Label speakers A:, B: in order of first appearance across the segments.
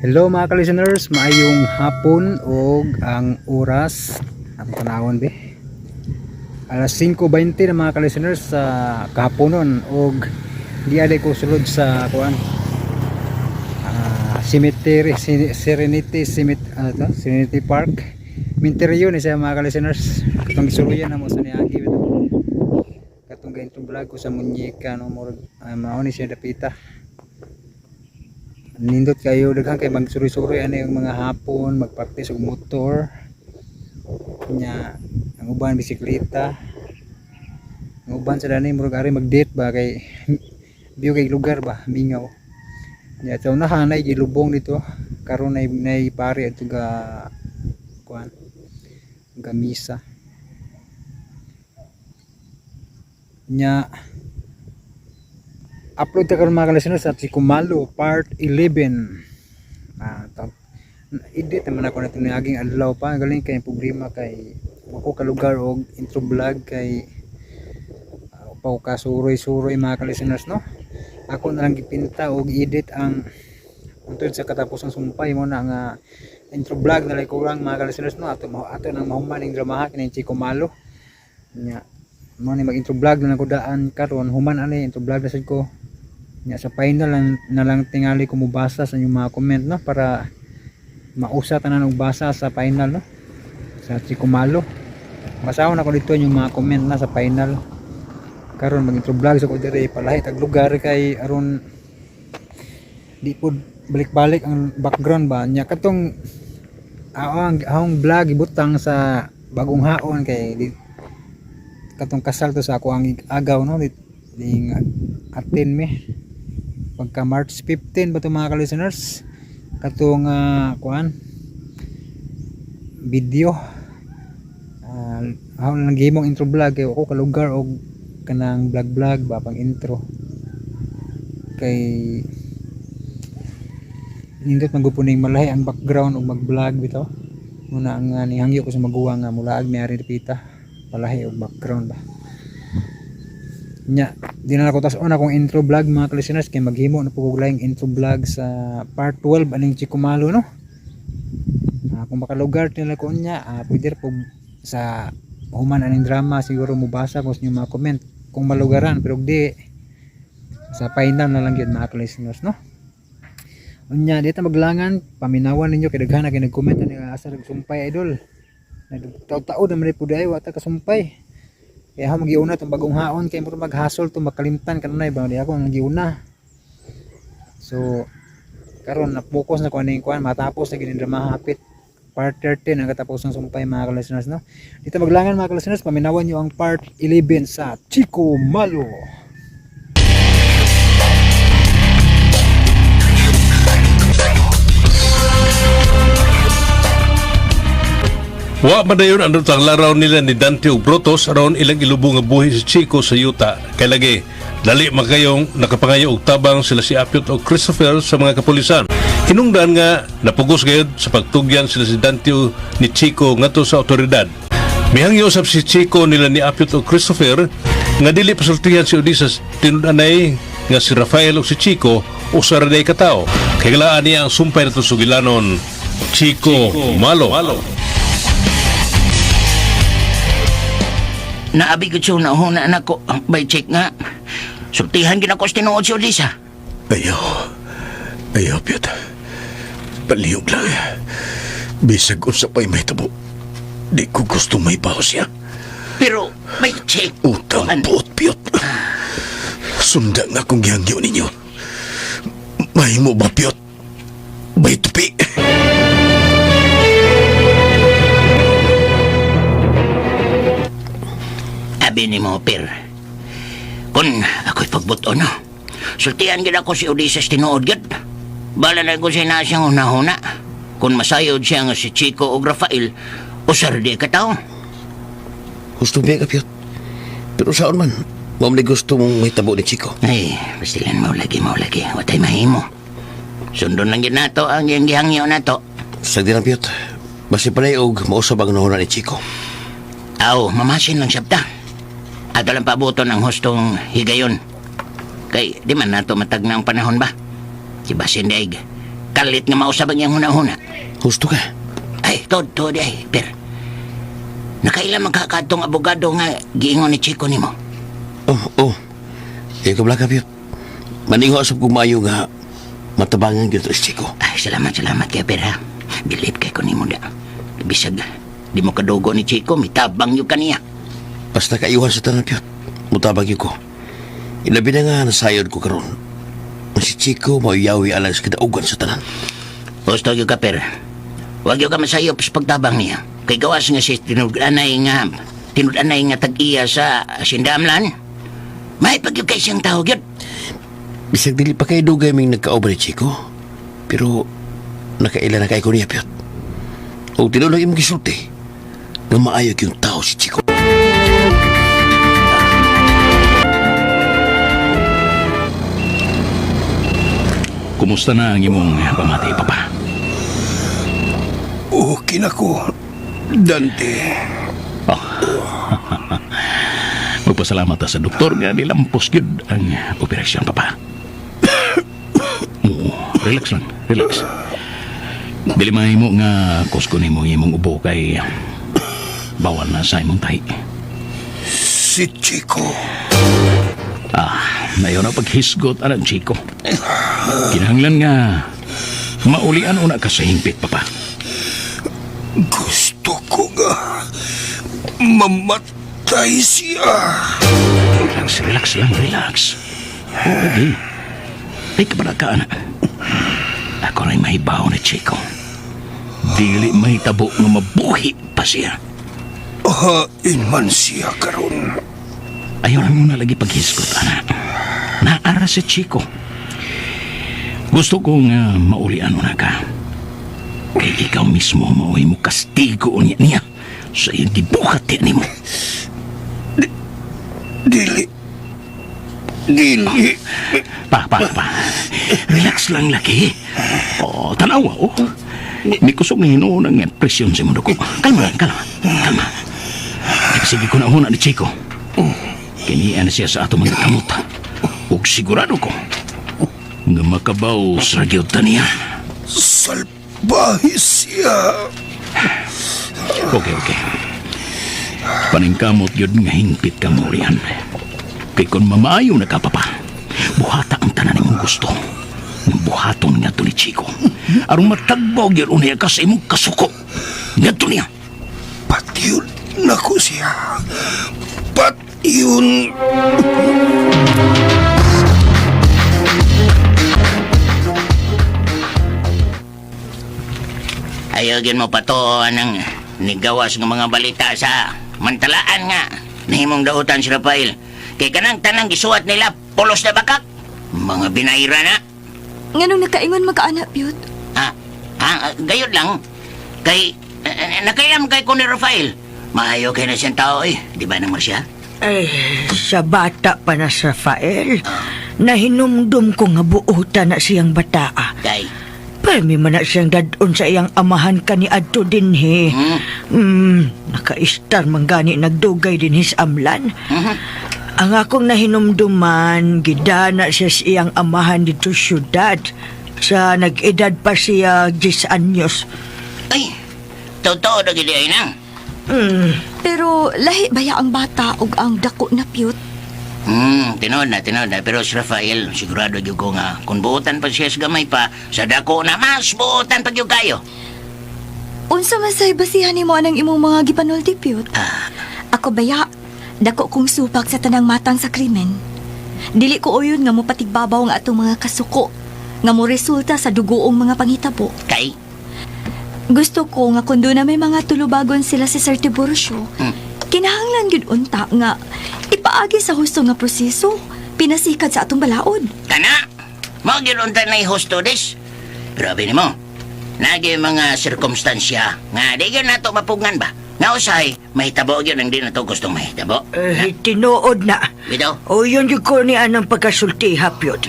A: Hello mga ka-listeners, maayong hapon og ang oras atong tanawon be. Alas 5:20 na mga ka-listeners sa kahaponon og di ko sulod sa kuan cemetery Serenity Cemet ano to? Serenity Park. Minteryo ni siya mga ka-listeners. Katong gisuluyan na mo sa niagi bitaw. Katong gaintong vlog ko sa munyeka no, murag mao ni siya dapita. Nindot kayo, daghan kay magsuroy-suroy ani yung mga hapon, magpractice og motor nya, ang uban bisikleta, ang uban sa dani murag ari mag-date ba kay view kay lugar ba, mingaw nya. Sa unahan nay gilubong dito karon, nay pare adto ga kuan, ga misa nya. Upload ta karon mga ka-listeners at si Kumalo part 11. Edit naman ako na ito niaging adlaw pa. Galing kay problema kay ako kalugar og intro vlog kay pa ko kasuroy-suroy mga ka-listeners no. Ako na lang gipinta og edit ang untod sa katapusang sumpay mo na nga intro vlog na lang kurang mga ka-listeners no. Ato ato nang mahuman ning dramaha kini Chico Malo nya. Mo ni mag intro vlog na lang ko daan karon, human ani intro vlog na sad ko nya. Sa final lang na lang tingali ko mobasa sa inyong mga comment no, para mausa tanan og basa sa final no, sa Chico Malo. Basahon ako dito yung mga comment na sa final. Karon mag intro vlog sa ko diri, palahi tag lugar kay aron di po balik-balik ang background ba nya. Katong ang ahong vlog ibutang sa bagong haon kay di, katong kasal to sa ako ang agaw no, di, ding attend mi pagka March 15 ba to mga ka-listeners. Katong kuan video, ako lang gihimong intro vlog kay ako kalugar og kanang vlog vlog ba pang intro kay nindot man gud ning malahi ang background og mag-vlog bitaw. Muna ang nihangyo ko sa maguwang nga mulaag mi ari dapita, palahi og background ba nya. Di na ako tas-on akong intro vlog mga ka-listeners kay maghimo na po og laing intro vlog sa part 12 aning Chico Malo no. Kung makalugar nila ko nya, pwede po sa human aning drama siguro mobasa ko sa inyong mga comment kung malugaran, pero di sa final na lang yun mga ka-listeners no. Unya dito maglangan, paminawan ninyo kay daghan na kay nag-comment ani nga asa nagsumpay idol. Nagtaw-taod naman po dai wa ta kasumpay. Kaya ako magiuna tong bagong haon kay murag maghasol to, makalimtan kanunay ba, di ako ang giuna. So karon na focus na ko aning kuan, matapos na gini drama hapit part 13 ang katapos ng sumpay mga ka-listeners no. Dito maglangan mga ka-listeners, paminawan nyo ang part 11 sa Chico Malo.
B: Wa man dayon ang rutang laraw nila ni Dante ug Brutus aron ilang ilubong nga buhi si Chico sa yuta. Kay lagi dali man kayong nakapangayo og tabang sila si Apyot og Christopher sa mga kapulisan. Hinungdan nga napugos gayud sa pagtugyan sila si Dante ug ni Chico ngadto sa otoridad. Mihangyo usab si Chico nila ni Apyot og Christopher nga dili pasultihan si Odysseus tinud-anay nga si Rafael ug si Chico usa ra day ka tawo. Kay galaan niya ang sumpay nato sugilanon Chico, Malo.
C: Naabi ko siya na huna na ko. Bay check nga. Sultihan gina ko sa tinuod si Odisa.
D: Ayaw. Ayaw, Piot. Palihog lang. Bisag unsa pa'y may tabo. Di ko gusto may baho siya.
C: Pero may check.
D: Utang
C: Kuan.
D: puot, Piot. Sunda nga kung gihangyo ninyo. Mahimo ba, Piot? Bay tupi.
C: Abi ni mo, Per. Kung ako'y pagbuto, no? Sultihan gina ko si Odysseus tinuod gud. Bala na ko siya na siyang hunahuna. Kung masayod siya nga si Chico o Rafael, usar di ka tao.
E: Gusto biya ka, Piot. Pero saan man, mao man gusto mong may tabo ni Chico.
C: Ay, pastilan mo lagi, mo lagi. Watay mahimo. Sundon lang gid nato ang iyang gihangyo nato.
E: Sagdi lang, Piot. Basi panay og mausab ang nahuna ni Chico.
C: Aw, mamasin lang siya ta. Ato lang pabuton ang hustong higayon. Kay, di man nato matag na ang panahon ba? Si Basin daig. Kalit nga mausab ang iyang huna-huna.
E: Husto ka.
C: Ay, tod, tod, ay, per. Nakaila man ka kadtong abogado nga giingon ni Chico nimo.
E: Oh, oh. Ikaw bala ka, Piyot. Maningo asap kong maayo nga matabangan gyud si Chico.
C: Ay, salamat, salamat kay per ha. Bilib kay ko nimo da. Bisag, di mo kadugo ni Chico, mitabang yun kaniya.
E: Basta kaayuhan sa tanan, Piyot. Mutabang gyud ko. Ilabi na nga nasayod ko karon. Ang si Chico mauyawi alang sa kadaugan sa tanan.
C: Gusto yun ka, per. Huwag yun ka masayop sa pagtabang niya. Kay gawas nga si tinud-anay nga tag-iya sa sindamlan. May pag kay siyang tao yun.
E: Bisag dili pa kay dugay ming nagkaobra ni Chico. Pero nakaila na kay ko niya, Piyot. O tinuod lang imong gisulti nga maayo yung tao si Chico.
F: Kumusta na ang imong pamati, Papa?
D: Okay na ko, Dante.
F: Magpasalamat ta sa doktor nga nilampos gyud ang operasyon, Papa. Oo, relax lang, relax. Dili mahimo nga kusko nimo ang imong ubo kay bawal na sa imong tahi.
D: Si Chico.
F: Ah, nayon na paghisgot anang Chico. Kinahanglan nga maulian una ka sa hingpit, Papa.
D: Gusto ko nga mamatay siya.
F: Relax, relax lang, relax. Oo, lagi. Ay, kabala ka, anak. Ako na'y mahibaw ni Chico. Dili mahitabo nga mabuhi pa siya.
D: Hain man siya karon.
F: Ayaw lang muna lagi paghisgot, anak. Naara si Chico. Gusto kong maulian una ka. Kay ikaw mismo mauwi mo kastigo niya niya sa iyong gibuhat niya nimo.
D: Dili. Dili.
F: Pa, pa, pa. Relax lang, laki. Oh, tanawa, oh. May kusog na hinuon ang presyon sa mundo ko. Kalma lang, kalma. Kalma. Sige ko na huna ni Chico. Kinian siya sa ato mga kamot. Ug sigurado ko nga makabaw sa gyud ta niya.
D: Salbahe siya.
F: Okay, okay. Paningkamot yun nga hingpit ka mo riyan. Kay kung mamaayo na ka, papa, buhata ang tanan imong gusto. Nga buhaton nga to ni Chico. Aron matagbaw gyud unya ka sa imong kasuko. Ngadto niya.
D: Patyon na ko siya. Patyon.
C: Ayaw gin mo patuon ang nigawas ng mga balita sa mantalaan nga. Nahimong dautan si Rafael. Kay kanang tanang gisuwat nila, pulos na bakak. Mga binayra na.
G: Nganong nakaingon magkaanak, Pyot?
C: Ah, ah, gayod lang. Kay, nakailam kay ko ni Rafael. Maayo kay na siyang tao eh. Di ba nang siya?
H: Eh, sa bata pa na si Rafael, nahinumdum ko nga buutan na siyang bataa.
C: Kay,
H: Permi man na siyang dadon sa iyang amahan kaniadto dinhi.
C: Hmm?
H: Nakaistar man gani nagdugay dinhi sa amlan.
C: Mhm.
H: Ang akong nahinumduman, gidana siya sa iyang amahan dito syudad. Sa nag-edad pa siya 10 anyos.
C: Ay, totoo na gid ay nang.
G: Pero lahi baya ang bata ug ang dako na Pyot?
C: Tinuod na, tinuod na. Pero si Rafael, sigurado gyud ko nga, kung buotan pa siya sa gamay pa, sa dako na mas buotan pa gyud kayo.
G: Unsa man say basihan nimo anang imong mga gipanulti, Pyot? Ako baya, dako kong supak sa tanang matang sa krimen. Dili ko uyon nga mopatigbabaw nga atong mga kasuko nga mo resulta sa dugoong mga panghitabo.
C: Kay,
G: Gusto ko nga kung doon na may mga tulubagon sila si Sir Tiburcio, kinahanglan gyud unta nga ipaagi sa husto nga proseso, pinasikat sa atong balaod.
C: kana, mao gyud unta na husto des. Pero abi nimo, nagi mga sirkumstansya nga di gyud nato mapugngan ba? Nga usahay, mahitabo gyud ang di nato gustong mahitabo.
H: Eh, tinuod na.
C: Bitaw?
H: O yun yung ko ni anang pagkasulti, hapyot.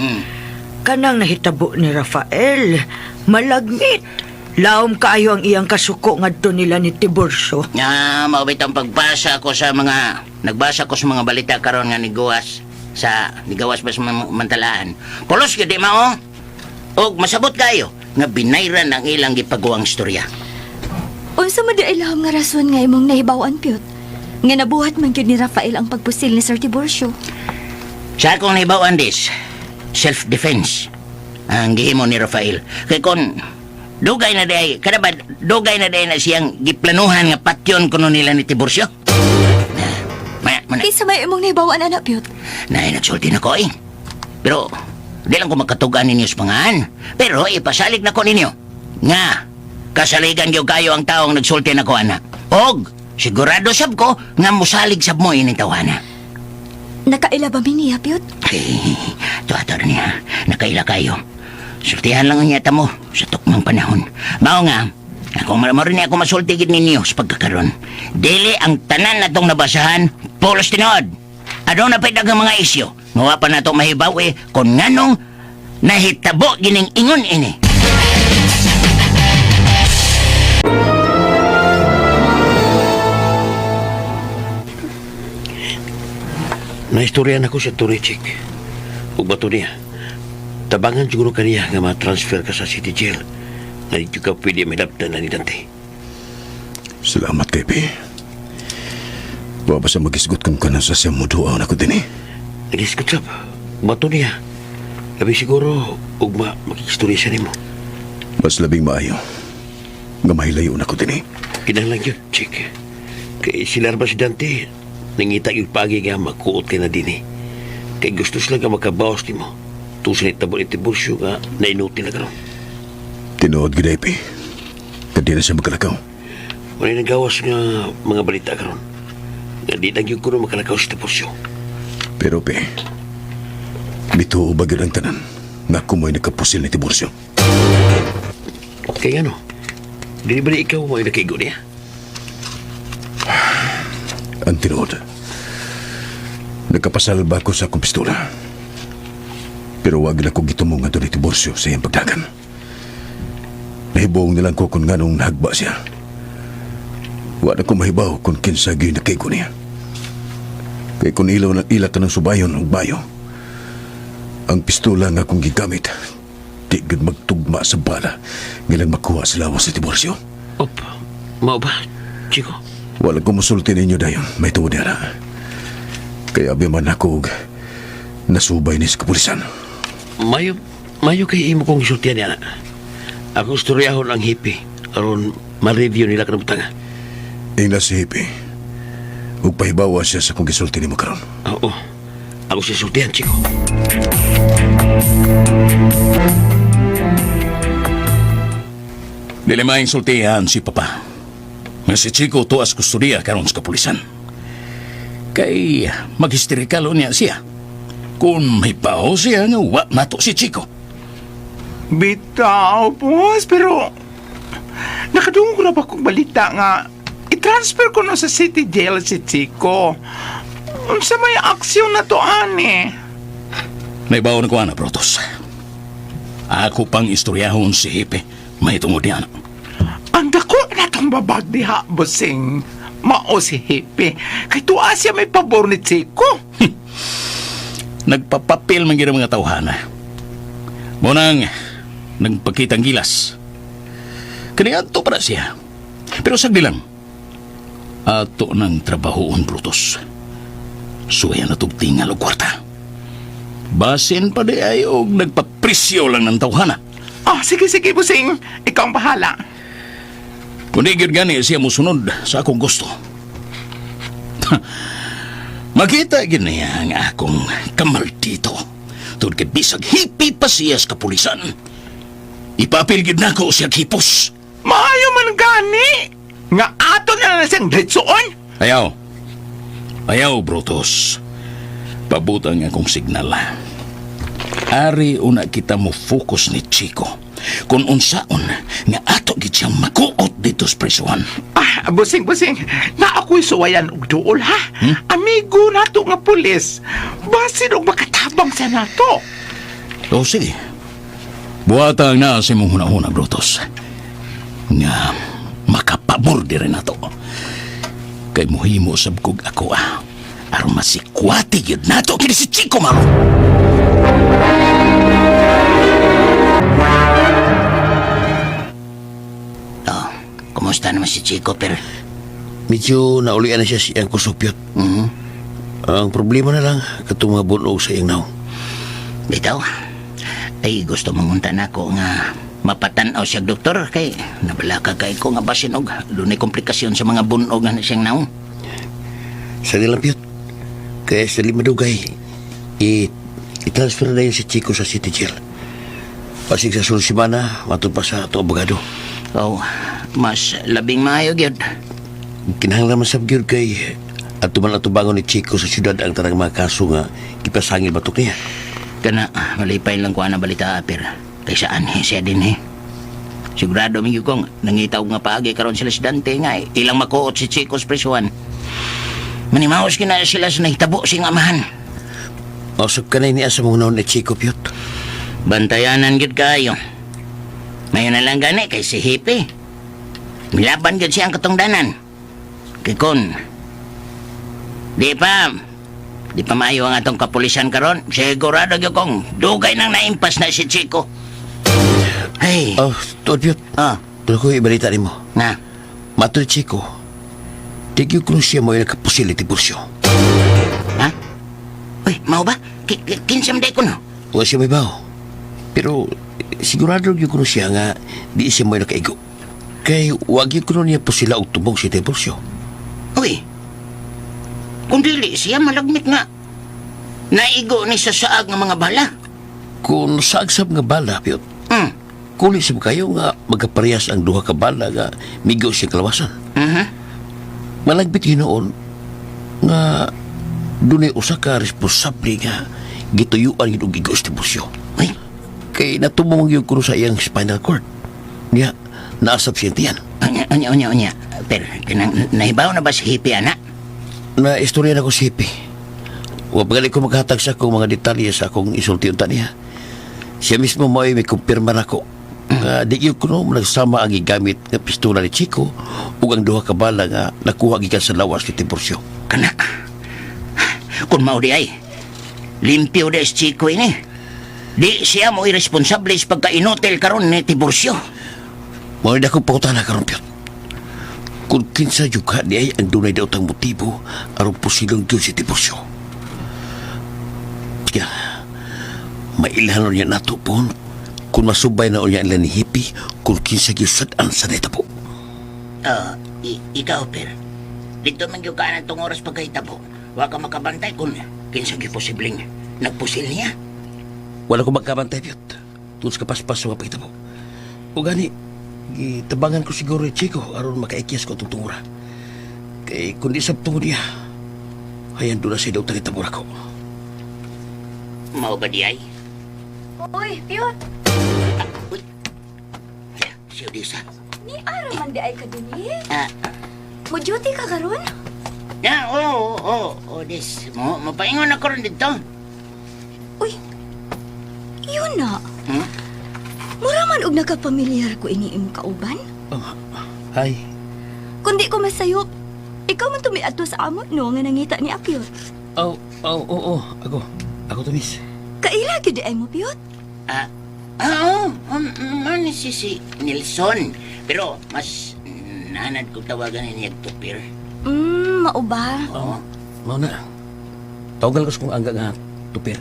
H: Kanang nahitabo ni Rafael, malagmit. Laom kaayo ang iyang kasuko ngadto nila ni Tiburcio.
C: Nga mao bitang pagbasa ko sa mga nagbasa ko sa mga balita karon nga nigawas sa nigawas ba sa mantalaan. Pulos gyud di mao. Og masabot kayo. nga binayran ang ilang gipaguwang istorya.
G: Unsa man di ilahom nga rason nga imong nahibaw-an, Pyot? Nga nabuhat man gyud ni Rafael ang pagpusil ni Sir Tiburcio.
C: Sa akong nahibaw-an dis, self-defense ang gihimo ni Rafael. Kay kon dugay na day, kada ba dugay na day na siyang giplanuhan nga patyon kuno nila ni Tiburcio? Na, maya, mana,
G: Kinsa may imong nahibaw-an ana, Pyot?
C: na nagsulti na ko eh. Pero di lang ko magkatugan ninyo sa pangahan. Pero ipasalig na ko ninyo. Nga, kasaligan gyud kayo ang taong nagsulti na ko ana. Og sigurado sab ko nga musalig sab mo ining tawhana.
G: Nakaila ba mi niya, Pyot?
C: Ay, tuwa niya. Nakaila kayo. Sultihan lang ang yata mo sa tukmang panahon. Mao nga, ako maramaro niya ako masulti gid ninyo sa pagkakaron. Dili ang tanan na tong nabasahan, pulos tinuod. Aduna pa'y daghang mga isyu. Nga wa pa nato mahibaw eh, kung nganong nahitabo gining ingon ini.
E: Naistorya na ko sa Tony Chick. Ug bato niya. Tabangan siguro kaniya nga ma-transfer ka sa city jail. Na di ka pwede may na ni Dante.
D: Salamat kay Pi. Wa ba sa magisgot kung kanan sa siyang muduaw na ko din eh.
E: Nagisgot sab. Bato niya. Labi siguro ugma makikistorya siya nimo.
D: Mas labing maayo. Nga mahilayo na ko din eh.
E: Kinahanglan yun, Chick. Kay sila ba si Dante, nangita yung pagi nga makuot kay na din eh. Kay gusto sila nga makabawas nimo. Tusin itabo ni Tiburcio nga nainutil na karon.
D: Tinuod gid Pi. Kadi na siya magkalakaw.
E: Wala nagawas nga mga balita karon. Nga di na gyud kuno makalakaw si Tiburcio.
D: Pero Pi, mituo ba gyud ang tanan nga ako mo'y nagkapusil ni Tiburcio?
E: Kay ano? Di ba ni ikaw mo nakaigo niya?
D: Ang tinuod. Nagkapasalba ko sa akong pistola. Pero wag na ko gitumo nga ni Tiburcio sa iyang pagdagan. Nahibuong nilang ko kung nganong nahagba siya. Wa na ko mahibaw kung kinsa gyud nakaigo niya. Kay kung ilaw ng ila ka ng subayon ug bayo, ang pistola nga akong gigamit, di gyud magtugma sa bala ngilang makuha sa lawas ni Tiburcio.
E: Op, mao ba, Chico?
D: Wala ko musulti ninyo dayon, may tuod niya na. Kaya abi man ako og nasubay ni sa kapulisan.
E: Mayo, mayo kay imo kong isultian niya na. Ako istoryahon ang hippie aron ma-review nila kanang butanga.
D: Ingla si Hippie. Ug pahibawa siya sa kong gisulti nimo karon.
E: Oo. Ako siya sultihan, Chico.
F: Dili maing sultihan si Papa. Nga si Chico tuas kustodiya karon sa kapulisan. Kay maghisterikalo niya siya. Kung may baho siya nga wa nato si Chico.
I: Bitaw, boss, pero nakadungog na ba kong balita nga i-transfer ko no sa city jail si Chico. Unsa may aksyon na to, ani?
F: Naibaw na ko ana, Brotos. Ako pang istoryahon si Hipe. May tungod niya.
I: Ang dako na tong babag diha, bossing. Mao si Hipe. Kay tuwa siya may pabor ni Chico.
F: Nagpapapil man gyud ang mga tawhana. Munang nagpakitang gilas. Kaniadto para siya. Pero sagdi lang. Ato ng trabahoon, Brutus. Suwayan na tog tingal og kwarta. Basin pa di ay og nagpapresyo lang ng tawhana.
I: Ah, sige, sige, bossing. Ikaw ang bahala.
F: Kung di gyud gani siya mosunod sa akong gusto. Makita gyud niya ang akong kamaldito. Tungod kay bisag hipi pa siya sa kapulisan. Ipapil gyud nako siya hipos.
I: Maayo man gani. Nga ato na lang siyang ditsoon.
F: Ayaw. Ayaw, Brutus. Pabutang akong signal. Ari una kita mo focus ni Chico. Kung unsaon nga ato gid siyang makuot dito sa prisuhan.
I: Ah, busing, busing. Na ako'y suwayan og duol, ha? Amigo nato nga pulis. Basin og makatabang sa nato.
F: O sige. Buhatang na sa imong hunahuna, Brutus. Nga makapabor di rin nato. Kay muhimo sab kog ako ah. Aron masikwati gyud nato kini si Chico Malo.
C: Kumusta naman si Chico, pero...
E: Medyo naulian na siya siyang kusog, Pyot.
C: Mhm.
E: Ang problema na lang, katong mga bunog sa iyang naong.
C: Bitaw, ay gusto mangunta na ako nga mapatanaw siya doktor kay nabalaka kay ko nga basin og dunay komplikasyon sa mga bunog nga na siyang naong.
E: Sa nilang, Pyot. Kaya sa lima dugay, i-transfer na yun si Chico sa City Jail. Pasig sa sunod semana, matod pa sa ato abogado.
C: Oh, mas labing maayo gyud.
E: Kinahanglan man sab gyud kay ato man atubangon ni Chico sa syudad ang tanang mga kaso nga gipasangil batok niya.
C: Kana malipay lang ko ana balita pero kay saan eh, siya din eh. Sigurado mi gyud kong nangita og nga paagi karon sila si Dante nga eh, ilang makuot si Chico sa prisuhan. Manimaos kina sila sa nahitabo sing amahan.
E: Mausap ka na niya sa mga naon ni Chico, Pyot.
C: Bantayanan gyud kayo. Mayo na lang gani kay si Hippie. Milaban gyud siya ang katungdanan. Kay kon di pa maayo ang atong kapulisan karon. Sigurado gyud kong dugay nang naimpas na si Chico. Hey,
E: Oh, tuod, Pyot.
C: ah,
E: Tuod ko ibalita nimo.
C: na.
E: Mato ni Chico, di gyud kuno siya mo yung nakapusil ni Tiburcio.
C: Ha? Uy, mao ba? Kinsa man day ko no?
E: Wa siya may baho. Pero sigurado gyud kuno siya nga di siya mo yung nakaigo. Kay wa gyud kuno niya pusila og tubong si Tiburcio.
C: Uy. Kung dili siya malagmit nga. Naigo ni sa saag nga mga bala.
E: Kung saagsab nga bala, Pyot, kuli sab kayo nga magkaparehas ang duha ka bala nga migo siya kalawasan. Malagbit ginoon nga dunay usa ka responsable nga gituyuan gyud og igo si Tiburcio.
C: Uy,
E: Kay natumong gyud kuno sa iyang spinal cord. Niya, naasap siya tiyan.
C: unya, unya, unya, unya. Pero, kanang, nahibaw na ba si Hippie, anak?
E: Na istorya na ko si Hippie. Wa pa gali ko maghatag sa akong mga detalye sa akong isulti unta niya. Siya mismo mo'y may kumpirma nako. Nga di gyud kuno nagsama ang gigamit nga pistola ni Chico ug ang duha ka bala nga nakuha gikan sa lawas ni Tiburcio.
C: Kana. Kung mao di ay, limpyo di si Chico ini. Di siya mo irresponsable sa pagka-inutil karon ni Tiburcio.
E: Mao ni akong pangutana karon, Pyot. Kung kinsa jud ka di ay ang dunay daotang motibo aron pusilong gyud si Tiburcio. Kaya, mailhanon niya nato pon kung masubay na unya nila ni Hippie kung kinsa gyud sad-an sa nahitabo.
C: Ah, ikaw, Per. Dito man gyud ka ng tong oras pagkahitabo. Wa ka makabantay kung kinsa gyud posibleng nagpusil niya.
E: Wala ko magkabantay, Pyot. Tungod sa kapaspas sa mga pagkitabo. O gani, gitabangan ko siguro ni Chico aron makaikyas ko itong tungura. Kay kundi sa tungod niya, hayan doon na siya daw tagitabo ko.
C: Mao ba di ay?
G: Uy, Pyot!
C: Ah, uy. Ya, si Odisa.
G: Ni ara man di ay ka dinhi.
C: Ah,
G: Mo duty ka karon?
C: ya, oo, oo, oo, Odis. Mo, mapaingon ako ron dito.
G: Uy, yun na.
C: Hmm?
G: Mura man og nakapamilyar ko ini imong kauban.
E: Oh, hi.
G: Kundi ko masayop, ikaw man tumiadto sa amo no nga nangita ni Apyot.
E: Oh, oh, oh, oh. Ako. Ako to, miss.
G: Kaila gyud di ay mo, Pyot?
C: Ah, ah, oo, man si Nelson. Pero mas nanad ko tawagan niya tupir.
G: Mao ba?
C: Oo.
E: Mao na. Tawagal ko sa kong angga nga tupir.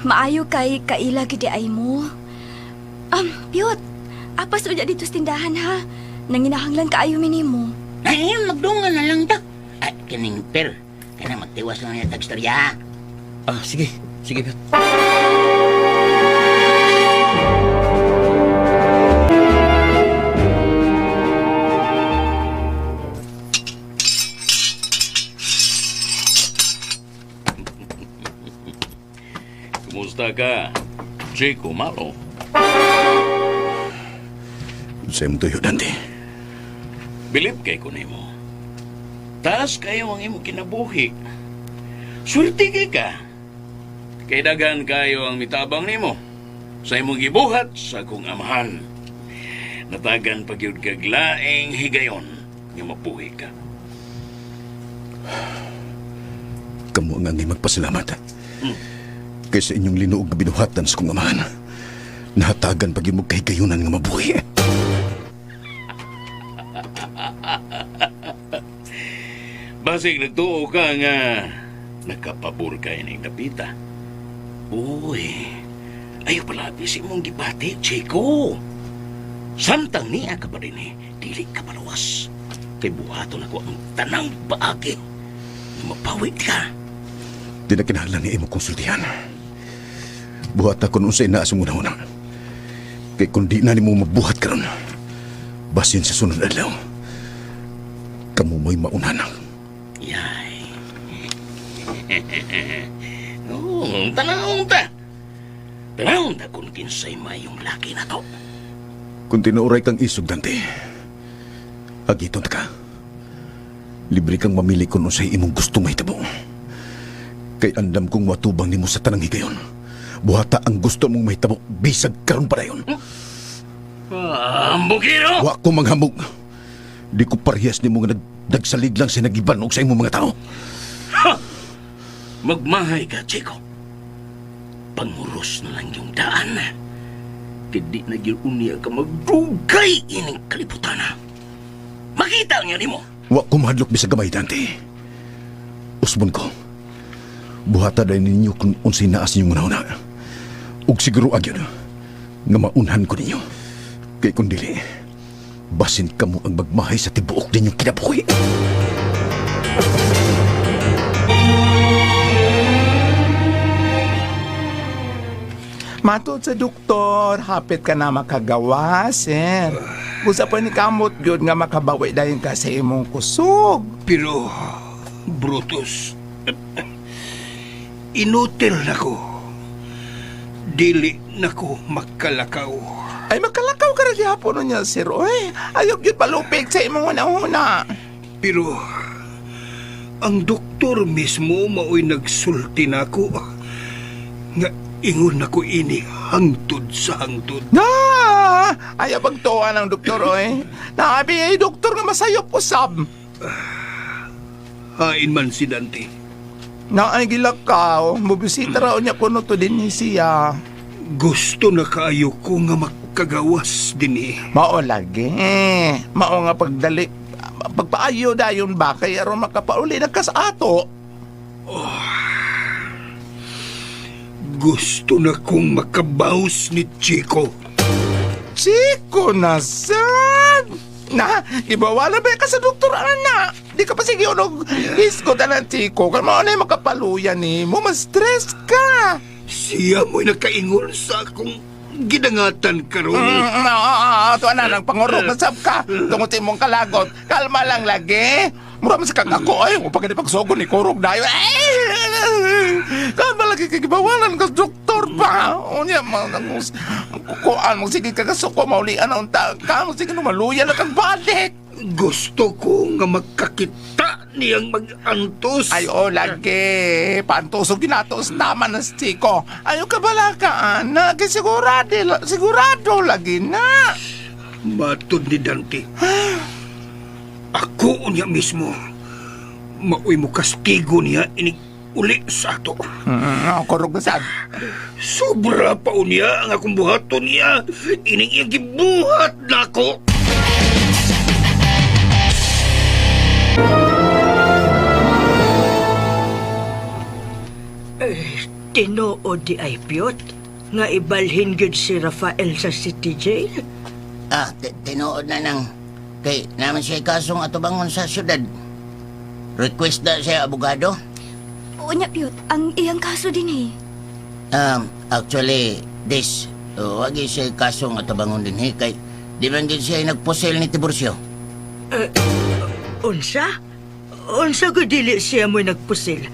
G: Maayo kay kaila gyud di ay mo. Pyot, apas unya dito sa tindahan ha. Nanginahanglan kaayo mi nimo.
C: Ay, magdungan na lang ta. Ah, kining per. Kana magtiwas lang niya tagstorya.
E: Ah, sige. Sige, Pyot.
F: Kumusta ka, Chico Malo?
D: Sa imong tuyo, Dante.
F: Bilib kay ko nimo. Taas kayo ang imong kinabuhi. Swerte kay ka. Kay daghan kayo ang mitabang nimo sa imong gibuhat sa akong amahan. Natagan pa gyud kag laing higayon nga mapuhi ka.
D: Kamu ang angay magpasalamat. Kaysa inyong linuog nga binuhatan sa kong amahan. Nahatagan pag mo kahigayunan nga mabuhi.
F: Basig nagtuo ka nga nakapabor ka ining dapita. Uy, ayaw pala si mong gibati, Chico. Samtang niya ka pa din eh, dili ka paluwas. Kay buhaton ako ang tanang paagi. Mapawi ka.
D: Di na kinahanglan ni imo konsultihan. Buhat ako nung sa inaas mong una. Kay kung di na nimo mabuhat karon, basin sa sunod adlaw, kamo mo'y mauna na.
F: Yay. Oo, tanawon ta. Tanawon ta kung kinsay mayong laki na to.
D: Kung tinuoray kang isog, Dante, agiton ta ka. Libre kang mamili kung unsay imong gusto mahitabo. Kay andam kong matubang nimo sa tanang higayon. Buhata ang gusto mong mahitabo, bisag karon pa dayon.
F: Ah, bukiro!
D: Wa ko manghamog. Di ko parehas nimo nga nagsalig lang sa nagiban og sa imong mga tao.
F: Magmahay ka, Chico. Panguros na lang yung daan. Kaya na gyud unya ka magdugay ining kalibutan. Makita niya nimo.
D: Wa ko mahadlok bisag gamay, Dante. Usbon ko. Buhata dahil ninyo kung unsay naas ninyong una-una. Ug siguro agyon nga maunhan ko ninyo. Kay kung dili, basin kamo ang magmahay sa tibuok ninyong kinabuhi.
I: Matod sa doktor, hapit ka na makagawa, sir. Gusto pa ni kamot gyud nga makabawi dayon ka sa imong kusog.
J: Pero, Brutus, inutil na ko. Dili na ko makalakaw.
I: Ay, makalakaw ka ra gihapon niya, sir. Oy, ayok gyud palupig sa imong una-una.
J: Pero, ang doktor mismo mao'y nagsulti na ako. Nga ingon na ko ini hangtod sa hangtod.
I: Na! Ayaw pagtuwa ng doktor, oy. Naabi, ay, doktor nga masayop usab.
J: Hain man si Dante.
I: Na ay gilakaw, mubisita raw niya kuno to din ni siya.
J: Gusto na kaayo ko nga makagawas din eh.
I: Mao lagi. Mao nga pagdali pagpaayo dayon ba kay aron makapauli na kas ato.
J: Gusto na kong makabaws ni Chico.
I: Chico na sad. Na, ibawala ba ka sa doktor ana? Di ka pa sige og hisgot ana Chico. Kay mao na makapaluya ni mo, ma-stress ka.
J: Siya mo'y nakaingon sa akong gidangatan karon.
I: To ana nang pangurog masab ka tungod sa imong kalagot. Kalma lang lagi. Mura man sa kag ako ay, upag di pagsugo ni kurog dayon. Ay! Kalma lagi kay gibawalan ka sa doktor pa. Unya man kuan mo sige ka kasuko maulian na unta ka mo sige maluya na kag balik.
J: Gusto ko nga magkakita niyang mag-antos.
I: Ay, oh, lagi. Pantusok ginatos naman na si Chico. Ayaw ka bala ka, anak. Kay sigurado, sigurado lagi na.
J: Matod ni Dante. Ako niya mismo. Maoy mo kastigo niya inig uli sa ato.
I: Kurog na sad.
J: Sobra pa unya ang akong buhaton niya. Ining iyang gibuhat nako.
H: Tinuod di ay Piot, nga ibalhin gyud si Rafael sa city jail.
C: Ah, tinuod na nang kay naman siya kasong atubangon sa syudad. Request na siya abogado.
G: Unya, Pyot, ang iyang kaso din eh.
C: Actually, this, wag siya kasong atubangon din eh, kay di man gid siya nagposel ni Tiburcio.
H: Unsa? Unsa ko dili siya mo nagpusil?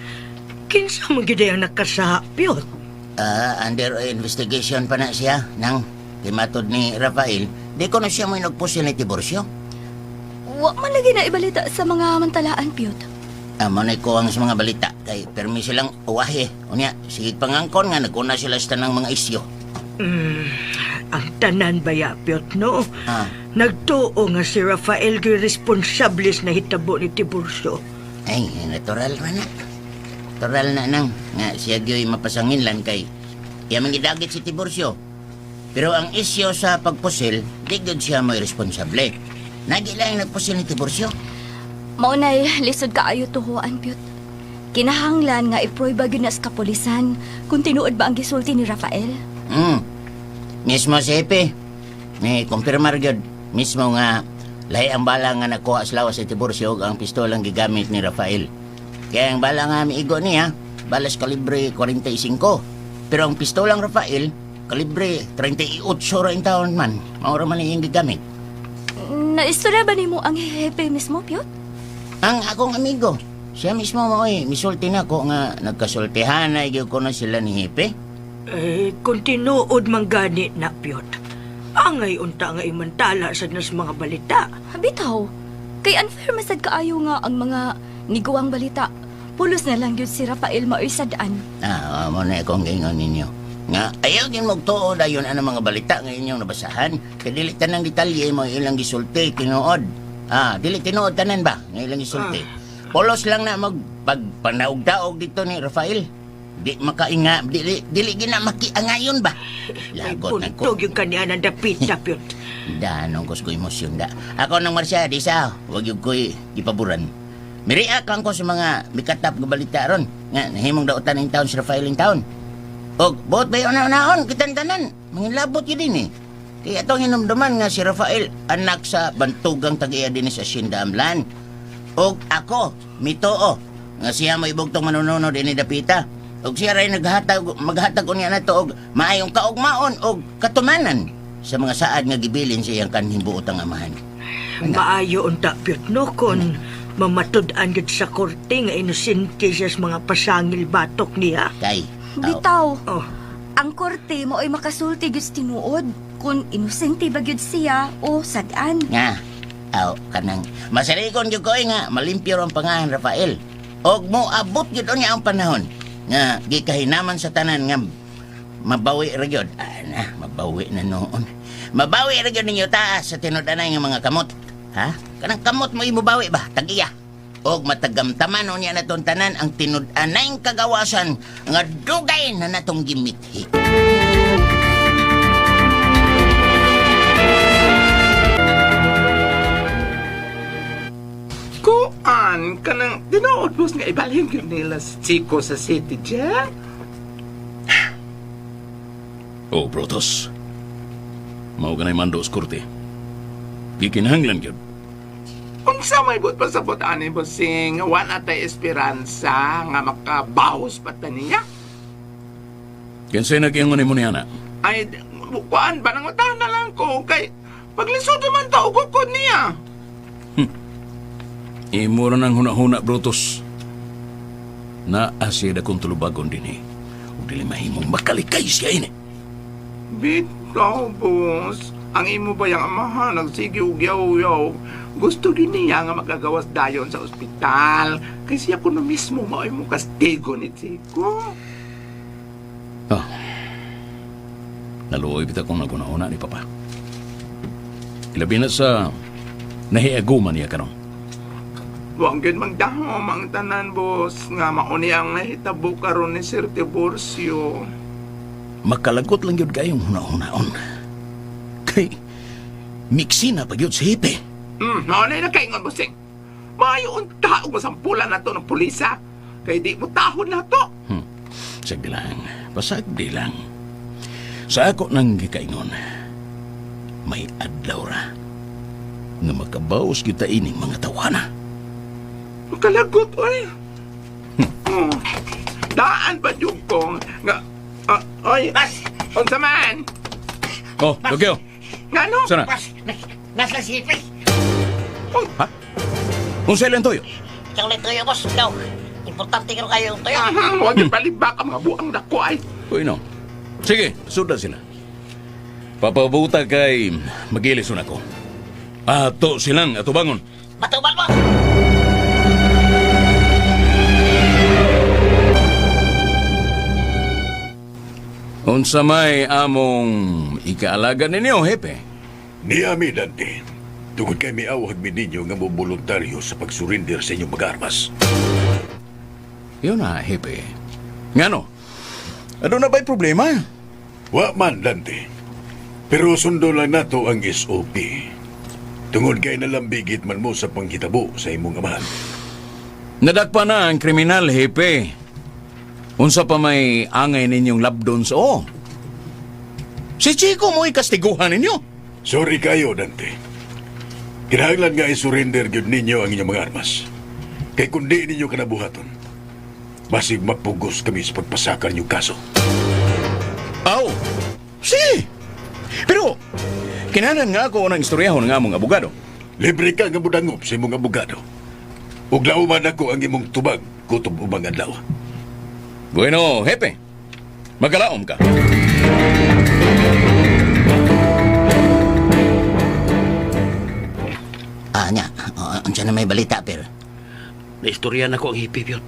H: Kinsa mo gid ang nakasaha, Piot?
C: Ah, under investigation pa na siya nang timatod ni Rafael, di ko na siya mo nagposel ni Tiburcio.
G: Wa man lagi na ibalita sa mga mantalaan, Pyot.
C: Amo na ko ang sa mga balita kay permi silang uwahe. Unya, sige pangangkon nga naguna sila sa tanang mga isyo.
H: Ang tanan baya, Piot, no?
C: Ah.
H: Nagtuo nga si Rafael gyud responsable sa nahitabo ni Tiburcio.
C: Ay, natural man na. Natural na nang nga siya gyoy mapasanginlan kay iya man gidagit si Tiburcio. Pero ang isyo sa pagpusil, di gyud siya mo responsable. Nagi lang nagpusil ni Tiburcio.
G: Maunay lisod kaayo tuhuan, Pyot. Kinahanglan nga iprueba gyud na sa kapulisan kung tinuod ba ang gisulti ni Rafael.
C: Mismo si Hepe. Ni kumpirmar gyud mismo nga lahi ang bala nga nakuha sa lawas sa Tiburcio ug ang pistolang gigamit ni Rafael. Kaya ang bala nga miigo niya, balas kalibre 45. Pero ang pistolang Rafael, kalibre 38 ra in taon man. Mao ra man iyang gigamit.
G: Naistorya ba nimo ang hepe mismo, Pyot?
C: Ang akong amigo, siya mismo mao'y misulti na ko nga nagkasultihan na gyud ko na sila ni Hepe.
H: Eh, kung tinuod man gani na, Pyot. Angay unta nga imantala sa nas mga balita.
G: Bitaw, kay unfair masad kaayo nga ang mga niguang balita. Pulos na lang gyud si Rafael maoy sad-an.
C: Ah, mo na akong giingon ninyo. Nga, ayaw din magtuo dayon ang mga balita nga inyong nabasahan. Kay dili tanang detalye mo ilang gisulti tinuod. Ah, dili tinuod tanan ba nga ilang gisulti. Polos lang na mag pagpanaog-daog dito ni Rafael. Di makainga, dili dili gina makiangayon ba?
H: May
C: Lagot na ko.
H: puntog yung kaniya ng dapita, Pyot.
C: Da, anong ko emosyon da. Ako nang Marcia, di sa, wag yung ko'y gipaboran. Miriak lang ko sa mga mikatap nga balita ron. Nga, nahimong dautan in town si Rafael in town. Og, buot ba yun naon kitang tanan. Mangilabot yun din eh. Kaya itong hinumduman nga si Rafael, anak sa bantugang tag-iya din sa Hacienda Amlan. Og ako, mitoo, nga siya mo ibugtong manununod ini dapita. Og siya ray naghatag, maghatag unya na to og maayong kaugmaon og katumanan sa mga saad nga gibilin sa iyang kanhing buot ang amahan.
H: Maayo unta, Pyot, no? Kung mamatud-an gyud sa korte nga inosente siya sa mga pasangil batok niya.
C: Kay, aw,
G: Bitaw,
H: Oh,
G: ang korte maoy makasulti gyud sa tinuod kung inosente ba gyud siya o sad-an.
C: Nga, aw, kanang masaligon gyud ko eh nga malimpyo ang pangahan Rafael. Og mo abot gyud unya ang panahon nga gikahinaman sa tanan nga mabawi ra gyud. Ah, na, mabawi na noon. Mabawi ra gyud ninyo taas sa tinud-anay nga mga kamot. Ha? Kanang kamot mo imubawi ba? Tag-iya. Og matagamtaman unya natong tanan ang tinud-anay kagawasan nga dugay na natong gimithi.
I: Kuan kanang tinuod, boss, nga ibalhin gyud nila si Chico sa city jail.
F: Oh, Brutus. Mao ganay mando sa korte. Gikinahanglan gyud.
I: Unsa may buot pasabot ani, bossing? Wa na tay esperansa nga makabawas pa ta niya.
F: Kinsay nag-ingon nimo niya na?
I: Ay, kuan ba nang na lang ko kay paglisod naman ta og ukod niya.
F: Imo ra nang hunahuna, Brutus. Naa siya dakong tulubagon dinhi. Ug dili mahimong makalikay siya ini.
I: Bitaw, boss. Ang imo ba yung amahan nagsige og yaw-yaw. Gusto din niya nga makagawas dayon sa ospital. Kay siya kuno mismo mao'y mo kastigo ni Chico.
F: Ah. Naluoy bitaw kong naghuna-huna ni Papa. Ilabi na sa nahiaguman niya karon.
I: Wa gyud magdahom ang tanan, boss, nga mauni ang nahitabo karon ni Sir Tiburcio.
F: Makalagot lang yun kayong huna-hunaon. Kay, miksi na pag yun si Hipe.
I: Mauna na kaingon, bossing. Maayo unta og masampulan nato ng pulisa. Kay di mo tahon na to.
F: Sagdi lang, pasagdi lang. Sa ako nang gikaingon, may adlaw ra nga makabaos kita ining mga tawana.
I: Makalagot, oy. Oh. Daan ba yung kong nga ah, oy.
C: Bas!
I: Unsa man?
F: Oh, Tokyo,
I: Nga no?
F: sana.
C: Bas! Nasa si Hepe!
F: Ha? Kung sa ilan toyo?
C: Ikaw lang tuyo, boss. Ikaw. Importante kayo kayong tuyo.
I: Ah, huwag yung palibak ang mga buang dako ay.
F: Uy, no. Sige, suda sila. Papabuta kay magilison ako. Ato silang atubangon.
C: Matuban, boss!
F: Unsa may among ikaalaga ninyo, Hepe?
D: Niami, Dante. Tungod kay miawag mi ninyo nga moboluntaryo sa pagsurrender sa inyong mag-armas.
F: Yun na, Hepe. Ngano? Ano na ba'y problema?
D: Wa man, Dante. Pero sundo lang nato ang SOP. Tungod kay nalambigit man mo sa panghitabo sa imong amahan.
F: Nadakpa na ang kriminal, hepe. Unsa pa may angay ninyong labdon sa o? Si Chico mo'y kastiguhan ninyo.
D: Sorry kayo, Dante. Kinahanglan nga isurrender gyud ninyo ang inyong mga armas. Kay kundi ninyo kanabuhaton, basig mapugos kami sa pagpasaka ninyong kaso.
F: Aw, sige. Pero, kinahanglan nga ako ng istoryahon nga among abogado.
D: Libre ka nga mudangop sa imong abogado. Ug lauman ako ang imong tubag kutob ubang adlaw.
F: Bueno, hepe. Magkalaom ka.
C: Ah, nya. Unsa na may balita, pero?
E: Naistorya na ko ang hipi, Pyot.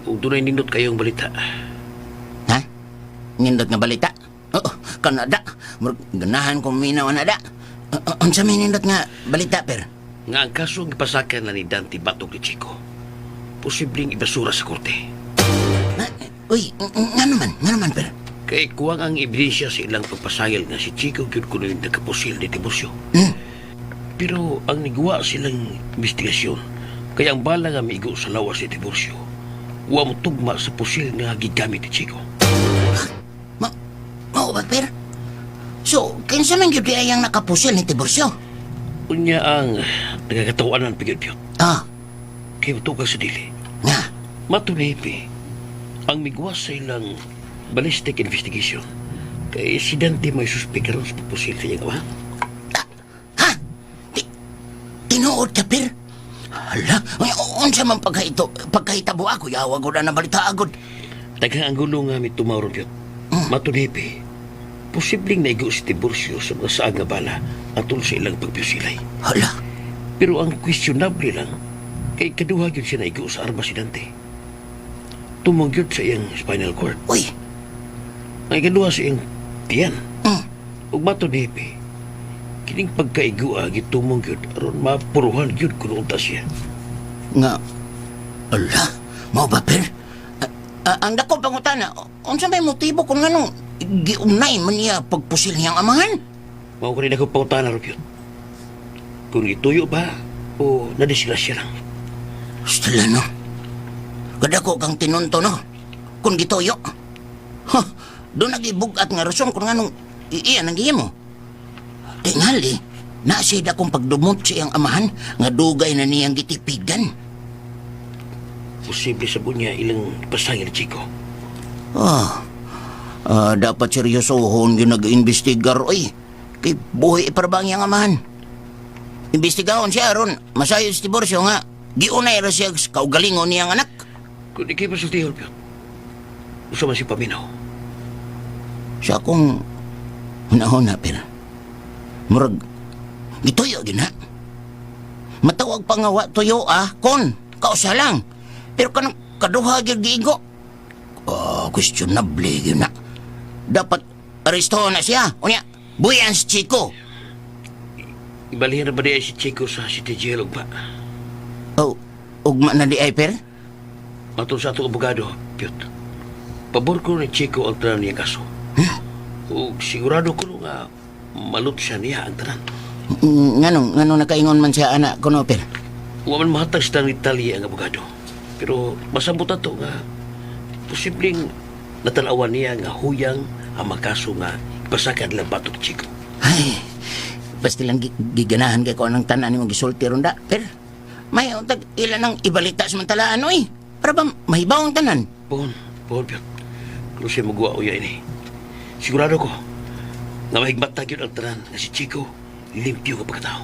E: Ug dunay nindot kayong balita.
C: Ha? Nindot nga balita? Oo, kanada. Murag ganahan kong minaw na da. Unsa may nindot nga balita, per?
E: Nga ang kaso ang gipasakan na ni Dante Batog ni Chico. Posibleng ibasura sa korte.
C: Ha? Uy, nga naman, per.
E: Kay kuwang ang ebidensya sa ilang pagpasayal nga si Chico gyud kuno yung nagkapusil ni Tiburcio. Pero ang niguwa silang investigasyon, kaya ang bala nga miigo sa lawas ni Tiburcio, wa mo tugma sa pusil nga gigamit ni Chico.
C: Ma, mao ba, per? So, kinsa man gyud ay ang nakapusil ni Tiburcio?
E: Unya ang nagkakatawanan pigid.
C: Ah,
E: Kay mutugang sa dili.
C: nga.
E: Matunipi, ang migwa sa ilang ballistic investigation, kay si Dante may suspek karon sa pagpusil sa iyang ama.
C: Ha? Tinuod ka, per? Hala, uy, unsa man pagkaito, pagkahitabo ako, yawa ko na balita agod.
E: Daghang ang gulo nga mitumaw ron, Pyot. Matunipi, posibleng naigo si Tiburcio sa mga saag nga bala atol sa ilang pagpusilay.
C: Hala,
E: Pero ang questionable lang, kay kaduha gyud siya naigo sa armas si Dante. Tumong gyud sa iyang spinal cord.
C: uy,
E: Ang ikaduha sa iyang tiyan.
C: mm,
E: Ug matunipi, kining pagkaigua gitumong gyud aron mapuruhan gyud kun unta siya.
C: Nga, ala, mao ba, per? Ang dako pangutana, unsa may motibo kung anong giunay man niya pagpusil niyang amahan?
E: Mao ko rin ako pangutana ro gyud. Kung gituyo ba o nadisgrasya lang.
C: Stila, no? Kadako kang tinunto, no? Kung gituyo. Ha, doon nagibugat nga rason kung anong iiyan ang gihimo. Tingali, nasida kong pagdumot sa iyang amahan nga dugay na niyang gitipigan.
E: Posible sa bunya ilang pasangil Chico.
C: Ah, dapat seryosohon yung nag-imbestigar, oy. Kay buhay para ba ang iyang amahan? Imbestigahon siya aron masayod si Tiburcio nga. Giunay ra siya sa kaugalingon niyang anak.
E: Kung ikay pasultihon Pyot, usa man si paminaw.
C: Sa akong hunahuna, pero murag gituyo gyud na. Matawag pa nga wa tuyo ah, kon kausa lang. Pero kanang kaduha gyud giigo. Oh, questionable gyud na. Dapat arestuhon na siya. Unya, buyan si Chico.
E: Ibalihan na ba diay si Chico sa City Jail og ba?
C: Oh, ugma na di ay per?
E: Matun sa atong abogado, Pyot. Pabor ko ni Chico ang tanan niyang kaso. Ug sigurado ko nga malut siya niya ang tanan.
C: Nganong nakaingon man siya anak kuno per?
E: Wa man mahatag sa tanang detalye ang abogado. Pero masabot ato nga posibleng natanawan niya nga huyang ang makaso nga ipasakad lang batok Chico.
C: Ay, basta lang giganahan kay ko anang tanan nimo gisulti ron da. Per, may untag ilan ang ibalita sa mantalaan oy. Para ba mahibaw ang tanan?
E: Pohon, pohon, Pyot. Kung siya magawa uya ini. Sigurado ko nga mahigmat na gyud ang tanan nga si Chico limpyo ka pagkatao.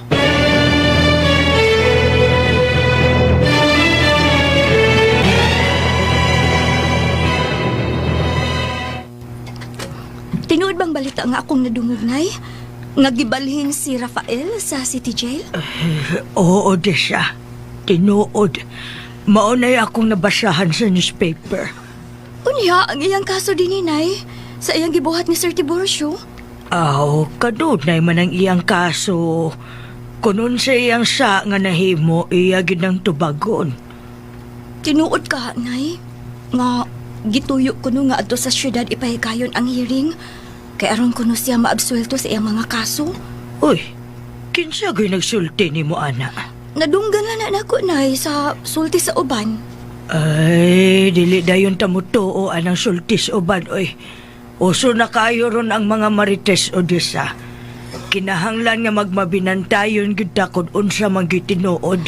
G: Tinuod bang balita nga akong nadungog, Nay? Nga gibalhin si Rafael sa City Jail?
H: Oo, Desha. Tinuod. Maunay akong nabasahan sa newspaper.
G: Unya, ang iyang kaso din ni Nay, sa iyang gibuhat ni Sir Tiburcio.
H: Aw, kadunay man ang iyang kaso. Kunon sa iyang sa nga nahimo, iya gid ang tubagon.
G: Tinuod ka, Nay, nga gituyo kuno nga adto sa syudad ipahigayon ang hearing. Kay aron kuno siya maabsuelto sa iyang mga kaso.
H: Uy, Kinsa gyud nagsulti nimo ana?
G: Nadunggan lang na nako, Nay, sa sulti sa uban.
H: Ay, dili dayon ta motuo anang sulti sa uban oy. Uso na kayo ron ang mga marites Odessa. Kinahanglan nga magmabinantayon gyud ta kun unsa man gyud tinuod.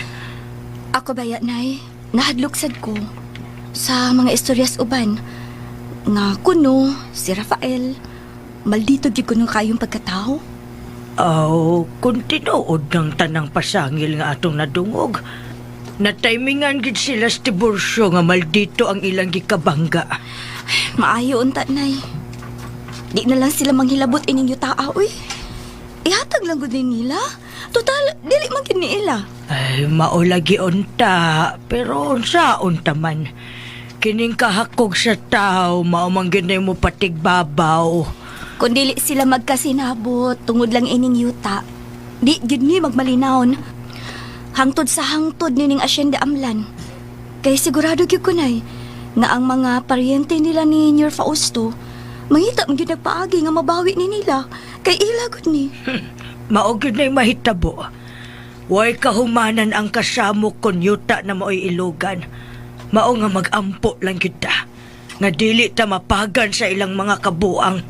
G: Ako baya, Nay, nahadlok sad ko sa mga istoryas uban nga kuno si Rafael maldito gyud kuno kayong pagkatao.
H: Aw, kung tinuod ng tanang pasangil nga atong nadungog, natimingan gid sila sa Tiburcio nga maldito ang ilang gikabangga.
G: Maayo unta, Nay. Di na lang sila manghilabot ining yutaa, uy. Ihatag lang gud ni nila. Total, dili man gid ni ila.
H: Ay, maulagi unta, pero unsa unta man. Kining kahakog sa tao, mao man gyud na mo patigbabaw.
G: Kung dili sila magkasinabot tungod lang ining yuta, di gyud ni magmalinawon. Hangtod sa hangtod nining asyenda amlan. Kay sigurado gyud ko, Nay, nga ang mga paryente nila ni Nyor Fausto, mangita man gyud nagpaagi nga mabawi ni nila kay ila gud ni.
H: Mao gyud na'y mahitabo. Way kahumanan ang kasamok kon yuta na maoy ilugan. Mao nga magampo lang kita. Nga dili ta mapagan sa ilang mga kabuang.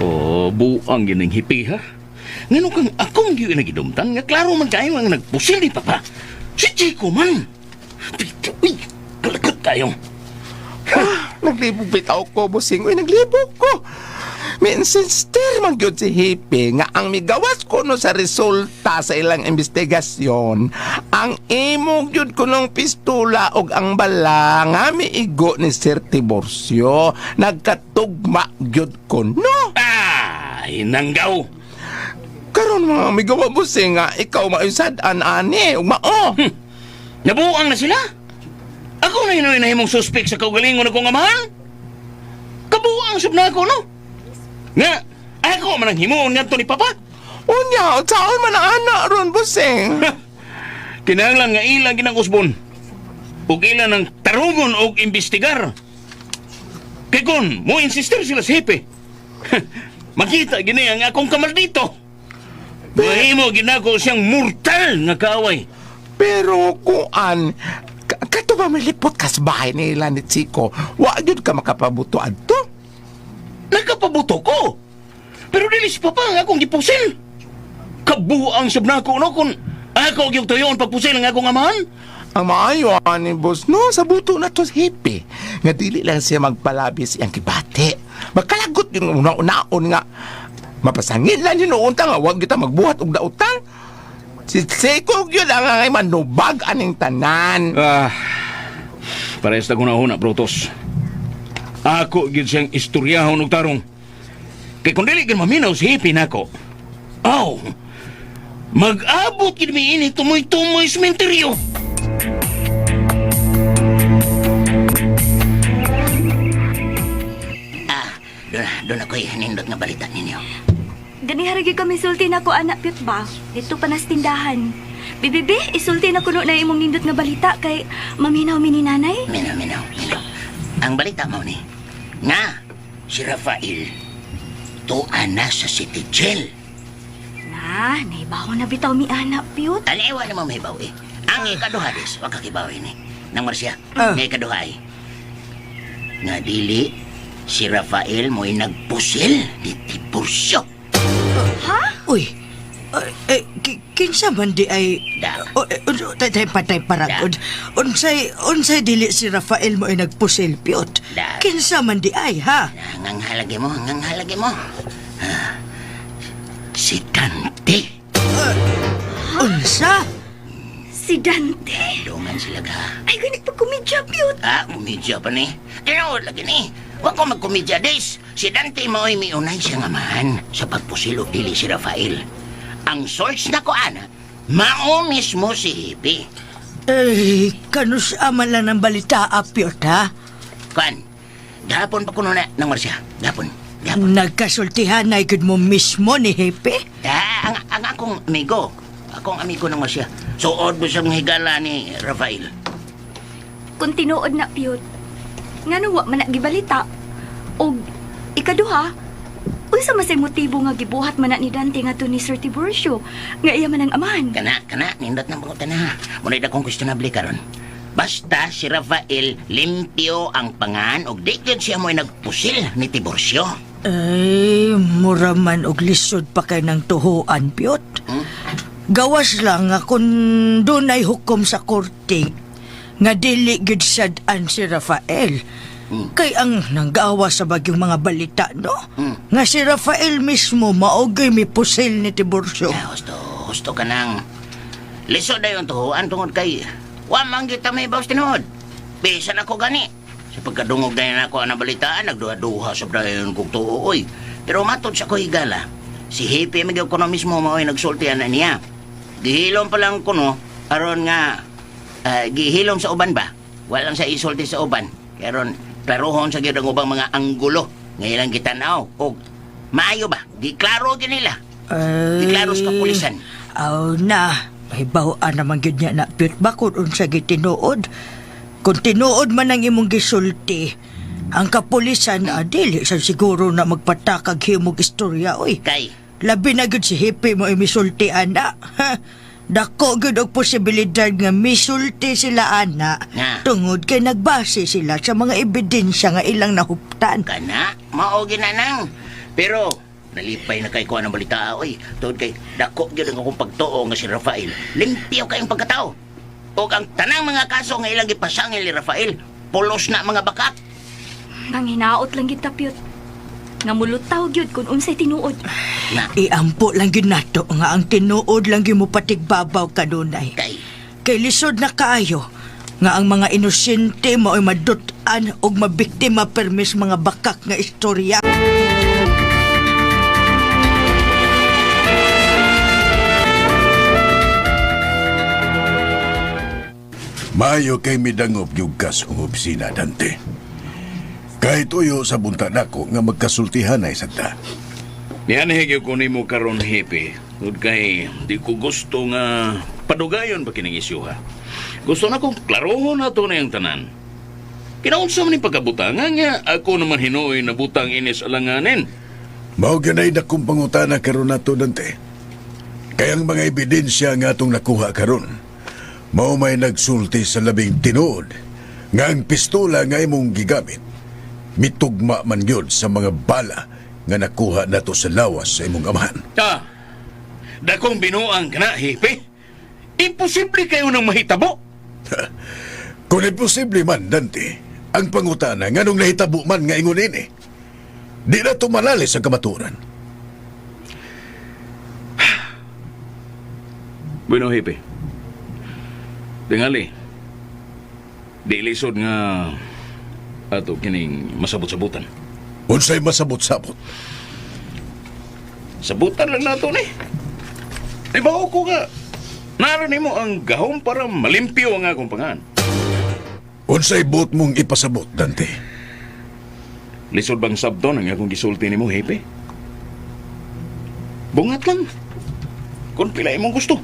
F: Oh, buang gining hipi ha. Ngano kang akong gyud nagidumtan nga klaro man kayo ang nagpusil ni papa. Si Chico man. Pito, uy, kalakot kayo.
I: Naglibog bitaw ko, busing. Uy, naglibog ko. Minsister man gyud si Hippie nga ang migawas kuno sa resulta sa ilang investigasyon, ang imo gyud kunong pistola og ang bala nga miigo ni Sir Tiburcio nagkatugma gyud kuno.
F: Ay, nanggaw.
I: Karon mga migawa, busing, nga ikaw mausad-an ani ug mao.
F: Nabuang na sila. Ako na hinoy na himong suspek sa kaugalingon akong amahan. Kabuang sub na ako, no? Nga, ako man ang himuon ngadto ni Papa.
I: Unya, unsaon man ang ana ron, busing?
F: Kinahanglan nga ilang ginang usbon. Ug ilan ang tarungon og imbestigar. Kay kun mo insister sila sa hepe. Makita gini ang akong kamaldito. Mahimo ginako siyang mortal nga kaaway.
I: Pero kuan, kato ba malipot kas bahay nila ni Chico? Wa gyud ka makapabuto adto.
F: Nakapabuto ko. Pero dili si Papa ang akong gipusil. Kabuang sab nako no kun ako gyud tuyon pagpusil ang akong amahan.
I: Ang maayo ani boss no sa buto na to si Hippie. Nga dili lang siya magpalabis iyang kibati. Makalagot yung una-unaon nga mapasangin lang yun unta nga wag kita magbuhat og dautan. Si Chico gyud ang angay manubag aning tanan.
F: Ah, parehas na huna, Brutus. Ako gyud siyang istoryahon og tarong. Kay kung dili gyud maminaw si Hippie nako. Aw, mag-abot gyud mi ini tumoy-tumoy sementeryo.
C: Ah, doon ako'y nindot nga balita ninyo.
G: Ganiha ra gyud kami sulti nako anak Pyut ba? Dito pa nas tindahan. Bibibi, isulti na kuno na imong nindot nga balita kay maminaw mi ni nanay.
C: Minaw, minaw, minaw. Ang balita mo ni, nga, si Rafael, tuan na sa city jail.
G: Na, naibaho na bitaw mi anak Pyut.
C: Taniwa na mo may bawi. Ang ikaduha des, wag kakibawi ni. Nang Marcia,
H: Ah.
C: nga ikaduha ay, nga dili, si Rafael mo'y nagpusil ni Tiburcio.
H: Uy, eh, kinsa man di ay...
C: Da.
H: O, eh, tay tay patay paragod. Unsay dili si Rafael mo ay nagpusil Piot.
C: Da.
H: Kinsa man di ay ha?
C: Nanganghalagi mo, nanganghalagi mo. Ah, si Dante.
H: Unsa?
G: Si Dante.
C: Dungan sila ka.
G: Ay, ganit pa kumidya, Pyut.
C: Ah, kumidya pa ni. Tinuod lagi ni. Huwag ko magkumidya, des. Si Dante mo'y miunay siyang amahan sa pagpusilo dili si Rafael. Ang source na ko, ana, mao mismo si Hippie.
H: Eh, kanus ama lang ng balita, Piot ha?
C: Kuan, gahapon pa kuno na ng Marcia. Gahapon. Gahapon.
H: Nagkasultihan na ikod mo mismo ni Hepe?
C: Ah, ang akong amigo. Akong amigo ng Marcia. Suod mo siyang higala ni Rafael.
G: Kung tinuod na, Pyut. Ngano wa man na gibalita. Og ikaduha, unsa man say motibo nga gibuhat man na ni Dante ngadto ni Sir Tiburcio nga iya man ang amahan?
C: Kana, kana, nindot ng pangutana. Muna akong questionable karon. Basta si Rafael limpyo ang pangan og di gyud siya mo'y nagpusil ni Tiburcio.
H: Ay, mura man og lisod pa kay ng tuhuan, Piot. Gawas lang nga kung dunay hukom sa korte nga dili gid sad-an si Rafael. Kay ang nanggawa sa bagyong mga balita, no? Nga si Rafael mismo maogay mi pusil ni Tiburcio.
C: Ah, husto, husto ka nang. Lisod na yung tuhuan tungod kay wa man kita may bawas tinuod. Bisan ako gani. Sa pagkadungog na ako ang nabalitaan, nagduha-duha sa dayon kong tuo, oy. Pero matod sa ko higala, si Hepe Miguel ko na mismo mao'y nagsultian na niya. Gihilom pa lang ko no, aron nga, gihilom sa uban ba? Walang sa isulti sa uban. Kaya aron, klarohon sa gyud ang ubang mga anggulo. Ngayon lang kita nao. Og, maayo ba? Giklaro gyud nila.
H: Ay,
C: Giklaro sa kapulisan.
H: Aw na, mahibaw-an naman gyud niya na Piot ba kung unsa gyud tinuod. Kung tinuod man ang imong gisulti, ang kapulisan dili sa siguro na magpatakag himog istorya oy.
C: Kay,
H: Labi na gyud si Hippie mo imisulti ana. Ha? Dako gyud og posibilidad nga misulti sila ana
C: Na.
H: tungod kay nagbase sila sa mga ebidensya nga ilang nahuptan.
C: Kana, mao ginanang. Pero nalipay na kay ko ang balita oy. Tuod kay dako gyud ang akong pagtuo nga si Rafael. Limpyo kayong pagkatao. Ug ang tanang mga kaso nga ilang gipasangil ni Rafael, pulos na mga bakak.
G: Nang hinaot lang gid ta, Piot. Nga mulutaw gyud kung unsay tinuod.
C: Na,
H: Iampo lang gyud nato nga ang tinuod lang gyud mo patigbabaw kanunay.
C: kay
H: Kay lisod na kaayo nga ang mga inosente mao'y madut-an og mabiktima permis mga bakak nga istorya.
D: Maayo kay midangop yung kas ang opisina, Dante. Kahit uyo sa bunta nako nga magkasultihan ay sagta.
F: Nianhi gyud ko nimo karon Hepe. Tungod kay di ko gusto nga padugayon pa kining isyu ha. Gusto na kong klarohon na to na yung tanan. Kinaunsa man ni pagkabutanga nga ako naman hinuoy na butang inis alanganin.
D: Mao ganay dakong pangutana karon nato, Dante. Kay ang mga ebidensya nga atong nakuha karon, mao may nagsulti sa labing tinuod nga ang pistola nga imong gigamit mitugma man gyud sa mga bala nga nakuha nato sa lawas sa imong amahan.
F: Ah, dakong binuang kana, Hepe. Imposible kayo nang mahitabo.
D: Kung imposible man, Dante, ang pangutana nganong nahitabo man nga ingon ini. Di na tumalali sa kamaturan.
F: Bueno, Hepe. Tingali. Di lisod nga ato kining masabot-sabutan.
D: Unsay masabot-sabot.
F: Sabutan lang nato ni. Di ba ko nga? Naran nimo ang gahom para malimpyo ang akong pangan.
D: Unsay buot mong ipasabot, Dante.
F: Lisod bang sabton ang akong gisulti nimo, Hepe? Bungat lang. Kung pila imong gusto.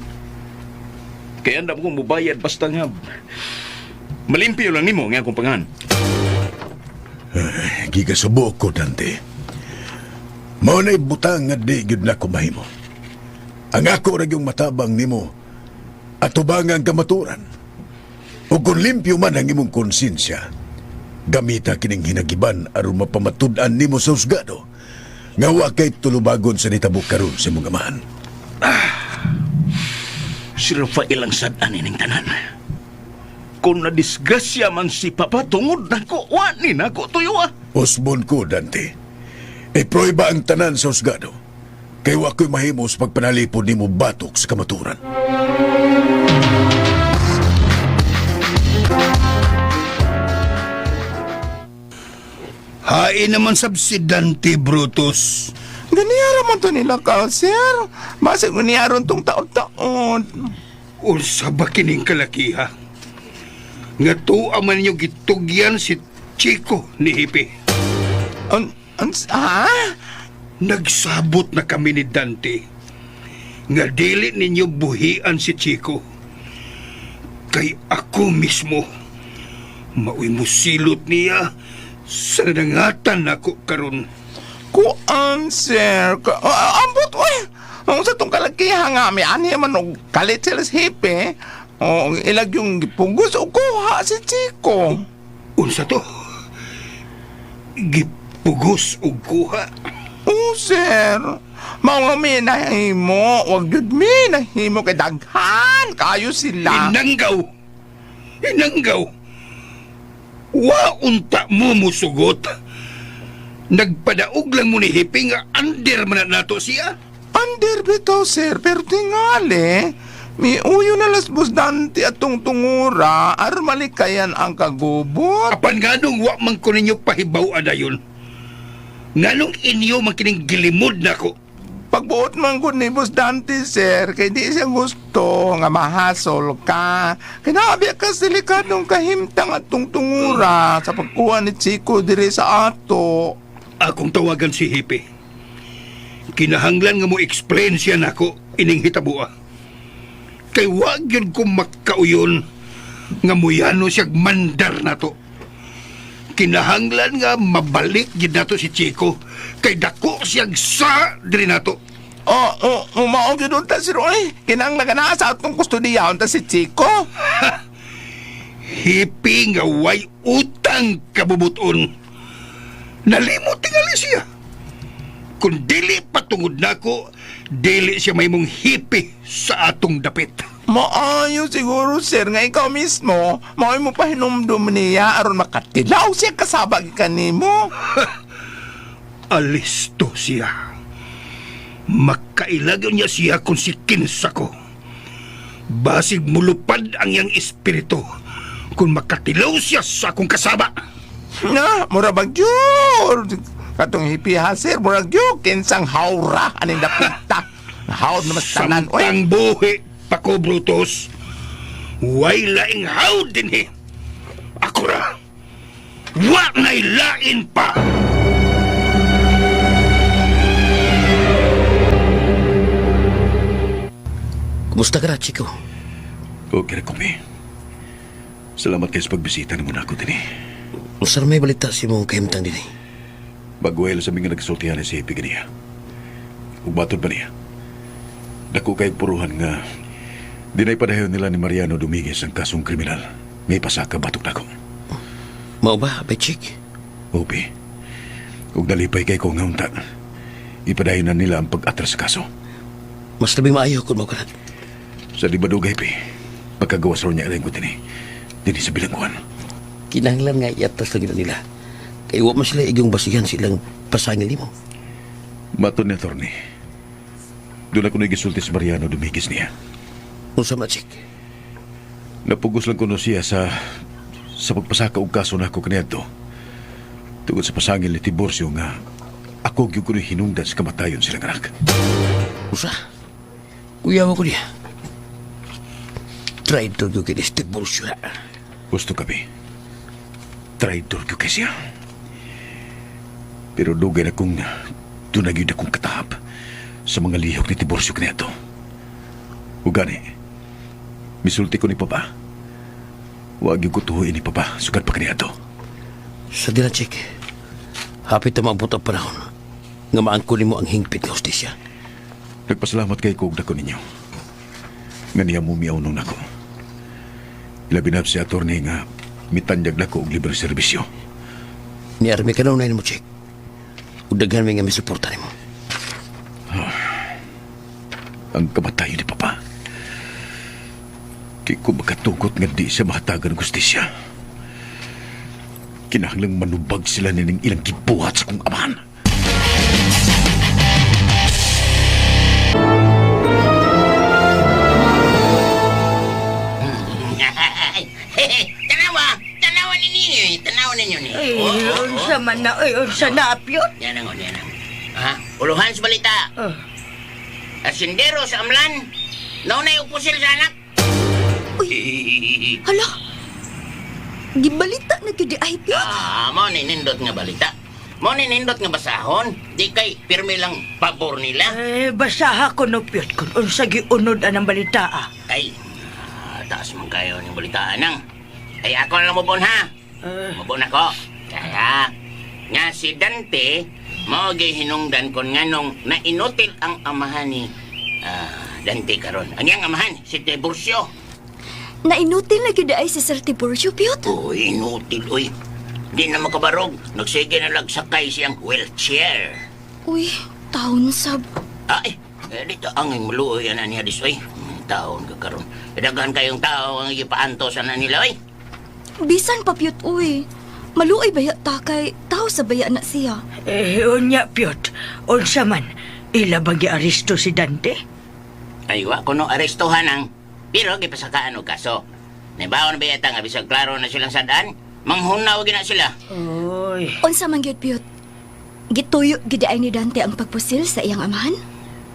F: Kaya andam ko mubayad basta nga malimpyo lang nimo ang akong pangan.
D: Gigasubo ko, Dante. Mao na'y butang nga di gyud na ko mahimo. Ang ako ra gyung matabang nimo atubang ang kamaturan. O kung limpyo man ang imong konsensya, gamita kining hinagiban aron mapamatud-an nimo sa husgado nga wa kay tulubagon sa nitabo karon sa imong amahan.
F: Si Rafael ang sad-an ining tanan. Kung nadisgrasya man si Papa tungod nako, wa ni nako tuyo ah.
D: Usbon ko, Dante. Iproiba ang tanan sa husgado. Kay wa ko'y mahimo sa pagpanalipod nimo batok sa kamaturan.
J: Hain naman sab si Dante Brutus.
I: Ganiyara man to nila ka, sir. Basig ganiyaron tong taon-taon.
J: Unsa ba kining kalakiha? Nga tuwa man ninyo gitugyan si Chico ni Hipi.
I: On, ha?
J: Nagsabot na kami ni Dante. Nga dili ninyo buhian si Chico. Kay ako mismo, maoy musilot niya Sa nangatan ako karon.
I: Kuan, sir. Ambot, oy. Ang sa tong kalakihan nga, may ani man og kalit sila sa hipe. O, ilag yung gipugos o kuha si Chico.
J: Unsa to? Gipugos og kuha.
I: O, sir. Mao nga may nahimo. Wag yun may nahimo kay daghan. Kayo sila.
J: Inanggaw! Inanggaw! Wa unta mo musugot. Nagpadaog lang mo ni Hipi nga under man na nato siya.
I: Under bitaw, sir. Pero tingali, may uyo na las Dante atong tungura aron malikayan ang kagubot.
J: Apan nganong wa man ko ninyo pahibaw dayon. Nganong inyo man kining gilimod nako.
I: Pagbuot man gud ni Boss Dante, sir, kay di siya gusto nga mahasol ka. Kinabi ka silikadong kahimtang atong tungura sa pagkuha ni Chico diri sa ato.
J: Akong tawagan si Hipi. Kinahanglan nga mo explain siya nako ining hitabua. Kay wa gyud ko makauyon nga muyano siyag mandar nato. Kinahanglan nga mabalik gyud nato si Chico kay dako siyag sa diri nato.
I: Oh, oh, oh, mao gyud unta sir oy. Kinahanglan ka na sa atong kustodiya unta si Chico.
J: Hipi nga way utang kabubuton. Nalimot tingali siya. Kung dili patungod nako, dili siya mahimong hipi sa atong dapit.
I: Maayo siguro sir nga ikaw mismo mao mo pahinumdum niya aron makatilaw siya kasaba kanimo.
J: Alisto siya. Makailagan niya siya kung si kinsa ko. Basig mulupad ang iyang espiritu kung makatilaw siya sa akong kasaba.
I: Na, mura bag jud. Katong hipi ha sir, murag jud kinsang hawra aning dapita. Hawd na mas tanan oy.
J: Samtang buhi pa ko, Brutus. Way laing hawd din eh. Ako ra. Wa na'y lain pa.
E: Kumusta ka na, Chico?
D: Okay ra ko, pi. Salamat kayo sa pagbisita nimo nako dinhi.
E: Unsa may balita si mong kahimtang dinhi?
D: Baguel sa mga nagsultihan ni si Hippie ganiya. Ug matod ba niya? Dako kay puruhan nga dinay padayon nila ni Mariano Dominguez ang kasong kriminal. May pasaka batok nako.
E: Mao ba, bay Chick?
D: Opi. Ug nalipay kay ko nga unta. Ipadayon na nila ang pag-atras sa kaso.
E: Mas labing maayo kung mao ka na.
D: Sa di badugay pi. Pagkagawas ro niya ko dinhi. Dinhi sa bilangguan.
E: Kinahanglan nga iatras lang nila. Kay wa man sila igong basihan silang pasangil nimo.
D: Matod ni attorney. Doon ako nagisulti sa Mariano Dominguez niya.
E: Unsa man, Chick?
D: Napugos lang kuno siya sa pagpasaka og kaso nako kaniadto. Tungod sa pasangil ni Tiburcio nga ako gyud kuno hinungdan sa kamatayon silang anak.
E: Usa? Kuya ko niya. Traitor ko kini Tiburcio na.
D: Gusto kami. Traitor gyud kay siya. Pero dugay na kong dunay gyud akong katahap sa mga lihok ni Tiburcio kaniadto. Ug gani, misulti ko ni Papa. Wa gyud ko tuhoy ni Papa sukad pa kaniadto.
E: Sa dila, Chick. Hapit na maabot ang panahon nga maangko nimo ang hingpit nga hustisya.
D: Nagpasalamat kay ko og dako ninyo. Nga niya mumiyaw nung nako. Ilabi na si attorney nga mitanyag nako og libre serbisyo.
E: Ni Army ka na mo, Chick. Ug daghan mi nga misuporta nimo.
D: Ang kamatayon ni Papa. Di ko makatugot nga di siya mahatagan ng gustisya. Kinahanglang manubag sila nining ilang gibuhat sa kong amahan.
C: Tanawa! Tanawa ninyo eh. Tanawa ninyo ni.
H: Ay, unsa man na, ay, unsa na, Pyot?
C: Yan ang, yan ang. Ha? Uluhan sa balita.
H: Ah.
C: Asindero sa amlan. Naunay upusil sa anak.
G: Uy, hala. Gibalita na gyud di ay Pyot.
C: Ah, mo ni nindot nga balita. Mo ni nindot nga basahon. Di kay pirmi lang pabor nila.
H: Eh, basaha ko no, Pyot, kung unsa giunod anang balita, ah.
C: Ay, taas man kayo ng balitaan nang. Ay, ako na lang mubon ha. Mubon ako. Kaya, nga si Dante, mao gyud hinungdan kon nganong nainutil ang amahan ni Dante karon. Ang iyang amahan, si Tiburcio.
G: Nainutil na gyud ay si Sir Tiburcio, Piot.
C: Uy, inutil, uy. Di na makabarog. Nagsige na lagsakay siyang wheelchair.
G: Uy, taon sab.
C: Ay, dito ang maluoy ana niya dis, uy. Taon ka karon. Daghan kayong tao ang ipaantos ana nila, uy.
G: Bisan pa, Piot, uy. Maluoy baya ta kay tao sa baya na siya.
H: Eh, unya, Piot. Unsa man, ila bang giaresto si Dante?
C: Ay, wa kuno arestuhan ang pero gipasakaan og kaso. Nabaon ba yata nga bisag klaro na silang sadaan, manghunaw gina sila.
H: Oy,
G: Unsa man gyud, Piot? Gituyo gyud ay ni Dante ang pagpusil sa iyang amahan?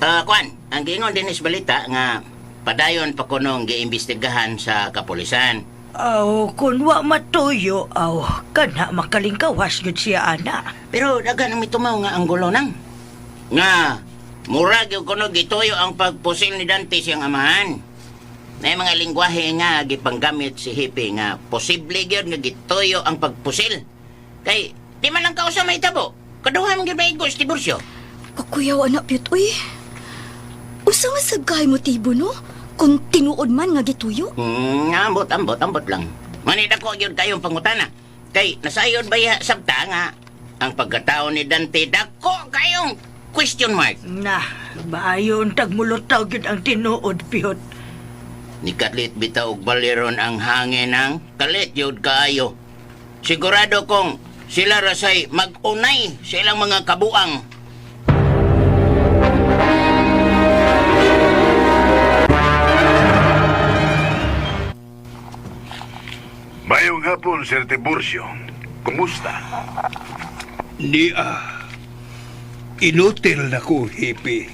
C: Kwan, ang giingon din is balita nga padayon pa kunong giimbestigahan sa kapulisan.
H: aw, kun wa matuyo, aw, kana makalingkawas gyud siya, ana.
C: Pero daghan ang mitumaw nga ang gulo nang. Nga murag yung kuno gituyo ang pagpusil ni Dante siyang amahan. May mga lingwahe nga gipanggamit si Hippie nga posible gyud nga gituyo ang pagpusil. Kay di man lang kausa may tabo. Kaduha man gyud maigo si Tiburcio.
G: Kakuyaw anak, Piot, uy. Usa man sab kay motibo, no? Kung tinuod man nga gituyo.
C: Ambot, ambot, ambot lang. Manid ako gyud kayong pangutana. Kay nasayod ba ya sabta nga ang pagkatao ni Dante dako kayong question mark.
H: Na, maayon tagmulutaw gyud ang tinuod, Piot.
C: Nikalit bitaw og baliron ang hangin ang kalit yun kaayo. Sigurado kong sila rasay mag-unay sa ilang mga kabuang.
D: Mayong hapon, Sir Tiburcio. Kumusta?
J: Ni ah, inutil na ko, Hippie.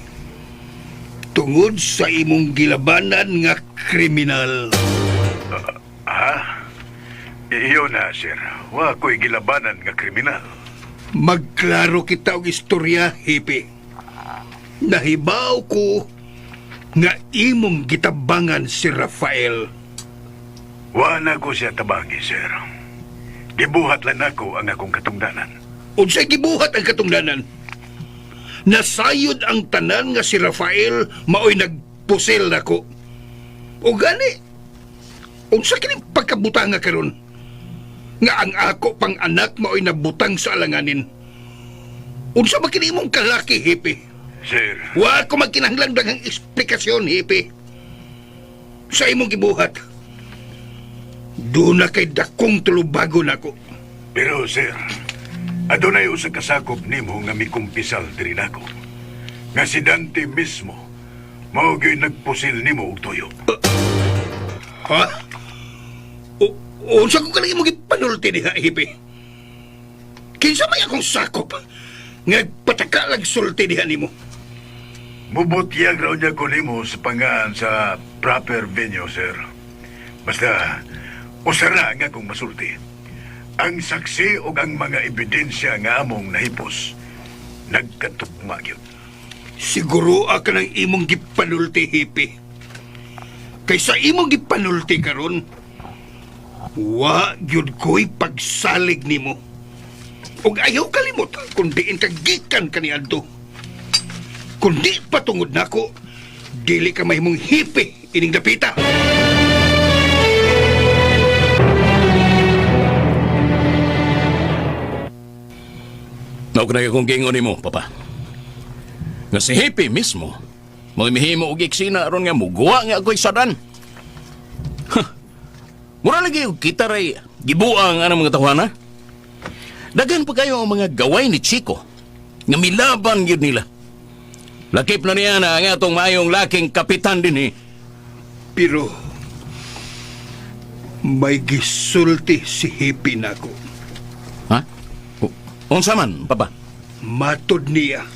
J: Tungod sa imong gilabanan nga kriminal.
D: Ha? Iyo na, sir. Wa ko'y gilabanan nga kriminal.
J: Magklaro kita og istorya, Hippie. Nahibaw ko nga imong gitabangan si Rafael.
D: Wa na ko siya tabangi, sir. Gibuhat lang nako ang akong katungdanan.
J: Unsay gibuhat ang katungdanan? Nasayod ang tanan nga si Rafael maoy nagpusil nako. O gani, unsa kini pagkabutang nga karon? Nga ang ako pang anak maoy nabutang sa alanganin. Unsa ba kini imong kalaki, Hippie?
D: Sir,
J: Wa ko magkinahanglan daghang eksplikasyon, Hippie. Sa imong gibuhat. Doon na kay dakong tulubago nako.
D: pero sir, adunay usa ka sakop nimo nga mikumpisal diri nako. Nga si Dante mismo mao gyud nagpusil nimo og tuyo.
J: Ha? O, unsa ko kanang imong gipanulti diha, Hippie? Kinsa may akong sakop? Nga nagpataka lang sulti diha nimo.
D: Mubutyag raw niya ko nimo sa pangaan sa proper venue, sir. Basta, usara nga kung masulti. Ang saksi o ang mga ebidensya nga among nahipos, nagkatugma gyud.
J: Siguro ka ng imong gipanulti, Hippie. Kay sa imong gipanulti karon, wa gyud ko'y pagsalig nimo. Ug ayaw kalimot kung diin ka gikan kaniadto. Kundi patungod nako, dili ka mahimong hippie ining dapita.
F: Mao na kung giingon nimo, papa. Nga si Hippie mismo, mo'y mihimo og eksena aron nga muguwa nga ako'y sadan. Huh. Mura lagi og kita ray gibuang anang mga tawana. Daghan pa kayo ang mga gaway ni Chico nga milaban gyud nila. Lakip na niya na ang atong maayong laking kapitan din eh.
J: Pero may gisulti si Hippie nako.
F: Ha? Unsa man, papa?
J: Matod niya.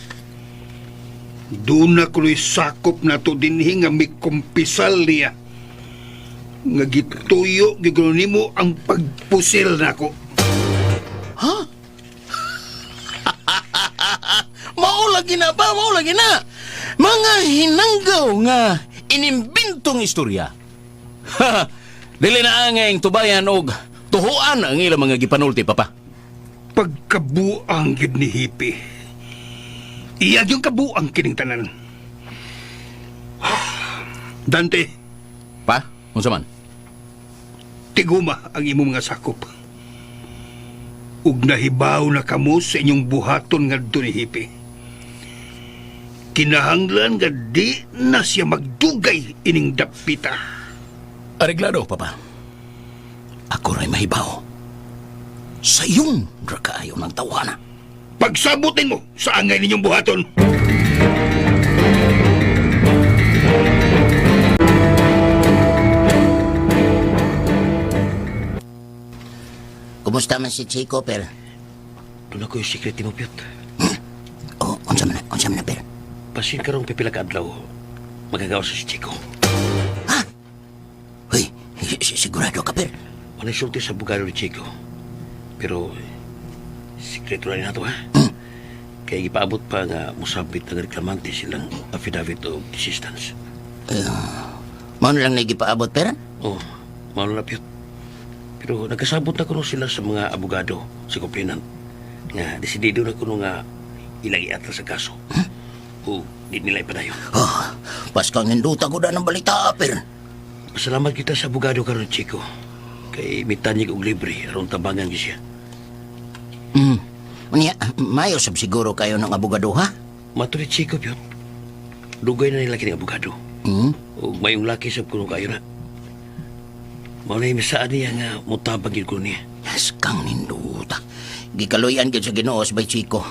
J: Doon na kuloy sakop na to dinhi nga mikumpisal niya. Nga gituyo gigulo nimo ang pagpusil nako.
F: Mao lagi na pa, mao lagi na. Mga hinanggaw nga inimbintong istorya. Ha, dili na angay tubayan og tuhuan ang ilang mga gipanulti, papa.
J: Pagkabuang yun ni Hippie. Iya yung kabuang kining tanan. Dante,
D: Pa, unsa man?
J: tiguma ang imong mga sakop. Ug nahibaw na kamo sa inyong buhaton ngadto ni Hippie. Kinahanglan nga di na siya magdugay ining dapita.
F: Areglado, Papa. Ako ray mahibaw. Sa iyong rakaayo ng tawhana.
J: Pagsabutin mo sa angay ninyong buhaton.
C: Kumusta man si Chico, Per?
E: Doon ako yung secret mo, Piot.
C: Oh, unsa man na, unsa man na, Per?
E: Pasin karong pipila ka adlaw, magagawa sa si Chico.
C: Hoy, sigurado ka, Per?
E: Walay sulti sa bugalo ni Chico. Pero, sikreto na rin nato, ha? Kaya ipaabot pa nga musabit ng reklamante silang affidavit of desistance.
C: Mao na lang nagipaabot, Per?
E: Oh, mao na Piot. Pero nagkasabot na kuno sila sa mga abogado sa complainant nga desidido na kuno nga ilang iatras sa kaso. O di nila ipadayon.
C: Oh, paskang ninduta ko na ng balita, Per.
E: Pasalamat kita sa abogado karon Chico. Kay mitanyag og libre aron tabangan gyud siya.
C: Unya, mayo sab siguro kayo ng abogado, ha?
E: Mato ni Chico Piot. Dugay na nila kining abogado. O mayong laki sab kuno kayo na. Mao na saan niya nga mutabang gyud ko niya.
C: Askang ninduta. Gikaluyan gyud sa Ginoo sa bay Chico.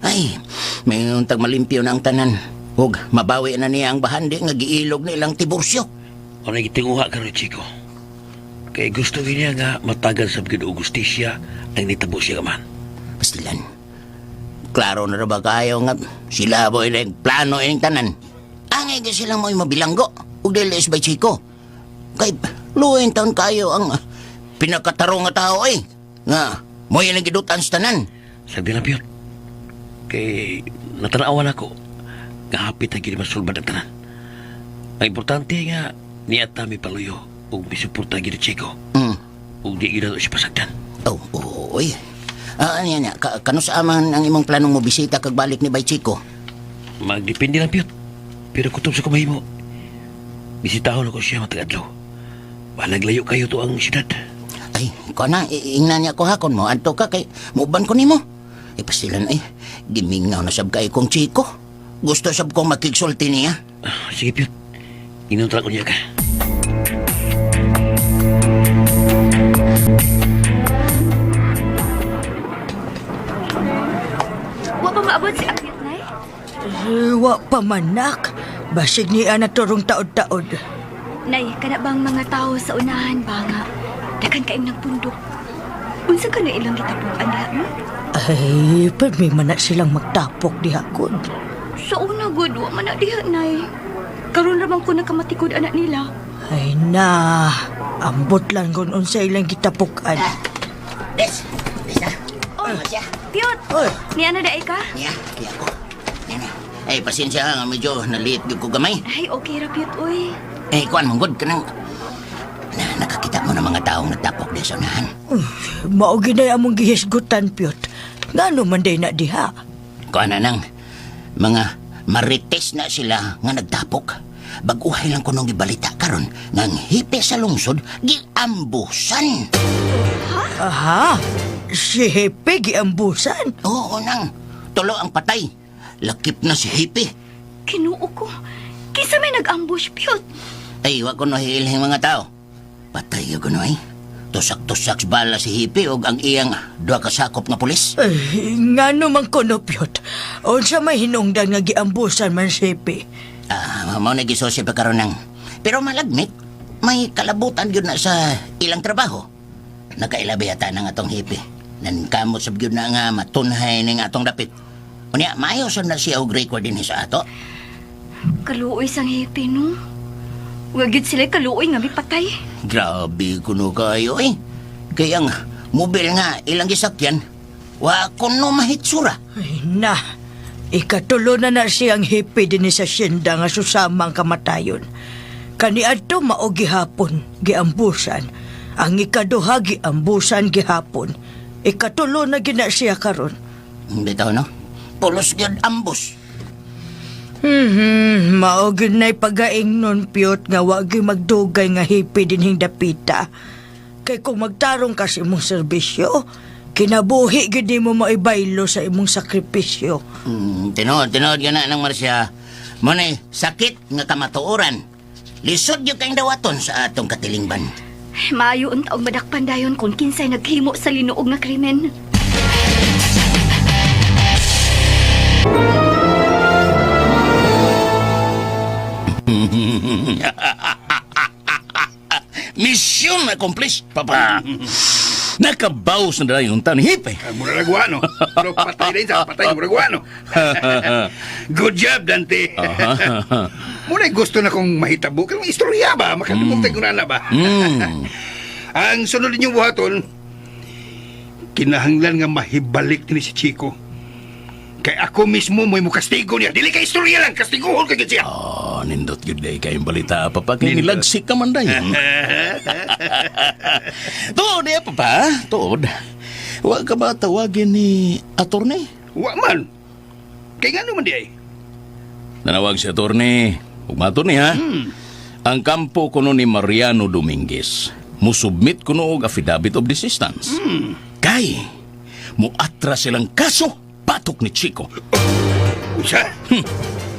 C: Ay, may untag malimpyo na ang tanan. Ug mabawi na niya ang bahandi nga giilog nilang Tibursyo.
E: Mao na gitinguha karon ni Chico. Kay gusto gyud niya nga matagan sab gyud og gustisya ang nitabo siya man.
C: Pastilan. Klaro na ra ba kayo nga sila boy ilang plano ining tanan. Angay gyud silang mo'y mabilanggo ug dili is bay Chico. Kay luoy taon kayo ang pinakatarong nga tao eh. Nga mo'y ilang gidutan sa tanan.
E: Sabi lang Piot. Kay natanawan ako nga hapit na gyud masulbad ang tanan. Ang importante nga niya mi paluyo ug misuporta gyud ni Chico. Ug di gyud nato siya pasagdan.
C: Oh, oy. Ah, ano yan, ka kano sa man ang imong planong mo bisita kag balik ni Bay Chico?
E: Magdepende lang, Piot. Pero kutob sa kumahimo. Bisitahon ako siya matag adlaw. Balag layo kayo to ang siyudad.
C: Ay, ko na, ingnan niya ko hakon mo. Adto ka kay muban ko nimo. Eh, pastilan ay, gimingaw na sab kay kong Chico. Gusto sab kong makigsulti niya.
E: Ah, sige, Piot. Inuntra ko niya ka.
G: Wa pa maabot si Apyot, Nay?
H: Eh, wa pa manak. Basig niya na turong taod-taod.
G: Nay, kana bang mga tao sa unahan ba nga? Dakan kaayong nagpundok. Unsa ka na ilang gitapukan diha no?
H: Ay, permi man na silang magtapok diha kun.
G: Sa una gud wa man na diha, Nay. Karon ra man ko nakamatikod anak nila.
H: Ay na, ambot lang kung unsa ilang gitapukan.
C: Des, des na.
G: Oh,
C: siya.
G: Piot!
H: Oy.
G: Niya na daay ka?
C: Niya, niya ko. Niya na. Ay, pasensya nga, medyo naliit gyud ko gamay.
G: Ay, okay ra Piot, oy.
C: Eh, kuan mong good ka nang... Na, nakakita mo ng mga taong nagtapok di sa unahan.
H: Mao ginay among gihisgutan, Piot. Ngano man day na diha?
C: Kuan na nang mga marites na sila nga nagtapok. Baguhay lang ko nung gibalita karon nga ang hipe sa lungsod giambusan.
H: Aha, si Hepe giambusan.
C: Oo nang, tulo ang patay. Lakip na si hipe.
G: Kinuo ko. Kinsa may nag-ambush, Piot?
C: Ay, wa ko no hiilhing mga tao. Patay ko no ay. Tusak-tusak sa bala si hipe og ang iyang duha ka sakop nga pulis.
H: Ay, ngano man kuno, Piot. Unsa may hinungdan nga giambusan man si Hepe?
C: Ah, mao na gisosya pa karon nang. Pero malagmit, may kalabutan gyud na sa ilang trabaho. Nakailabi yata ng atong hipi. Naningkamot sab gyud na nga matunhay ning atong dapit. Unya, maayo sad na siya og record dinhi sa ato.
G: Kaluoy sang hepe, no? Wa gyud sila kaluoy nga mipatay.
C: Grabe kuno kayo eh. Kaya ang mobil nga ilang gisakyan, wa kuno mahitsura.
H: Ay na, ikatulo na na siyang hippie din sa siyenda nga susamang kamatayon. Kaniadto mao gihapon, giambusan. Ang ikaduha giambusan gihapon. Ikatulo na gina siya karon.
C: Bitaw no? Pulos gyud ambos.
H: Mao gyud na'y pagaing nun, Piyot, nga wa gyud magdugay nga hipi dinhing dapita. Kay kung magtarong ka sa imong serbisyo, kinabuhi gyud nimo maibaylo sa imong sakripisyo.
C: Tinuod, tinuod yun na ng Marcia. Muna'y sakit nga kamatuoran. Lisod yung kayong dawaton sa atong katilingban.
G: Maayo unta og madakpan dayon kung kinsay naghimo sa linuog nga krimen.
F: Mission accomplished, Papa. Nakabaws na dahil yung taon ni Hipe.
J: Ah, Mura no. Pero patay rin sa patay mura no. Good job, Dante. Muna gusto na kong mahitabo. Kaya istorya ba? Makalimot mm. na ba? Ang sunod ninyong buhaton, kinahanglan nga mahibalik ni si Chico. Kay ako mismo mo'y mukastigo niya. Dili kay istorya lang, kastiguhon kay siya.
F: Oh, nindot yun day kayong balita, Papa. Kaya nilagsik ka man dayon. Tuod eh, Papa. Tuod. Wa ka ba tawagin ni attorney?
J: Wa man. Kay ngano man di ay?
F: Nanawag si attorney. Ugma attorney ha. Ang kampo kuno ni Mariano Dominguez. Musubmit kuno og affidavit of desistance. Kay muatra silang kaso patok ni Chico.
J: Usa?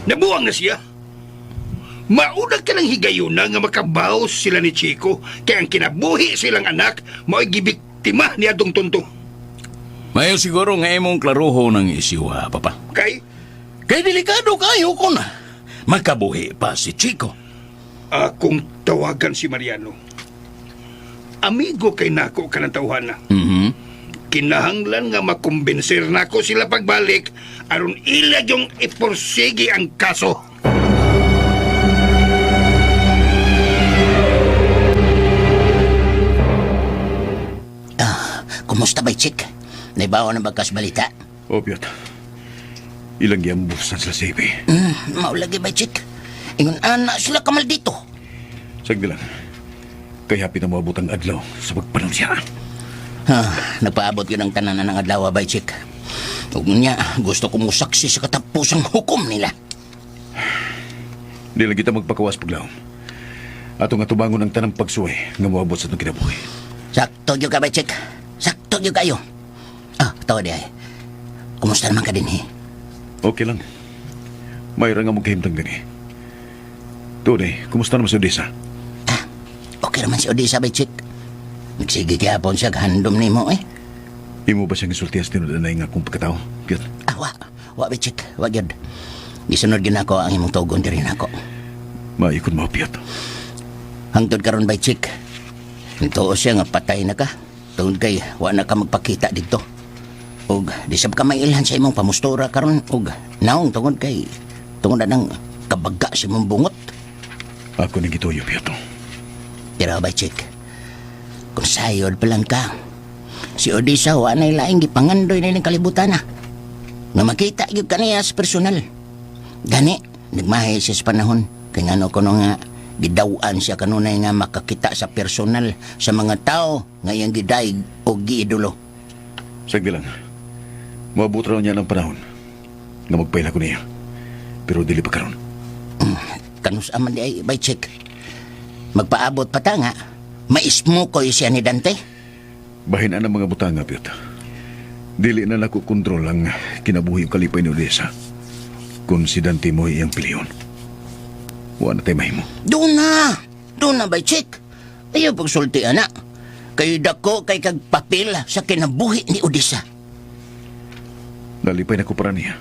J: Nabuang na siya. Maunag ka ng higayon na nga makabaos sila ni Chico kay ang kinabuhi silang anak mao'y gibiktima ni adong tonto.
F: Mayo siguro nga imong klaruho ng isyuha, papa.
J: Kay
F: Kay delikado kayo kun makabuhi pa si Chico.
J: akong tawagan si Mariano. Amigo kay nako kanang tawhana. Kinahanglan nga makumbinser nako sila pagbalik aron ila yung iporsige ang kaso.
C: Ah, kumusta ba, Chick? Naibawa na ba kas balita?
D: O, Piot. Ilang giambusan sila sa ibi.
C: Maulagi ba, Chick? Ingon ana sila kamal dito.
D: Sagdi lang. Kay hapit na moabot ang adlaw sa pagpanunsya.
C: Ha, nagpaabot yun ang tanan ng adlaw, bay, Chick. Ug niya, gusto ko musaksi sa katapusang hukom nila.
D: Di lang kita magpakawas paglawom. Ato nga tubangon ang tanang pagsuway nga moabot sa atong kinabuhi.
C: Sakto gyud ka, bay, Chick. Sakto gyud kayo. Ah, tawa di ay. Kumusta naman ka din, eh?
D: Okay lang. Mayroon nga mong kahimtang gani. Tunay, kumusta naman si Odessa?
C: Ah, okay naman si Odisa, bay, Chick. Nagsige gyapon siya, handom nimo eh.
D: Imo ba siyang isultihan sa tinud-anay nga akong pagkatao? Piot,
C: Ah, wa. Wa, bay, Chick. Wa gyud. Gisunod gyud nako ang imong tugon diri nako.
D: maikon mo, Piot.
C: Hangtod karon bay, Chick. Nituo siya nga patay na ka. Tungod kay wa na ka magpakita dito. Ug di sab ka mailhan sa imong pamustura karon ug naong tungod kay tungod na ng kabaga sa imong bungot.
D: Ako nang gituyo, Piot.
C: Pero bay, Chick, kung sayod pa lang ka, si Odisa wa na'y laing gipangandoy na kalibutan na. Nga makita gyud kaniya sa personal. Gani, nagmahi siya sa panahon. Kay ngano kuno nga gidaw-an siya kanunay nga makakita sa personal sa mga tao nga iyang gidaig o giidolo.
D: Sagdi lang. Moabot raw niya ng panahon nga magpaila ko niya. Pero dili pa karon.
C: Kanus aman di ay bay check. Magpaabot pa ta nga, maismukoy siya ni Dante.
D: Bahin ang mga butanga, Piot. Dili na nako kontrol ang kinabuhi ug kalipay ni Odessa. Kung si Dante mo iyang piliyon. Wa na tay mahimo.
C: Doon na! Doon na, bay check. Ayaw pagsulti, ana. Kay dako kay kag papel sa kinabuhi ni Odessa.
D: Nalipay na ko para niya.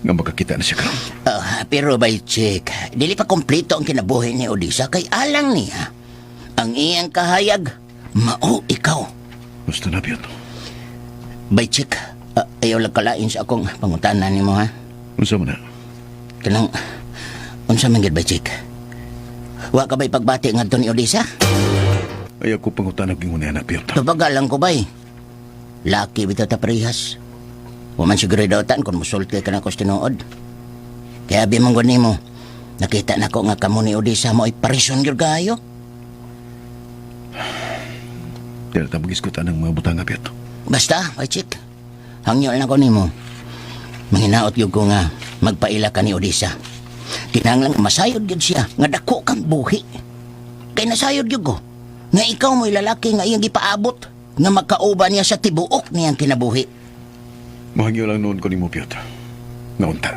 D: Nga makakita na siya karon.
C: Ah, pero bay check, dili pa kompleto ang kinabuhi ni Odessa kay alang niya. Ang iyang kahayag, mao ikaw.
D: Gusto na, Piot.
C: Bay check, ayaw lang kalain sa akong pangutana nimo ha.
D: Unsa man na?
C: Kanang unsa man gyud bay check? Wa ka bay pagbati ngadto ni Odessa?
D: Ayaw ko pangutanag ingon niya na, Piot.
C: Tubaga lang ko bay. Laki bitaw ta parehas. Wa man siguro dawtan kung musulti ka na ko sa tinuod. Kaya abi mong nimo, nakita na ko nga kamo ni Odessa mo ay parison gyud kaayo.
D: Di na ta mag-iskutan ang mga butanga, Piot.
C: Basta, ay chick. Hangyo lang ko nimo. Manginaot gyud ko nga magpaila ka ni Odisa. Kinahanglan masayod gyud siya nga dako kang buhi. Kay nasayod gyud ko nga ikaw mo'y lalaki nga iyang gipaabot nga makauban niya sa tibuok niyang kinabuhi.
D: Mahangyo lang noon ko ni mo, Piotr. Naunta.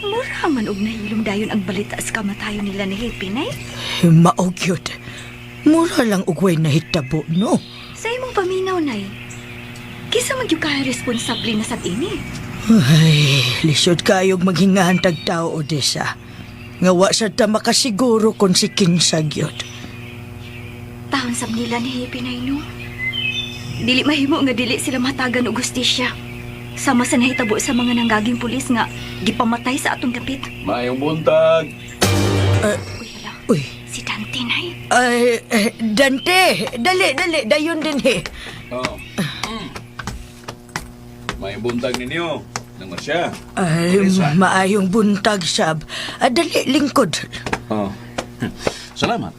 G: Mura man og nahilom dayon ang balita sa kamatayon nila ni Happy, nay.
H: Mao gyud. Mura lang og way nahitabo, no?
G: Sa imong paminaw, nay. Kisa man gyud ka responsable na sad ini.
H: Ay, lisod kayog maghingahan tag tao, Odessa. Nga wa sa ta makasiguro kung si kinsa gyud.
G: Tahon sab nila ni Happy, nay, no? Dili mahimo nga dili sila matagan og hustisya. Sama sa nahitabo sa mga nanggaging pulis nga gipamatay sa atong dapit.
D: Mayong buntag!
G: Uy, hala.
H: Uy,
G: Si Dante, nay.
H: ay, eh, Dante, dali, dali, dayon din eh.
D: Oh. Mayong buntag ninyo. Nang siya.
H: Ay, maayong buntag, sab. Ah, dali, lingkod.
F: Oh. Salamat.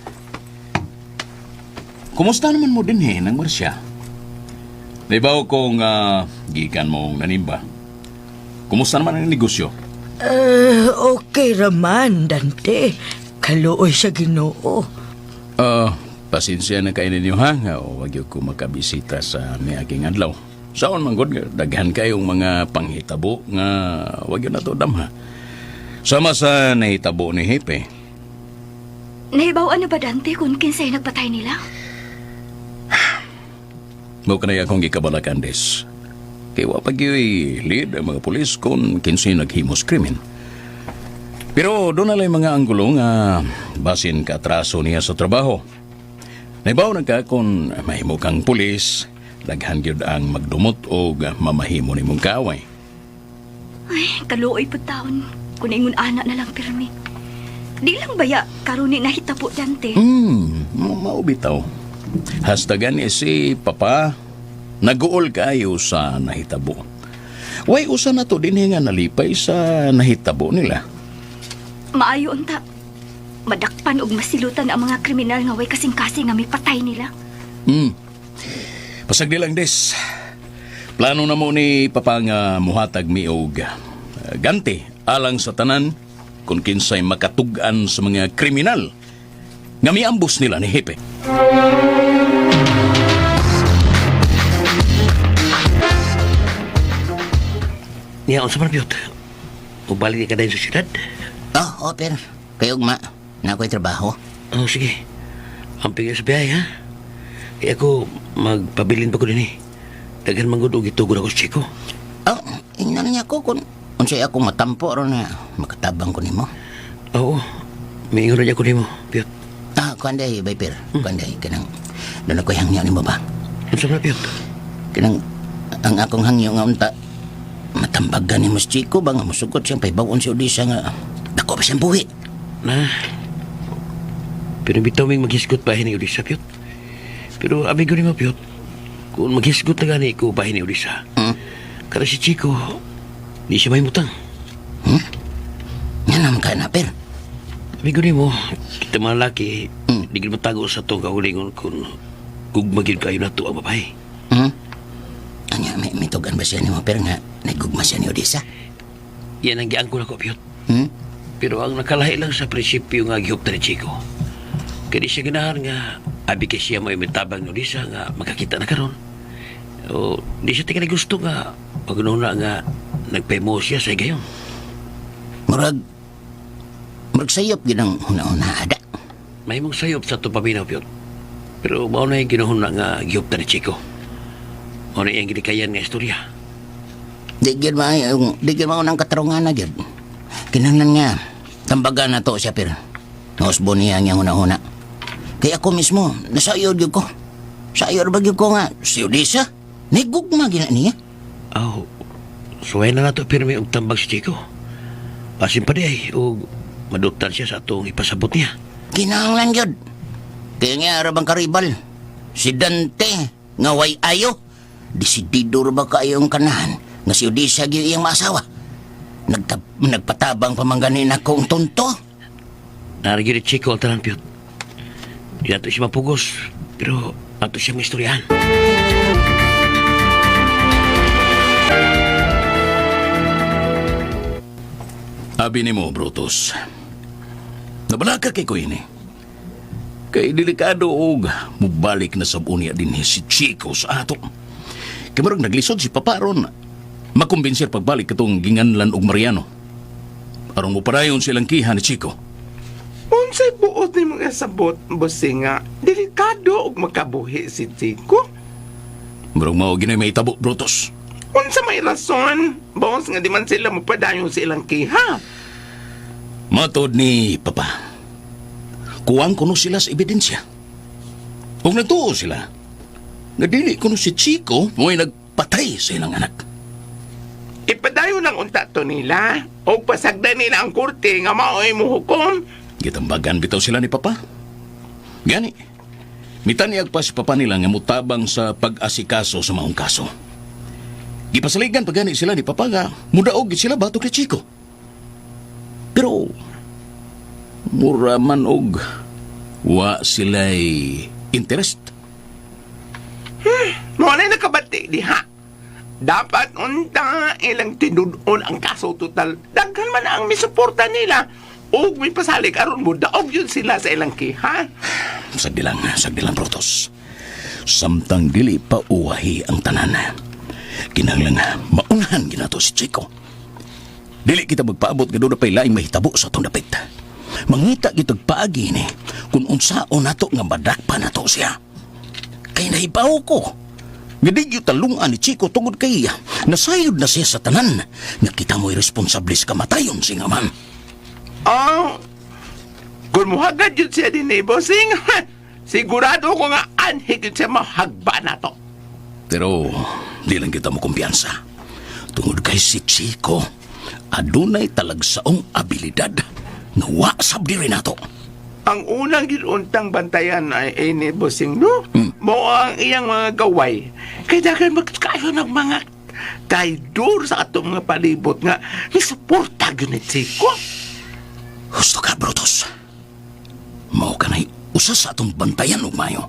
F: Kumusta naman mo din eh, nang Marcia? Naibaw kong gikan mong nanimba. Kumusta naman ang negosyo?
H: Eh, okay raman, Dante. Kaluoy sa Ginoo.
F: Ah, pasensya na kayo ninyo ha. Nga, wag yun ko makabisita sa miaging adlaw. Saon man gud nga, daghan kayong mga panghitabo nga wag yun na to damha. Sama sa nahitabo ni Hepe.
G: Nahibaw na ba, Dante, kung kinsay nagpatay nila?
F: Mao kanay akong gikabalakan des. Kay wa pa gyuy lead ang mga pulis kung kinsay naghimos krimen. Pero doon na lang mga anggulo nga basin ka atraso niya sa trabaho. Naibaw na ka kung mahimo kang pulis, daghan gyud ang magdumot o mamahimo nimong kaaway.
G: Ay, kaluoy po taon. Kung ingon ana na lang pirmi. Di lang baya, karon ni nahitabo, Dante.
F: Maubitaw. Hastagan ni si Papa, naguol kayo sa nahitabo. Way usa na to din nga nalipay sa nahitabo nila.
G: Maayo unta. Madakpan og masilutan ang mga kriminal nga way kasing-kasing nga mipatay nila.
F: Pasagdi lang des. Plano na mo ni Papa nga muhatag mi og ganti alang sa tanan kung kinsay makatug-an sa mga kriminal nga miambos nila ni Hepe.
E: Niya, unsa man, Piotr? Ubalik ka dahil sa syudad?
C: Oh, oh, pero kayo ma, na ako'y trabaho.
E: Oh, sige. Ang pigil sa biyahe, ha? Kaya ako, magpabilin pa ko din eh. Daghan man gud og gitugod ako sa Chico.
C: Oh, ingnan niya ko kung unsay ako matampo ron na makatabang ko nimo.
E: Oo. May ingon na ko nimo, Piot.
C: Ah, kuan day, Viper. Kuan day, kanang doon ako'y hangyo nimo ba?
E: Unsa man, Piot?
C: Kanang ang akong hangyo nga unta matambagan ni Mas Chico ba nga musugot siyang paibawon si Odisa nga dako pa siyang buhi.
E: Na. Pero bitaw ming maghisgot bahin ni Odisa, Piot. Pero abi ko nimo, Piot. Kung maghisgot na gani ko bahin ni Odisa. Kada si Chico, di siya mahimutang.
C: Nga naman ka na, Per.
E: Abi ko nimo, kita mga laki, di gid matago sa itong kaulingon kung gugma gyud kayo nato ang babae.
C: Anya, may tugan ba siya nimo, Per, nga nagugma siya ni Odisa?
E: Yan ang giangko nako, Piot.
C: Hmm?
E: Pero ang nakalahi lang sa prinsipyo nga gihupta ni Chico. Kaya di siya ganahan nga abi kay siya may mitabang ni Odisa nga makakita na karon. O di siya tingali gusto nga pag na nga nagpemo siya sa gayon.
C: Murag, murag sayop gid ang huna-huna ada.
E: Mahimong sayop sa itong paminaw, Piot. Pero mao na yung ginuhuna nga gihupta ni Chico. Mao na iyang ginikayan nga istorya.
C: Di gyud maayo, di gyud mao nang katarungan na gyud. Kinahanglan nga tambagan na to siya pero nausbo niya ang iyang huna-huna. Kaya ako mismo, nasayod gyud ko. Sayod ba gyud ko nga si Odisa? Nigugma gina niya.
E: Aw, suway na nato pirmi og tambag si Chico. Pasin pa di ay, og maduktan siya sa atong ipasabot niya.
C: Kinahanglan gyud. Kaya nga ara bang karibal? Si Dante nga way ayo. Desidido ra ba kayo ang kanahan nga si Odisa gyud iyang maasawa. Nagpatabang pa man gani nako ang tonto.
E: Narigid ni Chico ang tanan, Pyot. Di nato siya mapugos, pero ato siya maistoryahan.
F: Abi nimo, Brutus. Nabalaka kay ko ini. Kay delikado og mubalik na sa unya din si Chico sa ato. Kay murag naglisod si Papa ron. Makumbinsir pagbalik katong ginganlan og Mariano. Aron mo padayon silang kiha ni Chico.
I: Unsay buot ni mga sabot, bossing nga, delikado og makabuhi si Chico.
F: Murag mao ginoy may tabo, Brutus.
I: Unsa may rason, boss nga di man sila mupadayon sa ilang kiha.
F: Matod ni Papa. Kuwang kuno sila sa ebidensya. Kung nagtuo sila, nga dili kuno si Chico mo'y nagpatay sa ilang anak.
I: Ipadayon ang unta to nila. O pasagdan nila ang korte nga mao'y muhukom.
F: Gitambagan bitaw sila ni Papa. Gani, mitanyag pa si Papa nila nga mutabang sa pag-asikaso sa maong kaso. Gipasaligan pa gani sila ni Papa nga mudaog gid sila batok ni Chico. Pero mura man og wa sila'y interest.
I: Mo na nakabati diha. Dapat unta ilang tinudon ang kaso total. Daghan man ang misuporta nila. Og may pasalig aron mo daog yun sila sa ilang kiha.
F: Sagdi lang, Protos. Samtang dili pa uwahi ang tanan. Kinahanglan maunahan ginato si Chico. Dili kita magpaabot nga doon na pa'y laing mahitabo sa atong dapit. Mangita kitag paagi ni kung unsaon nato nga madakpa nato siya. Kay nahibaw ko. Nga di gyud talungan ni Chico tungod kay nasayod na siya sa tanan nga kita mo'y responsable sa kamatayon si ngaman.
I: Oh, kung muhagad yun siya din eh, bossing. Sigurado ko nga anhig yun siya mahagba na to.
F: Pero di lang kita mo kumpiyansa. Tungod kay si Chico, adunay talagsaong abilidad nga wa sab diri nato.
I: Ang unang ginuntang bantayan ay ini, bossing, no? Mo ang iyang mga gaway. Kaya daghan magkayo ng mga traidor sa atong mga palibot nga misuporta gyud ni Chico.
F: Husto ka, Brutus. Mao ka na'y usa sa atong bantayan ug mayo.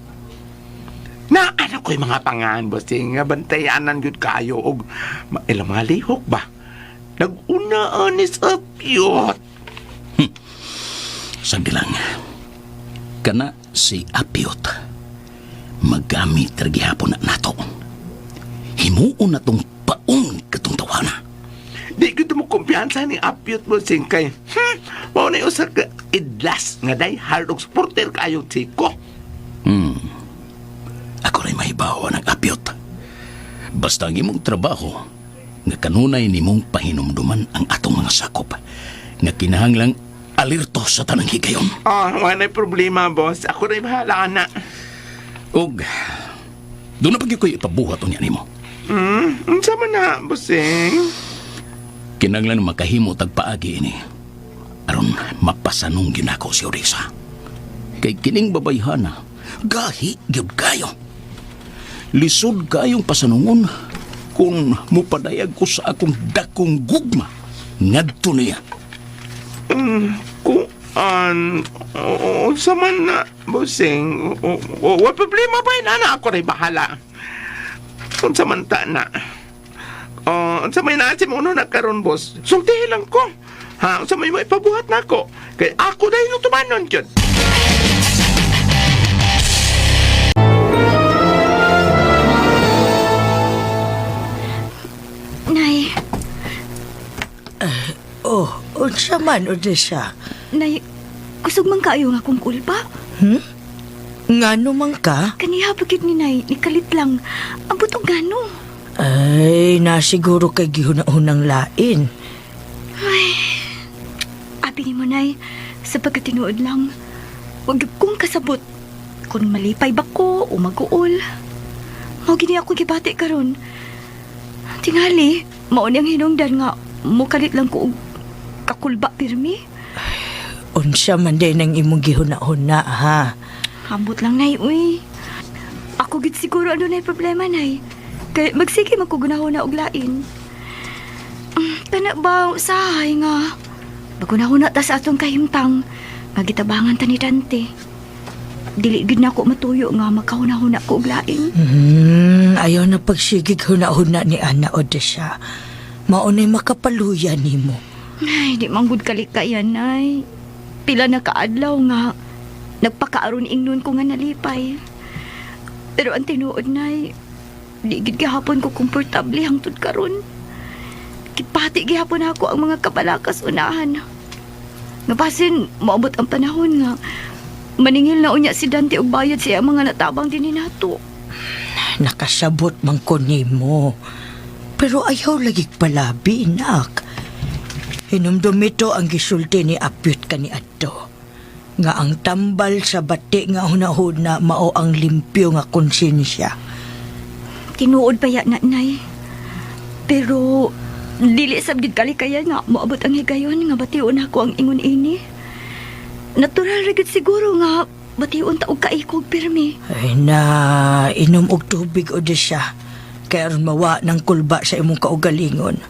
I: Na ano ko'y mga pangan, bossing, nga bantayanan gyud kayo og ilang mga lihok ba? Nag-unaan ni sa piyot.
F: Sagdi lang. Kana si Apiot. Magamit ra gihapon na nato. Himuon na tong paong katong tawana.
I: Di ko mo kumpiyansa ni Apyot bossing kay mao na usa ka idlas nga day hard og supporter kayo Chico.
F: Ako rin mahibaw ng Apiot. Basta ang imong trabaho, nga kanunay nimong pahinumduman ang atong mga sakop, nga kinahanglang alerto sa tanang higayon.
I: Ah, wala problema, boss. Ako rin bahala na.
F: Og, doon na pag ko'y ipabuhat unya nimo.
I: Unsa man na, bossing?
F: Kinahanglan makahimo tag paagi ini. Aron mapasanong ginako si Orisa. Kay kining babayhana, gahi gyud kayo. Lisod kayong pasanungon kung mupadayag ko sa akong dakong gugma ngadto niya.
I: Kuan, unsa man na, bossing? Wa problema ba yun, ana? Ako rin bahala. Unsa man ta na? Oh, unsa may naa si mo na karon, boss? Sultihin lang ko. Ha, unsa may maipabuhat nako? Kay ako dahil no tumanon jud.
G: Nay,
H: Oh, unsa man Odessa?
G: nay, kusog man kaayo nga akong kulba.
H: Ngano man ka?
G: Kaniha pa gyud ni Nay, nikalit lang. Ang butong gano.
H: Ay, nasiguro kay gihuna-hunang lain.
G: Abi ni mo, Nay, sa pagkatinuod lang, wag gyud kong kasabot. Kung malipay ba ko o mag-uol. Mao gini ako gibati karon. Tingali, mao ni ang hinungdan nga mukalit lang ko og kakulba pirmi.
H: Unsa man din ang imong gihuna-huna ha?
G: Ambot lang, Nay, uy. Ako gid siguro ano na problema, Nay. Kay magsige man ko gunahon na og lain. Kana ba usahay nga bago na ta sa atong kahimtang nga gitabangan ta ni Dante. Dili gid nako matuyo nga makahuna-huna ko og lain.
H: Ayaw na pagsigig huna-huna ni Ana Odessa. Maunay makapaluya nimo.
G: Ay, di man gud kalikayan, nay. Pila na kaadlaw nga nagpakaaron ingnon ko nga nalipay. Pero ang tinuod, nay, di gid gihapon ko komportable hangtod karon. Gipati gihapon ako ang mga kabalakas unahan. Nga basin, moabot ang panahon nga maningil na unya si Dante og bayad siya ang mga natabang dinhi nato.
H: Nakasabot man ko nimo. Pero ayaw lagi palabi, nak. Hinumdum ito ang gisulti ni Apyot kaniadto. Nga ang tambal sa bati nga hunahuna mao ang limpyo nga konsensya.
G: Tinuod pa ya na, nay. Pero dili sab gid kalikayan nga moabot ang higayon nga bation ako ang ingon ini. Natural ra gid siguro nga bation ta og kaikog pirmi.
H: Ay na, inom og tubig o di siya. Kaya aron mawa ng kulba sa imong kaugalingon.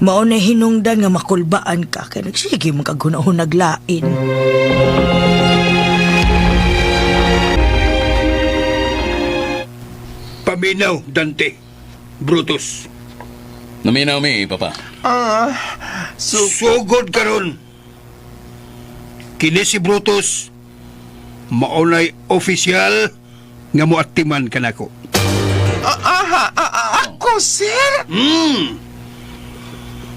H: Mao na hinungdan nga makulbaan ka kay nagsige mo kag hunahunag lain.
J: Paminaw, Dante. Brutus.
F: Naminaw mi, Papa.
I: Ah, so,
J: Sugod karon. Kini si Brutus maunay opisyal nga moatiman kanako.
I: ah, aha, ah, ah, ako, sir?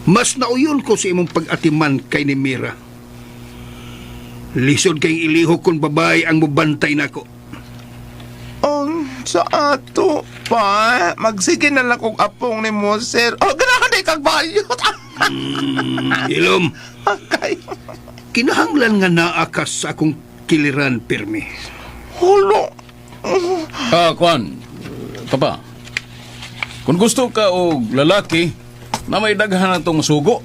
J: Mas nauyon ko sa imong pag-atiman kay ni Mira. Lisod kay ilihok kung babae ang mubantay nako.
I: Sa ato pa, magsige na lang kong apong ni mo, sir. Oh, ganahan di kag bayot.
J: Ilom,
I: Okay.
J: kinahanglan nga naa ka sa akong kiliran pirmi.
I: Hulo.
F: Ah, Kwan, Papa. Kung gusto ka og lalaki na may daghan atong sugo,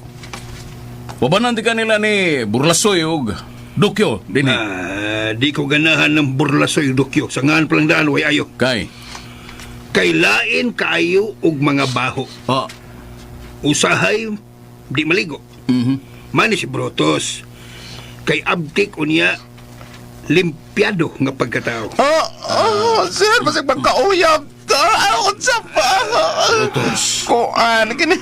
F: wabanan di ka nila ni Burlasoy og Dukyo dinhi.
J: Ah, di ko ganahan ng burlasoy dukyo. Sa ngan palang daan, way ayo.
F: Kay.
J: Kay lain kaayo og mga baho.
F: Ah,
J: Usahay, di maligo. Mani si Brutus. Kay abtik unya limpyado nga pagkatao.
I: Oh, oh, sir, basig pagkauyab ta. Ah, unsa pa? Kuan, kini.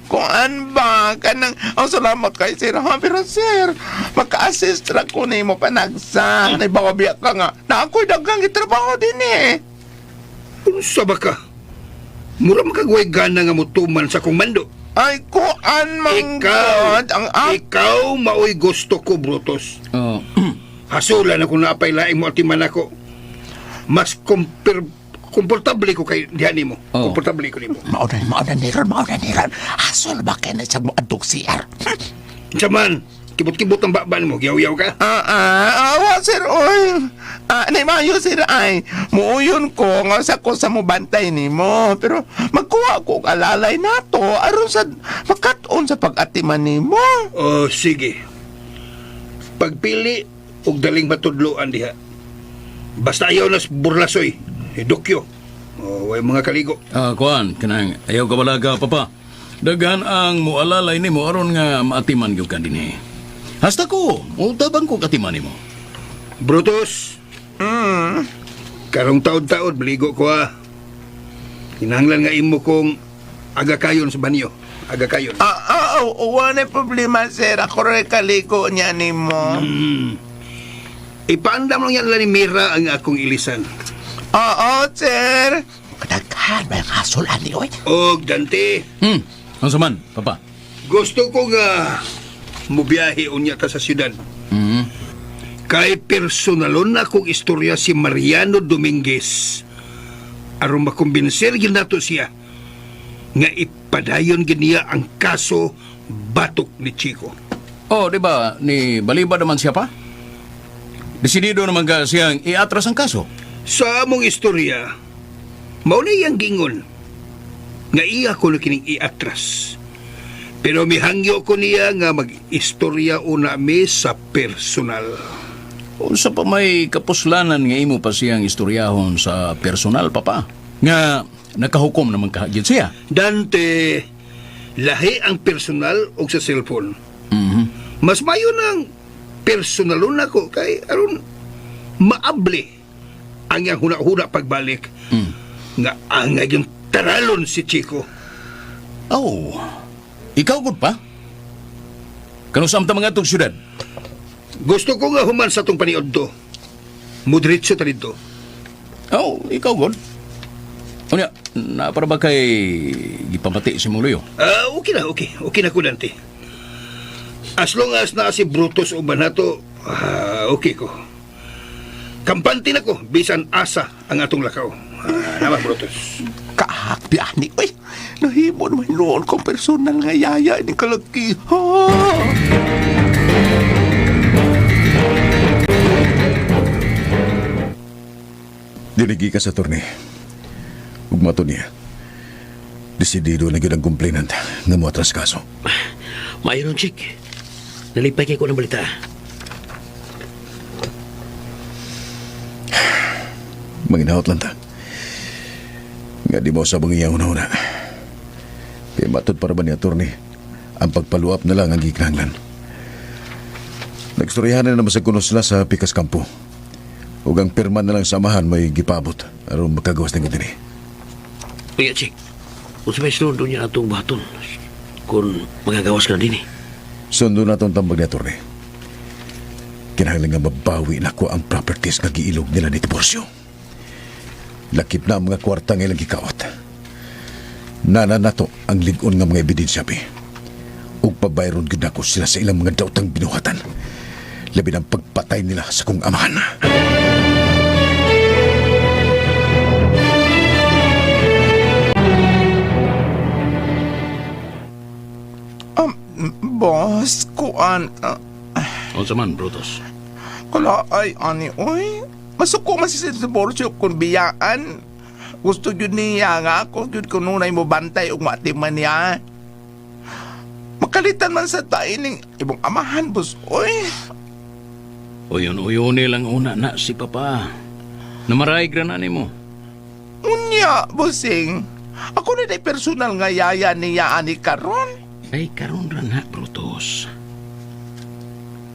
I: Kuan ba? Kanang, oh, salamat kay sir. Ha, pero sir, maka-assist ra ko nimo panagsa. Naibawa biya ka nga. Na ako'y daghang gitrabaho din eh.
J: Unsa ba ka? Mura makagway gana nga mutuman sa akong mando.
I: Ay, kuan man
J: Ikaw,
I: God, ang ak.
J: ikaw maoy gusto ko, Brutus.
F: oh,
J: Hasulan ako na apay laing mo atiman ako. Mas komportable ko kay diha nimo.
F: Oo.
J: Komportable ko nimo.
I: Mauna, mauna ni Ron, mauna ni Ron. Hasol ba kaya na siya mo adtong CR?
J: Unsa man, kibot-kibot ang baba nimo, giyaw-yaw ka.
I: Ah, ah, awa sir, oy. Ah, nay mayo sir ay. Muuyon ko nga sa ko sa mubantay nimo, pero magkuha ko og alalay nato aron sa makat-on sa pag-atiman nimo.
J: Oh, sige. Pagpili og daling matudloan diha. Basta ayaw nas burlasoy, dukyo. Oh, way mga kaligo.
F: ah, Kwan, kanang ayaw ka balaga, Papa. Daghan ang mualalay nimo aron nga maatiman gyud ka dinhi. Hasta ko, utabang ko katiman nimo.
J: Brutus. Karong taod-taod maligo ko ha. Kinahanglan nga imo kong aga kayon sa banyo. Aga kayon.
I: Ah, ah, oh, wala problema sir. Ako rin kaliko niya nimo.
J: Ipaandam lang yan ni Mira ang akong ilisan.
I: Oo, sir. Kadaghan may hasol ani oy.
J: Og Dante,
F: Unsa man, Papa?
J: gusto ko nga mubiyahe unya ta sa syudad. Kay personalon na akong istorya si Mariano Dominguez. Aron makumbinser gyud nato siya nga ipadayon gyud niya ang kaso batok ni Chico.
F: Oh, di ba ni baliba naman siya pa? Desidido naman ka siyang iatras ang kaso.
J: Sa among istorya, mao na iyang gingon nga iya ko na kining iatras. Pero mihangyo ko niya nga mag-istorya una mi sa personal.
F: Unsa pa may kapuslanan nga imo pa siyang istoryahon sa personal, Papa? Nga nakahukom naman ka gyud siya.
J: Dante, Lahi ang personal o sa cellphone. Mas mayo nang personalon nako kay aron maabli ang iyang huna-huna pagbalik. Nga angay yung taralon si Chico.
F: Oh, ikaw gud pa? Kanus-a man ta mangadtog syudad?
J: Gusto ko nga human sa atong paniod to. Mudritso ta dito.
F: Oh, ikaw gud. Unya, naa pa ra ba kay gipamati si Muloyo?
J: Ah, okay na, okay. Okay na ko, Dante. As long as naa si Brutus uban nato, okay ko. Kampante na ko, bisan asa ang atong lakaw. Nama, Brutus.
I: Kahapi ani oy. Nahimo naman noon kong personal nga yaya ni kalaki. Ha?
D: Diligi ka sa torne. Ug mato niya. Desidido na gyud ang complainant nga moatras kaso.
E: Maayo nun, Chick. Nalipay kay ko ng balita.
D: Manginahot lang ta. Nga di mo sa iyang una-una. Kaya matod para ba ni attorney, ang pagpaluap na lang ang gikinahanglan. Nagstoryahan na naman sa kuno sila sa Pikas Kampo. Ug ang pirma na lang sa amahan may gipabot aron makagawas ng dinhi.
E: Uya, Chick. Unsa may sunod niya atong buhaton? Kung magagawas ka na din eh.
D: Sundo na itong tambag ni attorney. Kinahanglan nga mabawi na ko ang properties nga giilog nila ni Tiburcio. Lakip na ang mga kwarta nga ilang gikawat. Nana nato ang lig-on nga mga ebidensya, bi. Ug pabayron gyud nako sila sa ilang mga daotang binuhatan. Labi ng pagpatay nila sa kong amahan.
I: Boss, kuan.
F: Unsa man, Brutus?
I: Kala ay ani oy. Masuko man si Tiburcio kung biyaan. Gusto yun niya nga ako yun kung nunay mo bantay ug matiman niya. Makalitan man sa taining ibong amahan, boss. Oy.
F: Uyon-uyon lang una na si Papa. Namaray na nimo.
I: Unya, bossing. Ako na day personal nga yaya niya ani karon.
F: Ay, karon ra na, Brutus.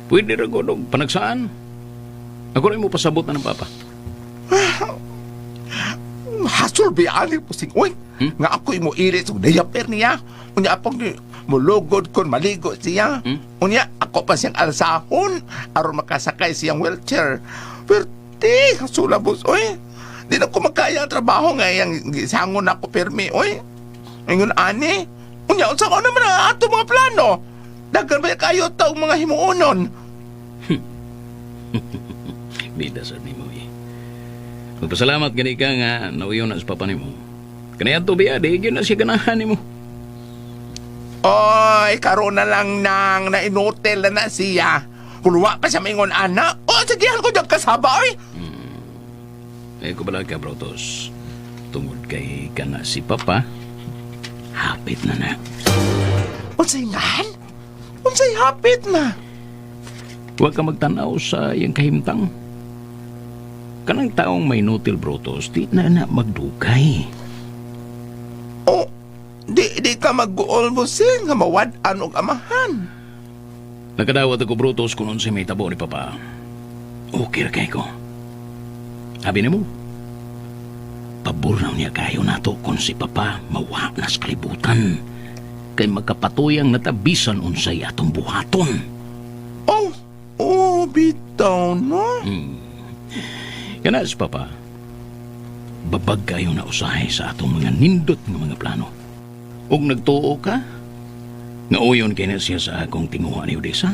F: Pwede ra gud og panagsaan. Ako rin mo pasabot na ng Papa.
I: Hasol ba ani, bossing? Uy, nga ako imo iris og diaper niya. Unya apong ni mulugod kon maligo siya. Unya ako pa siyang alsahon aron makasakay siyang wheelchair. Perti, hasula boss, oy. Di na ko makaya ang trabaho nga iyang gisangon ako pirmi, oy. Ingon ani. Unya unsa ko naman ang ato mga plano? Daghan ba kayo taong mga himuonon?
F: Bida sa nimo eh. Magpasalamat gani ka nga nauyon na sa papa nimo. Kanaya to biya, di gyud na siya ganahan nimo.
I: Oy, karon na lang nang nainutil na na siya. Kuluwa pa siya maingon ana. O, sige, ko dyan kasaba, oy.
F: Eh, kubala ka, Brutus. Tungod kay kana si Papa, hapit na na.
I: Unsay ngan? Unsay hapit na?
F: Huwag ka magtanaw sa iyang kahimtang. Kanang taong may nutil, Brutus, di na na magdugay.
I: O, di ka mag-guol mo sing nga mawad-an og amahan.
F: Nakadawat ako, Brutus, kung unsay may tabo ni Papa. Okay ra kay ko. Sabi nimo, pabor na niya kayo nato kung si Papa mawa na sa kalibutan. Kay magkapatuyang natabisan unsay atong buhaton.
I: Oh, oh, bitaw, no?
F: Kana si Papa, babag kayo na usahay sa atong mga nindot nga mga plano. Ug nagtuo ka, nga uyon kay na siya sa akong tinguha ni Odessa.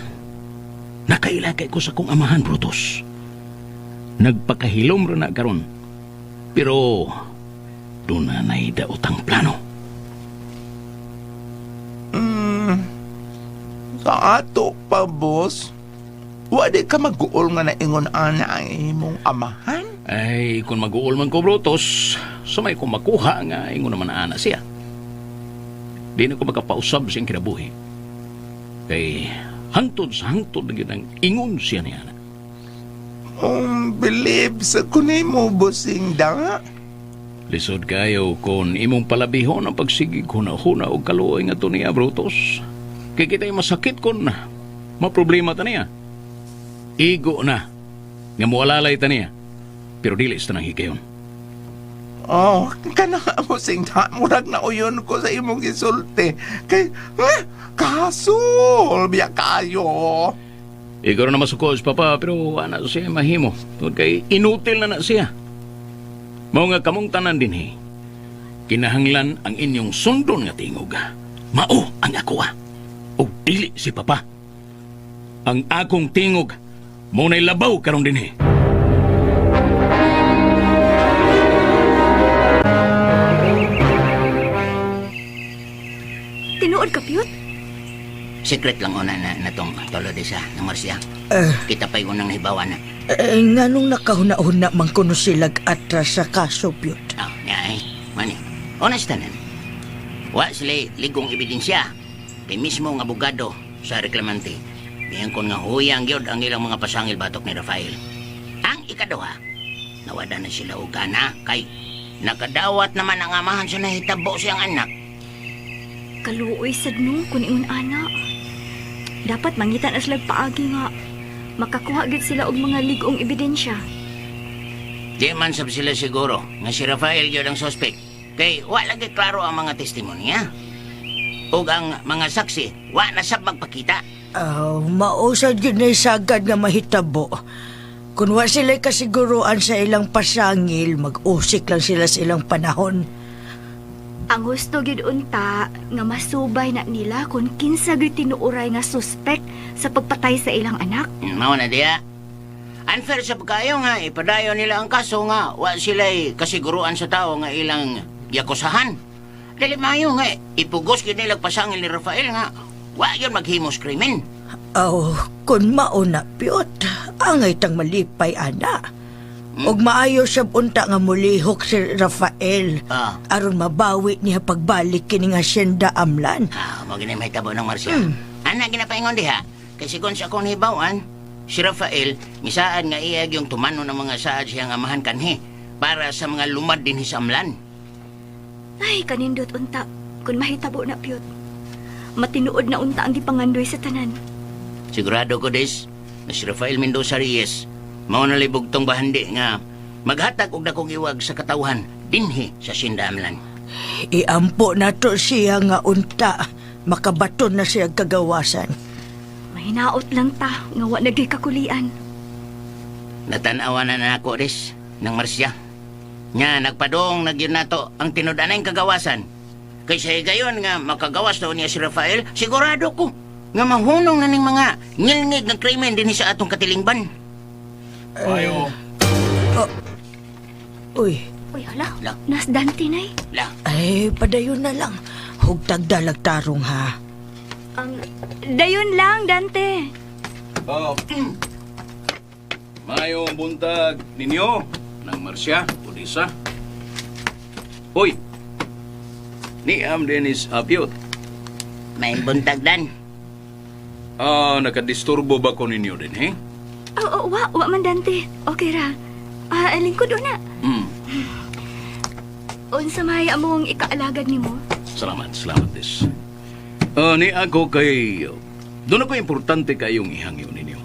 F: Nakaila kay ko sa akong amahan, Brutus. Nagpakahilom ra na karon. Pero doon na daotang plano.
I: Sa ato pa, boss. Wa di ka mag-guol nga naingon ana ang imong amahan?
F: Ay, kung mag-uol man ko, Brutus, sumay ko makuha nga ingon naman na ana siya. Di na ko makapausab siyang kinabuhi. Kay hangtod sa hangtod na gyud ang ingon siya ni ana.
I: Believe sa kunay mo, bossing da.
F: Lisod kayo kung imong palabihon ang pagsigig huna-huna og kaluoy nga to niya, Brutus. Kay kita'y masakit kun maproblema ta niya. Igo na nga mualalay ta niya. Pero dili sa tanang higayon.
I: Oh, kana mo sing murag na uyon ko sa imong gisulti. Kay eh, kasol biya kayo.
F: Ikaw na masukos, Papa, pero ana siya mahimo. Tungod kay inutil na na siya. Mao nga kamong tanan dinhi. Kinahanglan ang inyong sundon nga tingog. Mao ang ako ah. Og dili si Papa. Ang akong tingog mao na'y labaw karon dinhi.
G: Tinuod ka, Pyot?
C: Secret lang una na natong tolo di sa ng Marcia. Kita pa'y unang nahibawan na.
H: Eh, nganong nakahuna-huna man kuno silag atras sa kaso, Pyot?
C: Oh, niya ay, mani. Honest tanan. Wa sila ligong ebidensya. Kay mismo ang abogado sa reklamante. Miyan kon nga huyang gyud ang ilang mga pasangil batok ni Rafael. Ang ikaduha, nawada na sila og gana kay nakadawat naman ang amahan sa nahitabo siyang anak.
G: Kaluoy sad no kun ingon ana. Dapat mangita na sila paagi nga makakuha gyud sila og mga lig-ong ebidensya.
C: Di man sab sila siguro nga si Rafael gyud ang suspect. Kay wa lagi klaro ang mga testimonya. Ug ang mga saksi, wa na sab magpakita.
H: Aw, mausad yun na sagad nga mahitabo. Kung wa sila kasiguruan sa ilang pasangil, mag-usik lang sila sa ilang panahon.
G: Ang husto gyud unta nga masubay na nila kung kinsa gyud tinuoray nga suspek sa pagpatay sa ilang anak.
C: Mao na diya. Unfair sa pagkayo nga, ipadayon nila ang kaso nga, wa sila'y kasiguruan sa tao nga ilang giakusahan. Dili maayo nga, ipugos gyud nila pasangil ni Rafael nga, wa yun maghimos krimen.
H: Aw, kung mauna, Pyot, angay tang malipay, ana. Og maayo siya unta nga mulihok si Rafael.
C: Ah.
H: Aron mabawi niya pagbalik kining hasyenda amlan.
C: Ah, mo gini mahitabo ng Marcia. Ana ginapaingon diha, kay sigon sa akong hibawan, si Rafael misaad nga iyag yung tumano ng mga saad siyang amahan kanhi para sa mga lumad din sa amlan.
G: Ay, kanindot unta kung mahitabo na Pyot. Matinuod na unta ang gipangandoy sa tanan.
C: Sigurado ko des na si Rafael Mendoza Reyes mao na libugtong bahandi nga maghatag og dakong iwag sa katawhan dinhi sa Sinda Amlan.
H: Iampo na to siya nga unta. Makabaton na siya kagawasan.
G: Mahinaot lang ta nga wa nagay kakulian.
C: Natanawa na nako des ng Marcia. Nga nagpadong nagyun nato ang tinud-anay kagawasan. Kay sa higayon nga makagawas daw niya si Rafael, sigurado ko nga mahunong na ning mga ngilngig nga krimen dinhi sa atong katilingban.
F: Ayo.
H: Uy,
G: Uy, hala.
C: La.
G: Nas Dante nay.
C: La,
H: ay, padayon na lang. Hugtag dalag tarong ha.
G: Dayon lang, Dante.
F: Oh. Mayong buntag ninyo ng Marcia, Odisa. Hoy. Ni am Dennis Apiot.
C: May buntag dan.
F: Ah, nakadisturbo ba ko ninyo din, eh?
G: Oh, oh, wa, wa man Dante. Okay ra. Ah, lingkod una. Unsa may among ikaalagad nimo?
F: Salamat, salamat, Des. Ah, ni ako kay... Doon ako importante kayong ihangyo ninyo.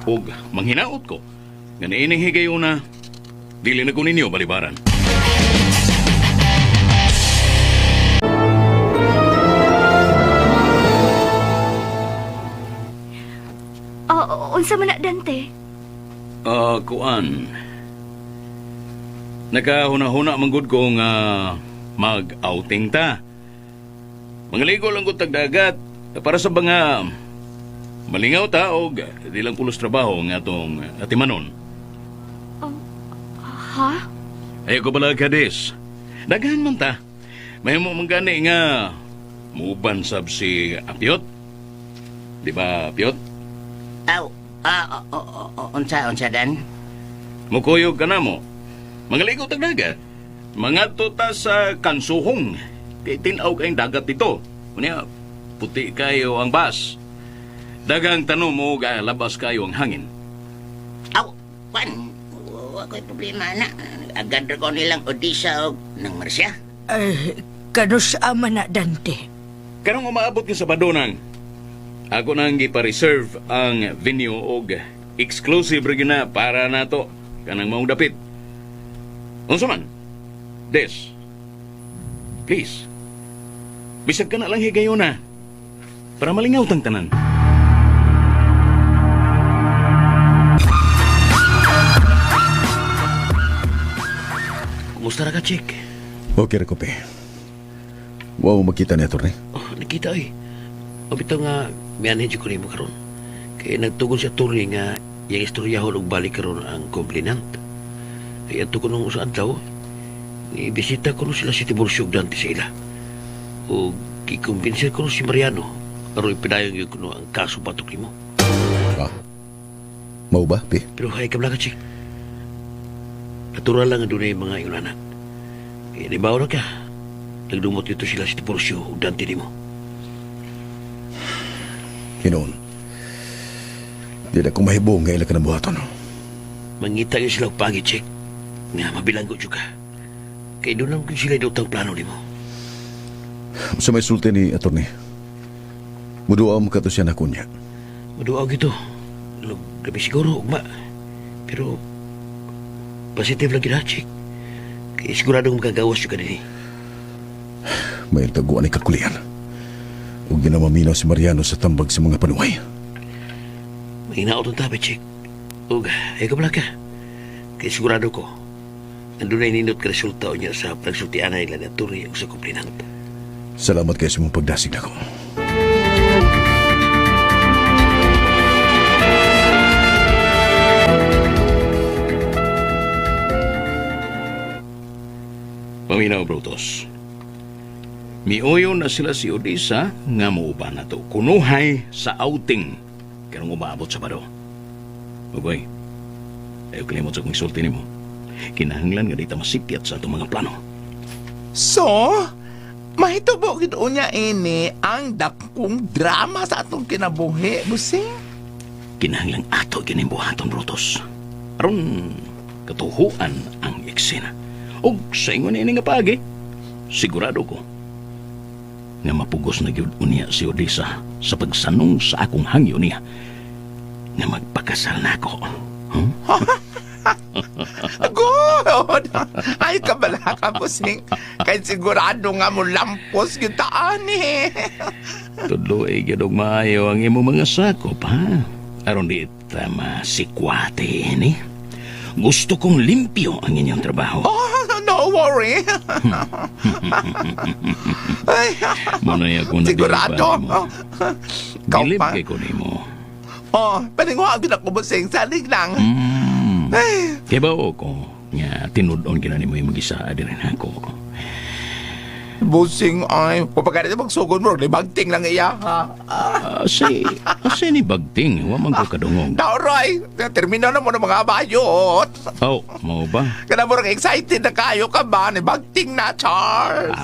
F: Og manghinaot ko. Nga niining higayuna, dili na ko ninyo balibaran.
G: Oh, unsa man na Dante?
F: Ah, kuan. Nakahuna-huna man gud ko nga mag-outing ta. Mangaligo lang ko tagdagat para sa mga malingaw ta og di lang pulos trabaho nga atong atimanon.
G: Ha?
F: Ayaw ko pala kadis. Daghan man ta. Mahimo man gani nga muuban sab si Apyot. Di ba, Apyot?
C: Aw, ah, o, o, o, unsa, unsa dan?
F: Mukuyog ka na mo. Mangaligo tag dagat. Mangadto ta sa Kansuhong. Kay tin-aw kayong dagat dito. Unya, puti kayo ang bas. Dagang tanom mo, labas kayo ang hangin.
C: Aw, kwan, Wa ko'y problema na. Agad ra ko nilang Odisa og nang Marcia.
H: Ay, kanus ama na, Dante.
F: Karong umaabot ka sa Badonang, ako nang gipa-reserve ang venue og exclusive ra gyud na para nato kanang maong dapit. Unsa man? Des. Please. Bisag ka na lang higayon na. Para malingaw tang tanan.
E: Kumusta ra ka, Chick?
D: Okay ra ko, pe. Wa mo makita ni attorney.
E: Oh, nakita ay. O bitaw nga, mianhin ko nimo karon. Kay nagtugon si attorney nga iyang istoryahon og balik karon ang complainant. Kay adto ko nung usa adlaw, ibisita ko sila si Tiburcio ug Dante sa ila. O gikumbinser ko si Mariano aron ipidayon gyud kuno ang kaso batok nimo.
D: Ah. Mao ba, pe?
E: Pero hay kabla ka, Chick. Natural lang nga dunay mga ingon anak. Kay nibaw na ka. Nagdumot dito sila si Tiburcio ug Dante nimo.
D: Hinoon. Di na ko mahibong nga ila ka ng buhaton.
E: Mangita gyud sila og pagi, Chick. Nga mabilanggo jud ka. Kay doon lang gyud sila idutang plano nimo.
D: Sa may sulti ni attorney, muduaw mo ka to siya na kunya.
E: Maduaw gito. Gabi siguro, ugma. Pero, positive lang gyud ha, Chick. Kay siguradong magagawas jud ka dinhi.
D: May taguan ni kakulian. Ug di na maminaw si Mariano sa tambag sa mga panuway.
E: Mahinaot ang tabi, Chick. Ug, ay ka ka. Kay sigurado ko, nandun na nindot ka resulta niya sa pagsultian nila ni attorney ug sa complainant.
D: Salamat kayo sa mong pagdasig nako.
F: Paminaw, Brutus. Miuyo na sila si Odisa nga muuban na to. Kunuhay sa outing. Karong umaabot sa bado. Ugoy, ayaw kalimot sa kong isulti nimo. Kinahanglan nga di ta masipyat sa atong mga plano.
I: So, mahitabo gid unya ini ang dakong drama sa atong kinabuhi, busing.
F: Kinahanglan ato gining buhaton, Brutus. Aron katuhuan ang eksena. Og sa ingon ini nga paagi, sigurado ko nga mapugos na gyud unya si Odisa sa pagsanong sa akong hangyo niya nga magpakasal na ako. Huh?
I: Good! Ay, kabala ka, busing. Kay sigurado nga mo lampos gyud taan eh.
F: Tudloy gyud og maayo ang imong mga sakop, ha? Aron di ta masikwate ni. Gusto kong limpyo ang inyong trabaho.
I: Oh, no worry. Ay,
F: Muna'y ako
I: sigurado. Ikaw
F: Bilib
I: pa.
F: kay ko nimo.
I: Oh, paninguha gyud ako, busing. Salig lang. Ay,
F: Kay bao ko nga tinud-on kina nimo imong gisaa diri nako.
I: Busing ay. Kung pagka magsugod mo, bagting lang iya, ha?
F: Ase ni bagting, wa man ko kadungog.
I: Tauroy, termino na mo ng mga bayot.
F: Oh, mao ba?
I: Kana mo excited na kayo ka ba? Ni bagting na, Charles.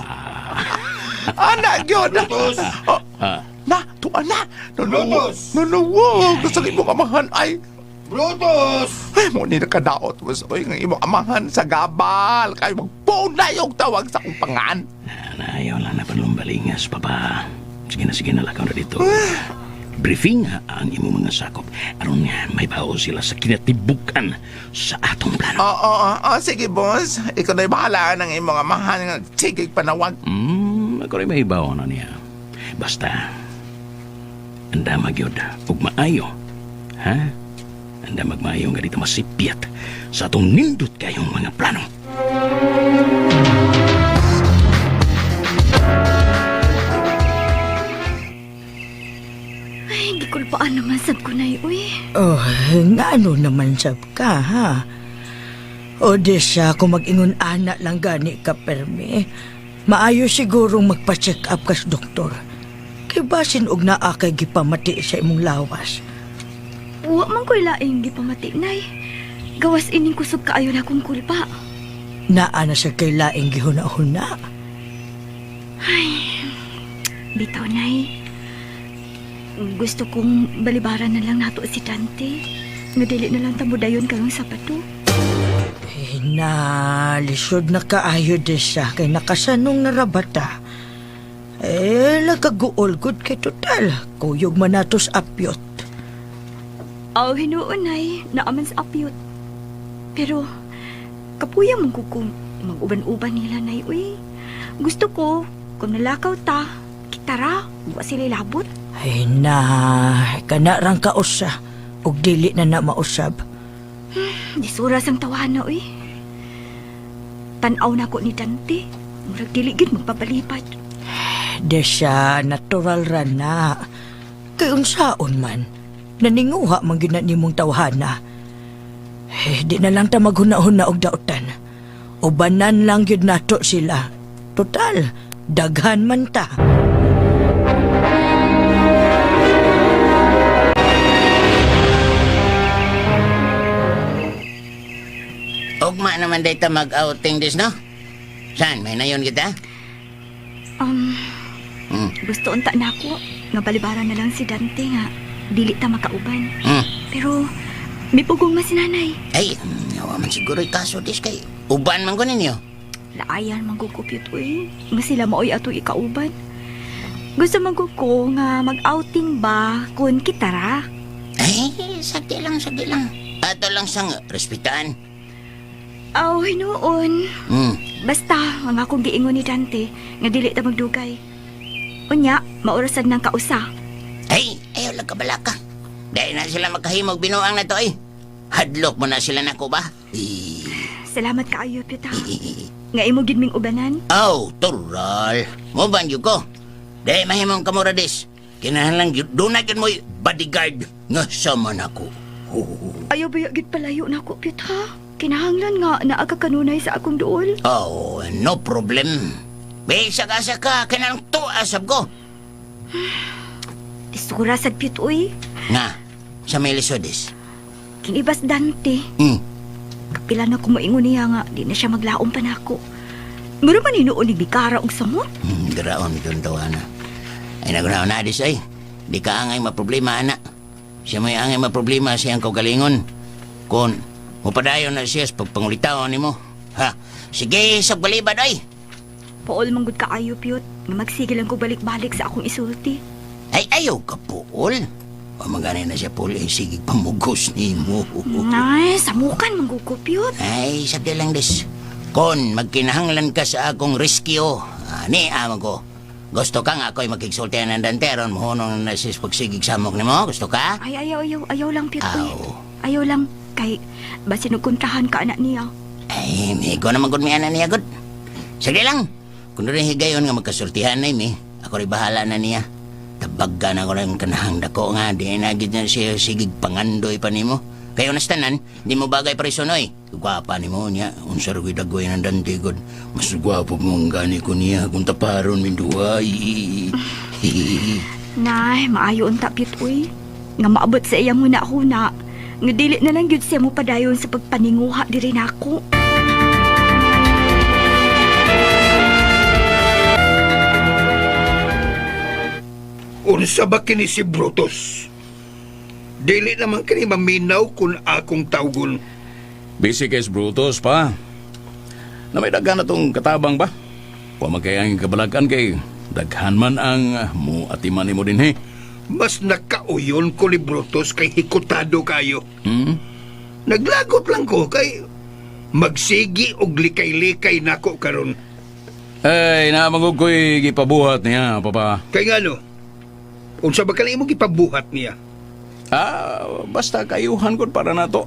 I: Ana, gyud. Brutus. Oh, na, tuan na. Brutus. Nunuwag. Gusto imong amahan ay.
J: Brutus!
I: Ay, mo ni nakadaot mo sa nga imong amahan sa gabal. Kayo magpuna yung tawag sa akong pangan.
F: Ayaw lang na panlumbalingas, papa. Sige na, lakaw na dito. Briefing nga ang imong mga sakop. Aron nga may bao sila sa kinatibukan sa atong plano.
I: Oo, oo, oo, sige, boss. Ikaw na'y bahala ng imong amahan. Sige, panawag.
F: Ako rin may bao na niya. Basta, anda magyod ug maayo. Ha? Anda magmaayo nga dito masipyat sa atong nindot kayong mga plano.
G: Ay, gikulpaan naman sab ko nay, uy.
H: Oh, ngano naman sab ka, ha? Odessa, kung mag-ingon ana lang gani ka, permi. Maayo sigurong magpa-check up kas doktor. Kay basin og naa kay gipamati sa imong lawas.
G: Wa man ko'y laing gipamati, nay. Gawas ining kusog kaayo na akong kulpa.
H: Naa na sa kay laing gihuna-huna.
G: Bitaw, nay. Gusto kong balibaran na lang nato si Dante. Nga dili na lang ta modayon karong Sabado.
H: Eh, na, lisod na kaayo desa kay nakasanong na rabata. Eh, nakaguol gud kay total. Kuyog man natos apyot.
G: Aw, hinuon ay, naaman sa apyot. Pero, kapuya mong kung mag-uban-uban nila nay, uy. Gusto ko, kung nalakaw ta, kitara, wa sila labot.
H: Ay na, kana rang kausa. Ug dili na na mausab.
G: Disura sang tawana, uy. Tanaw na ko ni Dante. Murag dili gid magpapalipad.
H: Desa, natural ra na. Kay unsaon man, naninguha man gyud na nimong tawhana. Eh, di na lang ta maghuna-huna og dautan. Ubanan lang gyud nato sila. Total, daghan man ta.
C: Ugma naman dito mag-outing dis, no? Saan? May nayon kita?
G: Gusto unta na ako nga balibaran na lang si Dante nga dili ta makauban. Pero may pugong man si nanay.
C: Ay, awa man siguro kaso dis kay uban man ko ninyo.
G: Laayan man ko kupyot uy. Nga sila maoy ato ikauban. Gusto man ko ko nga mag-outing ba kun kitara.
C: Ay, sagdi lang, sagdi lang. Ato lang sang respetaan.
G: Aw, hinuon. Basta ang akong giingon ni Dante nga dili ta magdugay. Unya, maorasan ng kausa.
C: Ay, ayaw lang kabalaka. Dahil na sila makahimog binuang na to eh. Hadlok mo na sila nako ba? Eh.
G: Salamat kaayo, Pyota. Nga imo gid ming ubanan.
C: Oh, tural. Mo ban ko. Dahil mahimong kamuradis. Kinahanglan gyud doon na gyud mo'y bodyguard nga sama nako.
G: Ayaw ba gid palayo na ako, Pyota? Kinahanglan nga naa ka kanunay sa akong duol.
C: Oh, no problem. Bisa ka sa ka, kinahanglan tuwa sab ko.
G: Isura sad Pyot, uy.
C: Nga, sa may lisodis.
G: Kinibas Dante. Kapila na kumuingon niya nga di na siya maglaom pa nako. Mura man hinuon ni Bikara og samot.
C: Garaon itong tawa na. Ay, nagunaw na, dis ay. Di ka angay maproblema, ana. Siya may angay maproblema siyang kaugalingon. Kung mupadayon na siya sa pagpangulitaon nimo. Ha? Sige, sa balibad ay.
G: Paol manggod kaayo, Pyot. Nga magsige lang ko balik-balik sa akong isulti.
C: Ay, ayaw ka, Paul. O magani na siya, Paul. Ay, sige, pamugos nimo.
G: Ay, samukan manggod ko, Pyot.
C: Ay, sabi lang des. Kon magkinahanglan ka sa akong rescue, ani amo ko. Gusto ka nga ako'y makigsultihan ng danteron, muhunong na sis pagsigig samok nimo. Gusto ka?
G: Ay, ayaw, ayaw, ayaw lang, Pyot. Uy.
C: Aw.
G: Ayaw lang, kay basin og kontrahan ka anak niya.
C: Ay, migo naman gud mi ana niya gud. Sige lang. Kung doon higayon nga magkasultihan na mi, ako rin bahala na niya. Tabagga na ko lang kanahang dako nga, di na gid na siya sigig pangandoy pa nimo. Kayo nas tanan, di mo bagay presonoy. Gwapa nimo niya, unsa ra gyud dagoy ng dante gud. Mas gwapo mo ang gani ko niya kung taparon min duha.
G: Nay, maayo unta, Pyot, uy. Nga maabot sa iyang huna-huna. Nga dili na lang gyud siya mo padayon sa pagpaninguha diri nako.
J: Unsa ba kini si Brutus? Dili naman kini maminaw kung akong tawgon.
F: Busy kay Brutus pa. Na may daghan na tong katabang ba? Wa man kay ang kabalakan kay daghan man ang mo atiman nimo dinhi.
J: Mas nakauyon ko ni Brutus kay hikutado kayo. Naglagot lang ko kay magsigi og likay-likay nako karon.
F: Ay, naamang ko'y gipabuhat niya, papa.
J: Kay ngano? Unsa ba kani imong gipabuhat niya?
F: Ah, basta kayuhan ko para nato.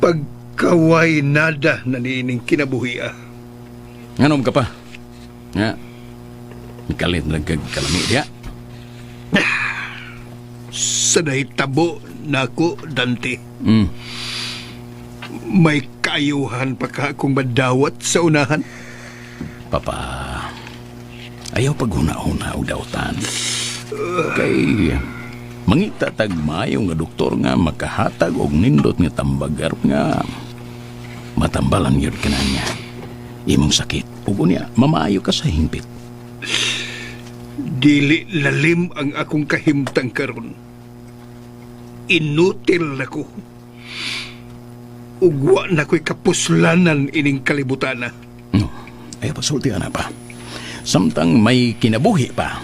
J: Pagkaway nada na niining kinabuhi ah.
F: Nganom ka pa? Nga. Kalit na kag kalami diya.
J: Sa nahitabo nako Dante. May kaayuhan pa ka akong madawat sa unahan.
F: Papa, ayaw paghuna-huna og dautan. Kay mangita tag maayo nga doktor nga makahatag og nindot nga tambagar nga matambalan yun ka na niya. Imong sakit ug unya mamaayo ka sa hingpit.
J: Dili lalim ang akong kahimtang karon. Inutil na ko. Ugwa na ko'y kapuslanan ining kalibutana.
F: No. Ay, pasulti na pa. Samtang may kinabuhi pa.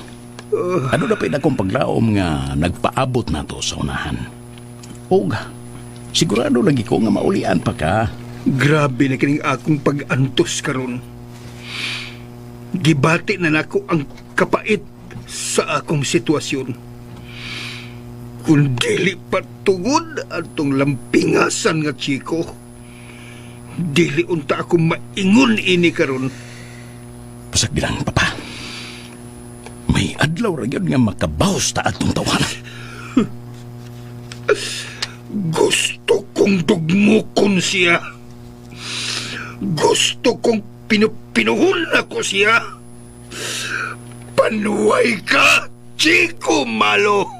F: Ano na pa'y akong paglaom nga nagpaabot na to sa unahan. Og, sigurado lagi ko nga maulian pa ka.
J: Grabe na kining akong pag-antos karon. Gibati na nako ang kapait sa akong sitwasyon. Kung dili pa tungod atong lampingasan nga Chico, dili unta ako maingon ini karon.
F: Pasag bilang, papa. May adlaw ra gyud nga makabaws ta atong tawanan.
J: Gusto kong dugmukon siya. Gusto kong pinupinuhon ako siya. Panuway ka, Chico Malo!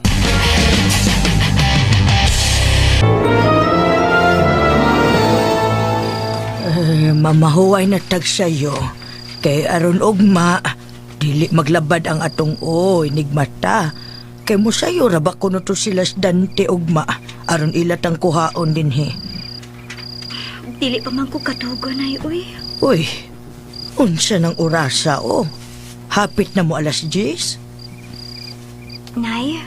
H: Eh, mamahuway na tag sayo. Kay aron ugma, dili maglabad ang atong o, enigmata. Kay mo sayo ra ba kuno to sila sa Dante ugma, aron ilatang kuhaon dinhi.
G: Dili pa man ko katugon ay uy.
H: Uy, unsa ng orasa o? Hapit na mo alas 10?
G: Nay,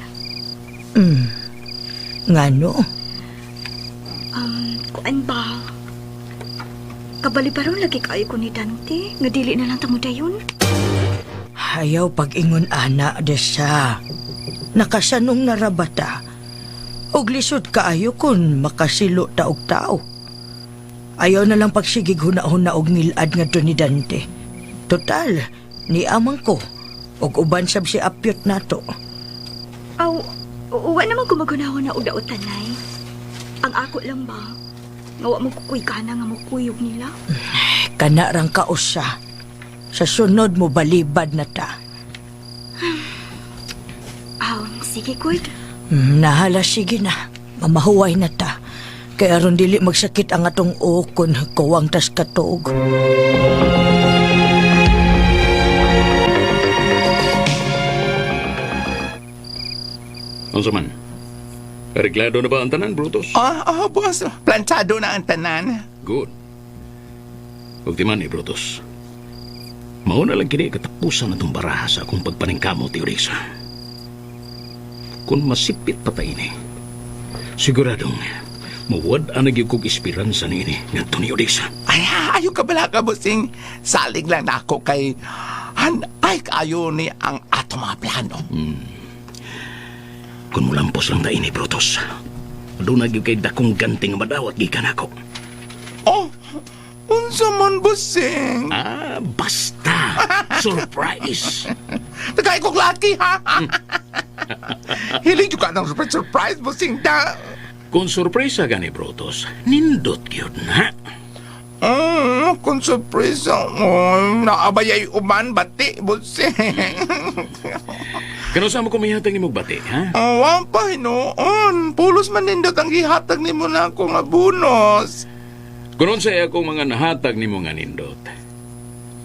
H: Ngano?
G: kuan ba? Kabali pa ron lagi kayo ko ni Dante. Nga dili na lang tamo dayon.
H: Ayaw pag-ingon ana, desa. Nakasanong na rabata. Og lisod kaayo kun makasilo ta og tao. Ayaw na lang pagsigig huna-huna og ngilad nga ni Dante. Total, ni amang ko. Og uban sab si Apyot nato.
G: Aw, uwa naman kumagunahon na og daotan, Nay. Ang ako lang ba? Nga wa mo kukuy ka na nga mukuyog nila.
H: Kana rang kausa. Sa sunod mo balibad na ta.
G: Aw, sige, good.
H: Nahala sige na. Mamahuway na ta. Kaya aron dili magsakit ang atong ukon kuwang tas katuog.
F: Unsa man? Reglado na ba ang tanan, Brutus?
I: Ah, boss. Planchado na ang tanan.
F: Good. Ug di man ni Brutus. Mauna lang kini katapusan na itong baraha sa akong pagpaningkamo, Teorisa. Kung masipit pa ta ini, siguradong muwad ang nagyug kong esperanza niini ngadto ni Odessa.
I: Ay, ayaw ka bala ka, bossing. Salig lang na ako kay hanay kayo ni ang ato mga plano.
F: Kung mulampos lang ta ini, Brutus, doon nagyug kay dakong ganting madawat gikan ako.
I: Oh, unsa man, bossing?
F: Ah, basta! Surprise!
I: Tagay kong laki, ha? Hiling juga ng surprise, surprise, bossing da.
F: Kung surpresa gani, Brutus, nindot gyud na.
I: Kung surprise, oh, naabayay uman, bati, bossing.
F: Kano sa mo kumihatag ni bati, ha?
I: Oh, wa pa hinuon. Pulos man nindot ang gihatag nimo na ako nga bonus.
F: Kunon sa akong mga nahatag nimo nga nindot.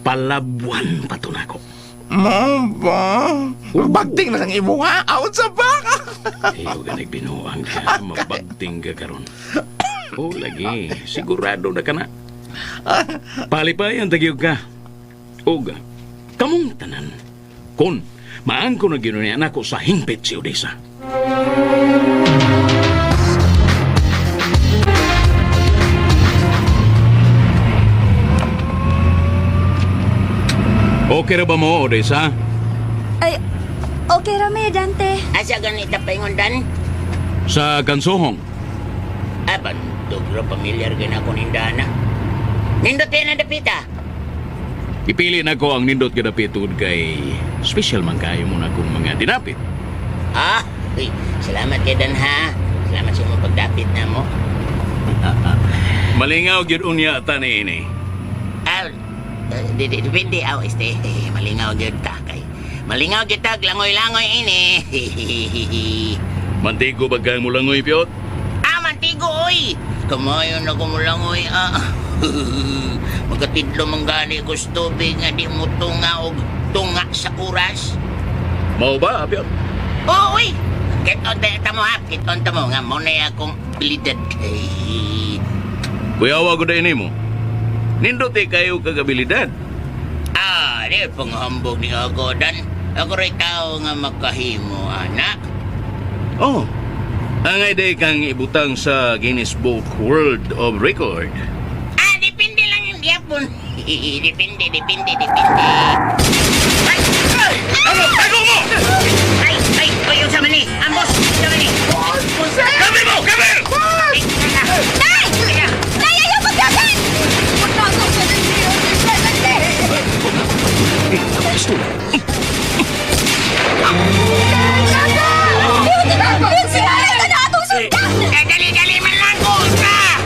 F: Palabuan pa to nako.
I: Mo ba? Bagting na lang imo ha. Out sa baka.
F: Ayaw ka nagbinuang ka, mabagting ka karon. Oh, lagi, sigurado na ka na. Palipayan tagyog ka. Uga, kamong tanan. Kun, maangko na ginunya nako sa hingpit si Odessa. Okay ra ba mo, Odessa?
G: Ay, okay rame, Dante.
C: Asa ganita paingon Dan?
F: Sa kansohong.
C: Ah, bantog ra pamilyar gina ko nindana. Nindot na dapita.
F: Ipili na ko ang nindot kadapit tungod kay special man kayo muna kong mga dinapit.
C: Ah, uy, salamat kay Dan ha. Salamat sa imong pagdapit na mo.
F: Malingaw gyud unya ta niini.
C: Ah, depende aw este eh, malingaw gyud ta kay. Malingaw gyud ta langoy-langoy ini.
F: Mantigo ba kang mulangoy piyot?
C: Ah, mantigo oy. Kamayon na ko mulangoy ah. Magatidlo man gani ko sa tubig nga di mo tunga og tunga sa oras.
F: Mao ba, piyot?
C: Oo, oy. Kiton ta mo ha, kiton ta mo nga mo na akong abilidad. Ay.
F: Kuyawa ko dahil nimo. Nindot eh kayo kagabilidad.
C: Ah, di panghambog ni ako dan. Ako rin tao nga makahimo, anak.
F: Oh, angay day kang ibutang sa Guinness Book World of Record.
C: Ah, depende lang yung gyapon. Depende, depende, depende. Ay! Ay!
F: Ano? Ano mo?
C: Ay! Ay! Ay! Yung sa mani! Ambos! Sa mani!
F: Kami mo! Kami!
C: Ay!
G: Nay! Nay, ayaw pagdagan! Pagdagan ka na Si Nanay ka na atong sundan!
C: Eh, dali, dali man lang ko! Ah!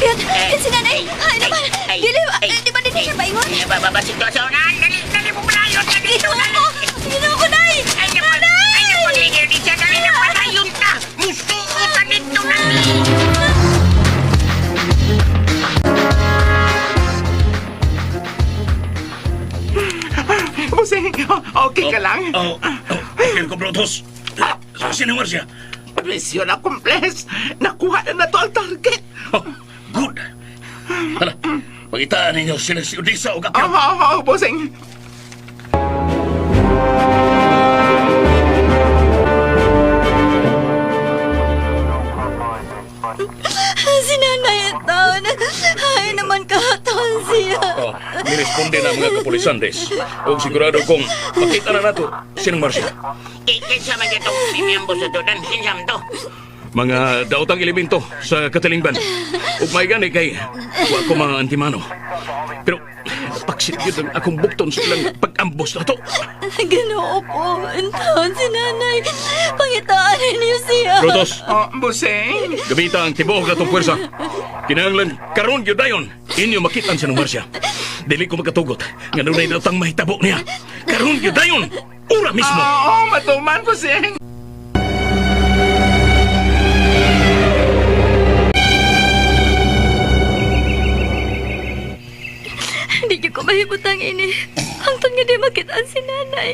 G: Yun, yun si Nanay! Ay naman! Dili, di ba din siya paingon?
C: Ay, bababa sitwasyon. Ah, dali, dali mo palayon! Dali,
G: Ginoo ko! Ginoo ko, Nay!
C: Ay, naman! Ay, naman! Ay, siya! Dali na palayon ka! Musuotan nito na!
I: Busing, okay ka lang?
F: Oh, oh, okay ko, Brutus. Sino nga siya?
I: Mission accomplished! Nakuha na na to ang target!
F: Oh, good. Hala, pagitaan ninyo sila si Odisa o
I: Oh,
F: Gapyo.
I: oh, oh, busing!
G: Si Nanay taon. Ay naman kahataon siya.
F: Oh, niresponde na ang mga kapulisan, Des. O sigurado kong makita na nato sinong Marcia.
C: Kinsa man itong miyembo sa to, Dan? Kinsa man to?
F: Mga daotang elemento sa katalingban. Ug may gani kay wa ko mga antimano. Pero paksit yun ang akong bukton sa ilang pag-ambos na to.
G: Ginoo ko. Taon si Nanay. Pangitaan ninyo siya.
F: Brutus,
I: Oh, busing!
F: gamita ang tibuok atong puwersa. Kinahanglan karon gyud dayon inyo makitan sa Marcia. Dili ko makatugot nga dunay daotang mahitabo niya. Karon gyud dayon, ura mismo.
I: Oo, oh, matuman, busing!
G: Hindi niyo ko mahimutang ini. Hangtod nga di makitaan si Nanay.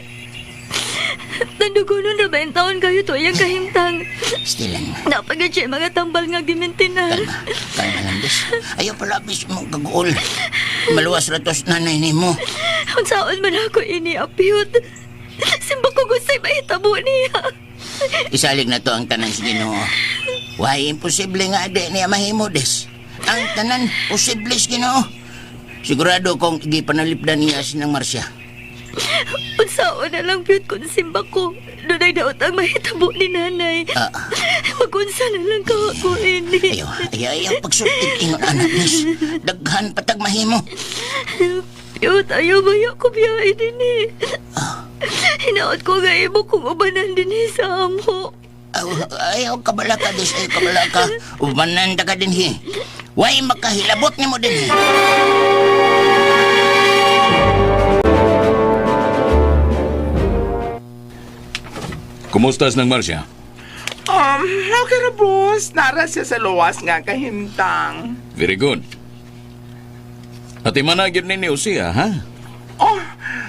G: Tandugunon na ba yung taon kayo to iyang kahimtang?
C: Still lang.
G: Napagad siya mga tambal nga gimintinar.
C: Kalma. Kalma lang, Des. Ayaw pala, bis mo kaguol. Maluwas ra tos nanay nimo.
G: Unsaon man ako ini apiyot. Simba ko gustay mahitabo niya.
C: Isalig na to ang tanan sa Ginoo. Why imposible nga ade niya mahimo, Des. Ang tanan posible sa Ginoo. Sigurado kong gipanalipdan niya sinang Marcia.
G: Unsaon na lang piyot kung simba ko. Dunay daot ang mahitabo ni nanay.
C: Ah.
G: Magunsa na lang ka ako ini.
C: Ayaw, ayaw, ayaw pagsultig ingon anak, Des. Daghan patag mahimo.
G: Piyot, ayaw ba ko biyahe din eh. Hinaot ko nga imo kung ubanan din eh sa amo.
C: Aw, ayaw kabala ka, Des. Ayaw kabala ka. Ubanan ta ka din, he. Why makahilabot nimo din, he?
F: Kumusta ng Marcia?
I: Okay ra, boss. Nara siya sa luwas nga kahimtang.
F: Very good. At imanagin ninyo siya, ha?
I: Oh,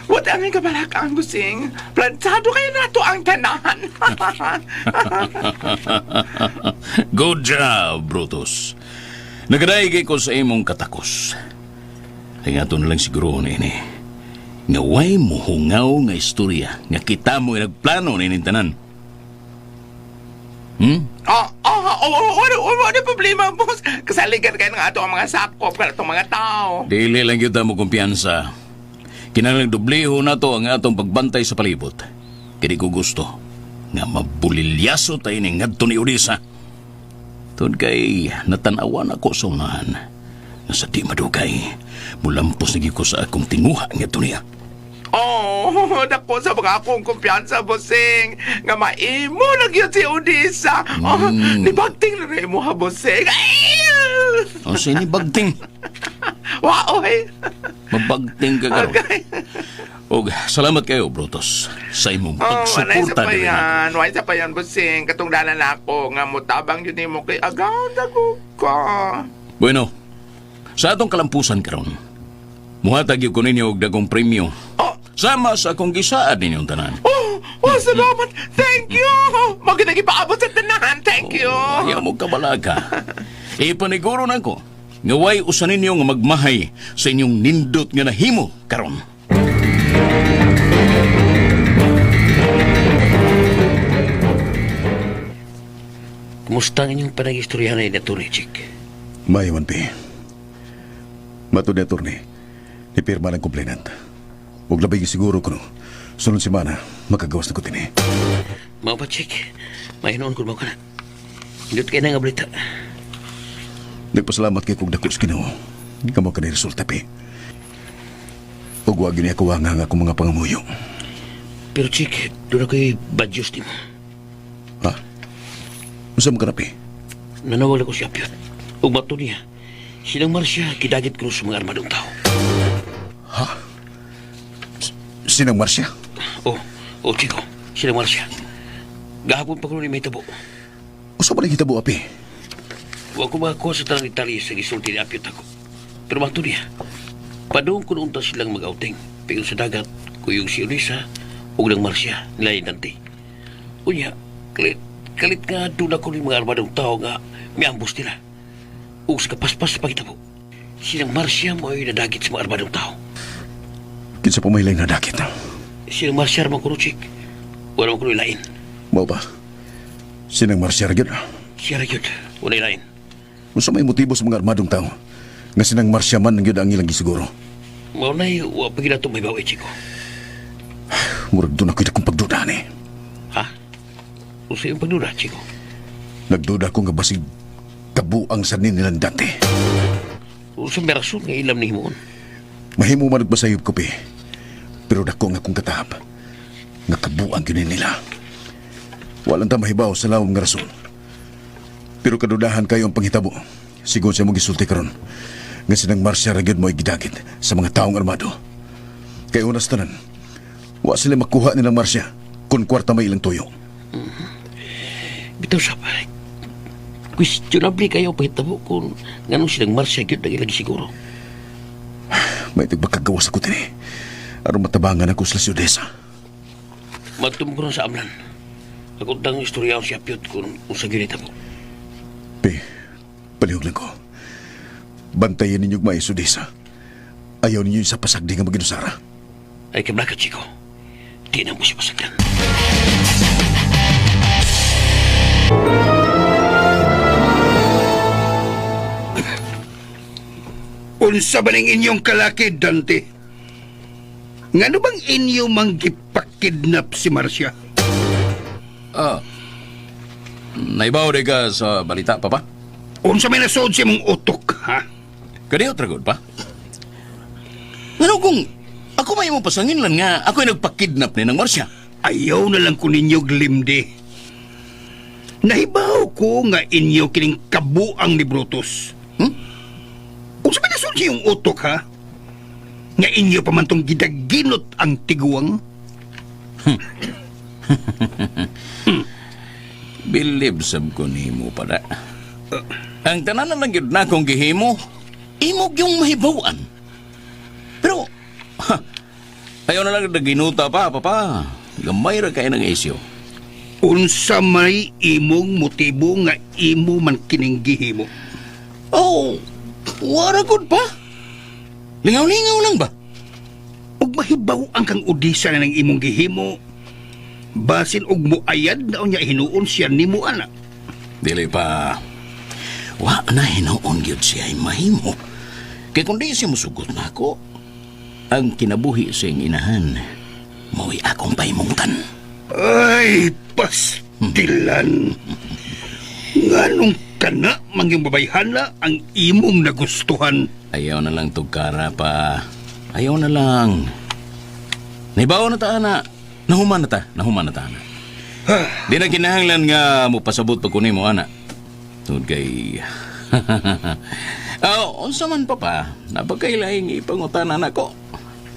I: what aming kabalak ang busing. Plantsado kayo na to ang tanan.
F: Good job, Brutus. Nagadaig ko sa imong katakos. Ay nga to na lang siguro ni ini. Nga way muhungaw nga istorya nga kita mo nagplano ni tanan. Hmm?
I: Oh, oh, oh, oh, oh, oh, oh, ano problema, boss? Kasaligan kayo ng ato ang mga sakop, kada itong mga tao.
F: Dili lang gyud ta mo kumpiyansa. Kinahanglan dobleho na to ang atong pagbantay sa palibot. Kini ko gusto nga mabulilyaso tayo ni ngadto ni Odisa. Tun kay natanawan ako sa unahan nga sa di madugay mulampos na gyud ko sa akong tinguha ngadto niya.
I: Oh, dako sa mga akong kumpiyansa, bossing. Nga maimo na gyud si Odisa. Oh, nibagting na rin mo ha, bossing. Ay!
F: O sini bagting,
I: Wow, eh.
F: mabagting ka karon.
I: Okay.
F: Og salamat kayo Brutus sa imong
I: Oh, walay sa
F: pagsuporta
I: pa
F: diri nako.
I: yan. Walay sa pa yan, bossing. Katungdalan na ako nga mutabang yun mo kay agaw dago ka.
F: Bueno, sa atong kalampusan karon, Muhatag gyud ko ninyo og dagong premyo.
I: Oh.
F: Sama sa akong gisaad ninyong tanan.
I: Oh, oh, salamat. Thank you. Maganda ipaabot sa tanan. Thank you.
F: Ayaw mo kabalaga. Ipaniguro na ko nga way usa ninyo nga magmahay sa inyong nindot nga nahimo karon.
E: Kumusta ang inyong panag-istoryahan na attorney, Chick?
D: Maayo man, Pi. Matod ni attorney, nipirma ng complainant. Ug labay siguro kuno. Sunod semana, makagawas na ko tini.
E: Mao pa, Chick. Mahinoon ko mo ka na. Hindot kayo na nga balita.
D: Nagpasalamat kay kog dako sa Ginoo. Kamo ka ni resulta, Pi. Ug wa gyud ni ako nga ang akong mga pangamuyo.
E: Pero, Chick, doon ako'y bad news nimo.
D: Ha? Unsa man ka na, Pi?
E: Nanawag ako si Apyot. Ug mato niya. Silang Marcia, kidagit ko sa mga armadong tao.
D: Sinang Marcia?
E: Oh, oh, Chico. Silang Marcia. Gahapon pa ko ni may tabo.
D: Unsa man ang hitabo, Pi?
E: Wa ko makakuha sa tanang detalye sa gisulti ni Apyot ako. Pero mato niya. Padung ko noon ta silang mag-outing. Pigon sa dagat, kuyog si Ulisa, ug ng Marcia, nila ni Dante. Unya, kalit, kalit nga doon ako ni mga armadong tao nga miambos nila. Ug sa kapaspas sa pagitabo. Silang Marcia mo ay nadagit sa mga armadong tao.
D: Kinsa pa may laing nadakit?
E: Silang Marcia man kuno, Chick. Wala man kuno ilain.
D: Mao ba? Sinang Marcia ra gyud.
E: Siya ra gyud, wala ilain.
D: Unsa may motibo sa mga armadong tao nga sinang Marcia man ang gyud ang ilang gisiguro?
E: Mao na'y wa pa gid ato may bawi, Chico.
D: Murag doon ako'y dakong pagduda ni.
E: Ha? Unsa imong pagduda, Chico?
D: Nagduda ko nga basig kabuang sa nilang dati.
E: Unsa may rason nga ilam ni himuon?
D: Mahimo man nagbasayop ko, pi. Pero dako nga akong katahap. Nga kabuang gyud ni nila. Walang ta mahibaw sa lawom nga rason. Pero kadudahan kayo ang panghitabo. Sigon sa mong gisulti karon. Nga sinang Marcia ra gyud mo gidagit sa mga taong armado. Kay unas tanan, wa sila makuha nilang Marcia kung kwarta may ilang tuyo.
E: Bitaw sa questionable kayo pahitabo kung nganong silang Marcia gyud ang ilang siguro.
D: May tigbakagawas ako tini. Aron matabangan ako sa Odessa.
E: Magtumong ko sa amlan. Ako tang istorya si Apyot kung unsa gyud hitabo.
D: Pe, palihog lang ko. Bantayan ninyo may Odessa. Ayaw ninyo sa pasagdi nga maginusara.
E: Ay kablaka, Chico. Di na mo siya pasagdan.
J: Unsa ba ning inyong kalaki, Dante? Ngano bang inyo mang gipakidnap si Marcia?
F: Ah. Naibaw di ka sa balita, papa?
J: Unsa may nasod sa imong utok, ha?
F: Kaniyo tragod pa? Ano kung ako may mo pasangin lang nga ako'y nagpakidnap ni ng Marcia?
J: Ayaw na lang ko ninyo glimdi. Nahibaw ko nga inyo kining kabuang ni Brutus.
F: Hmm?
J: Unsa may nasod sa imong utok, ha? Nga inyo pa man tong gidaginot ang tiguang?
F: Bilib sab ko nimo pada. Ang tanan na lang gyud na akong gihimo, imo gyung mahibaw-an. Pero ha, ayaw na lang naginuta pa, papa. Gamay ra kay ng isyo.
J: Unsa may imong motibo nga imo man kining gihimo?
F: Oh, wara gud pa. Lingaw-lingaw lang ba?
J: Ug mahibaw ang kang Odisa na ng imong gihimo, basin og muayad na unya hinuon siya nimo ana.
F: Dili pa. Wa na hinuon gyud siya ay mahimo. Kay kung di siya musugot na ako, ang kinabuhi sa iyang inahan, mao'y akong pahimungtan.
J: Ay, pastilan. Nganong kana mangyong babayhana ang imong nagustuhan.
F: Ayaw na lang tugkara pa. Ayaw na lang. Naibaw na ta, ana. Nahuman na ta. Nahuman na ta, ana. Di na kinahanglan nga mupasabot pa kunin mo, ana. Tungod kay... Oh, unsa man pa pa, napakailaing ipangutanan ako.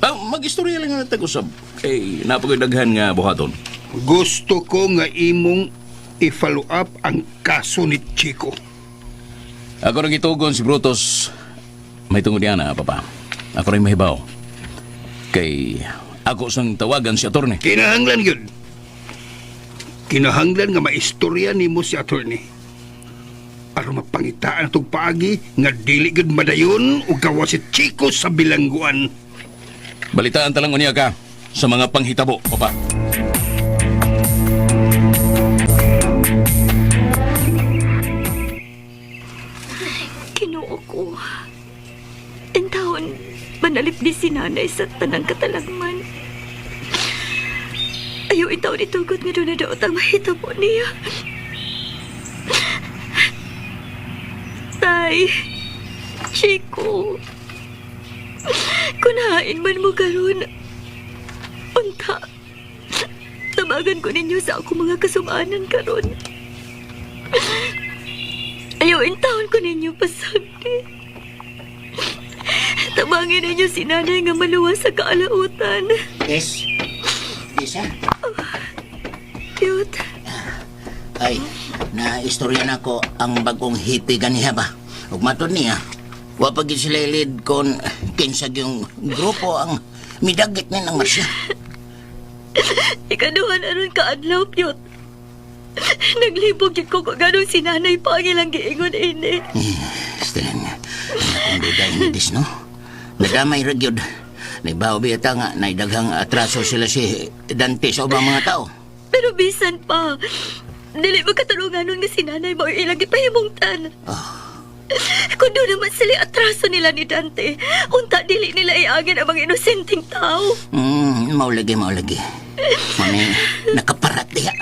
F: Ah, mag-istorya lang na tag-usab. Kay napakadaghan nga buhaton.
J: Gusto ko nga imong i-follow up ang kaso ni Chico.
F: Ako nang gitugon si Brutus. May tungod niya na, papa. Ako rin mahibaw. Kay ako sang tawagan si attorney.
J: Kinahanglan yun. Kinahanglan nga maistorya nimo si attorney. Aron mapangitaan atong paagi nga dili gyud madayon ug gawa si Chico sa bilangguan.
F: Balitaan talang unya ka sa mga panghitabo, papa.
G: Kinuo ko. Intawon, manalip di si nanay sa tanang katalagman. Ayaw itaw ni tugot nga doon na daot ang mahitabo niya. Tay, Chico, kunain man mo karon. Unta, tabagan ko ninyo sa ako mga kasumanan karon. Ayaw intawon ko ninyo pasagdi. Tabangin ninyo si nanay nga maluwas sa kaalautan.
C: Des? Desa?
G: Cute.
C: Ay, na-istorya na ko ang bagong hippie ganiha ba? Ug matod niya, wa pa gid sila lead kon kinsa yung grupo ang midagit ni ng Marsya.
G: Ikaduhan aron kaadlaw, cute. Naglibog yun ko kung ganong si nanay pa ang ilang giingon ini.
C: Still, akong duda ini dis, no? Nadamay ra gyud. Naibaw biyata nga, naidaghang atraso sila si Dante sa ubang mga tao.
G: Pero bisan pa, dili magkatulungan nun nga si nanay mo ilang gipahimungtan. Kung doon naman sila atraso nila ni Dante, unta dili nila iagin ang mga inosenteng tao.
C: Maulagi, maulagi. Mami, nakaparat diha.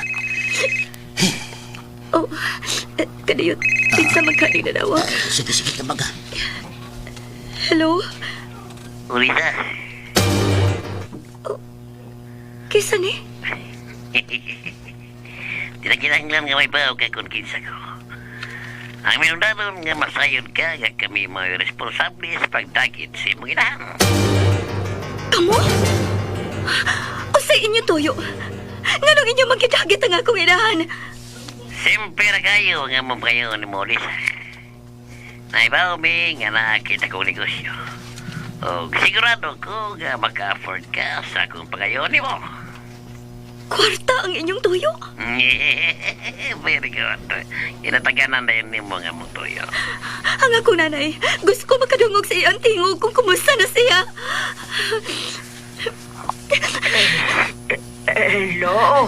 G: Oh, kadiyot, kinsa magkani na daw.
C: Sige, sige, tabaga.
G: Hello?
E: Ulisa,
G: Kisa ni?
E: tinakinahanglan nga may baw ka kung kinsa ko. Ang minundanon nga masayon ka nga kami mga responsable sa pagdagit sa imong inahan.
G: Kamo? O sa inyo toyo? Nganong inyo magkidagit ang akong inahan?
E: Siyempre na kayo nga mapayo ni mo, Ulisa. Naibaw mi nga nakita kong negosyo. O sigurado ko nga maka-afford ka sa akong pagayon ni mo.
G: Kwarta ang inyong tuyo?
E: Very good. Inataganan na yun nimo nga mong tuyo.
G: Ang akong nanay, gusto ko makadungog sa iyang tingog kung kumusta na siya.
H: Hello?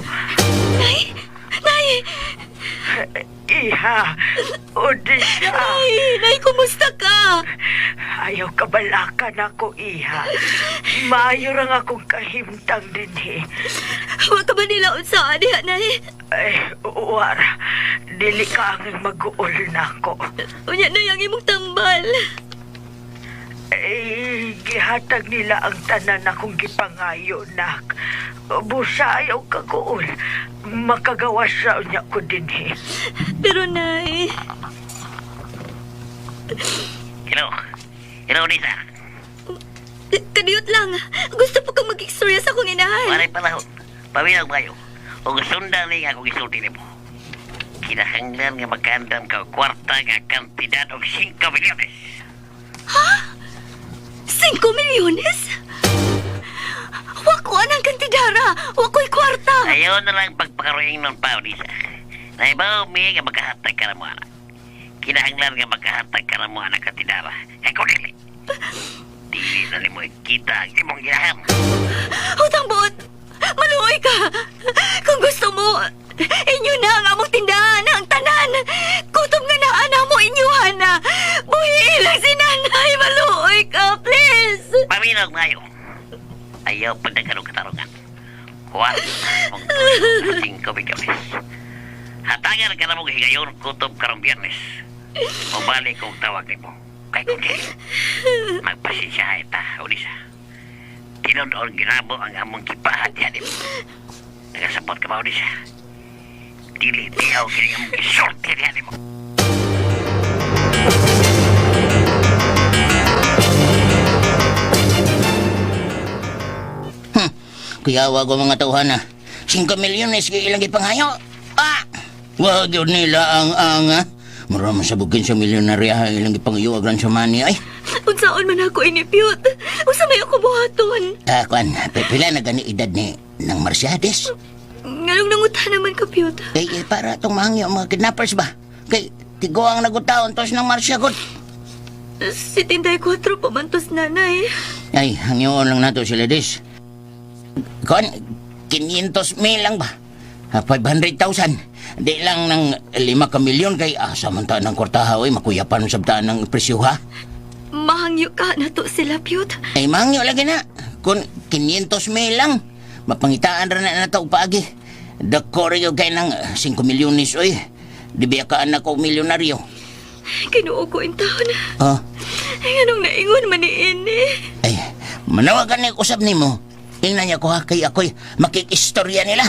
G: Nay! Nay!
H: Iha, Odisha.
G: Nay! Nay, kumusta ka?
H: Ayaw kabalakan ako, iha. Maayo ra nga akong kahimtang dinhi.
G: Wa ka ba nila unsaan diha, Nay?
H: Ay, uwara. Dili ka ang mag-uol na ako.
G: Unya, Nay, ang imong tambal.
H: Ay, gihatag nila ang tanan akong gipangayo, nak. Busa ayaw kaguol. Makagawas sa unya ko dinhi.
G: Pero, Nay,
E: Hello. Hello, Lisa.
G: kadiyot lang. Gusto pa kong mag-istorya sa akong inahan.
E: Walay panahon. Paminaw kayo. O sundan ni nga akong isulti nimo. Kinahanglan nga magkaandam ka og kwarta nga kantidad og 5 milyones.
G: 5 milyones? Wa ko anang kantidara. Wa ko'y kwarta.
E: Ayaw na lang pagpakaroing ng pao, Lisa. Naibaw mi nga magkahatag ka na mo, anak. Kinahanglan nga magkahatag ka na mo, anak kantidara. Kay kung dili, dili na nimo kita ang imong ginahan.
G: Utang buot. Maluoy ka. Kung gusto mo, inyo na ang among tindahan, ang tanan. Kutob nga naa na mo inyuhan na. Buhi lang si nanay. Maluoy ka, please.
E: Paminaw kayo. Ayaw pagdagan og katarungan. Kwarta mong tuyo 5 milyones. Hatagan ka na mong higayon kutob karong Biyernes. Mubalik kong tawag nimo. Kay kung dili, magpasensya ita, Ulisa. Tinud-on ginamo ang among kipahat diha nimo. Nagasabot ka ba, Ulisa? Dili tiyaw kini among gisulti diha nimo.
C: Kuyawa ko mga tauhan na. 5 milyones kay ilang ipanghayo. Ah! Wag yun nila ang anga. Mura man sa bugin sa milyonarya ilang ipanghayo agran sa money ay.
G: Unsaon man ako ini, Pyot? Unsa may ako buhaton?
C: Ah, kuan, pila na gani edad ni ng Marciades?
G: Nganong nanguta naman ka, Pyot?
C: Kay eh, para itong mahangyo ang mga kidnappers ba? Kay tiguang nagutaon tos ng Marcia god.
G: Si Tinday 4 pa man tos nanay.
C: Ay, hangyoon lang nato sila des. Kuan, 500 mil lang ba? Ah, 500,000. Di lang ng 5 ka milyon kay asa man ta ng kwartaha oy, makuyapan sa ng presyo ha.
G: Mahangyo ka na to sila, Pyot.
C: Ay, mangyo lagi na. Kung 500 mil lang, mapangitaan ra na nato og paagi. Dako ra gyud kay ng 5 milyones oy. Di biya ka anak og milyonaryo.
G: Kinuo ko in taon.
C: Oh,
G: Ay, anong naingon man ni ini?
C: ay, manawagan ni usab nimo. Tingnan niya ko ha, kay ako'y makikistorya nila.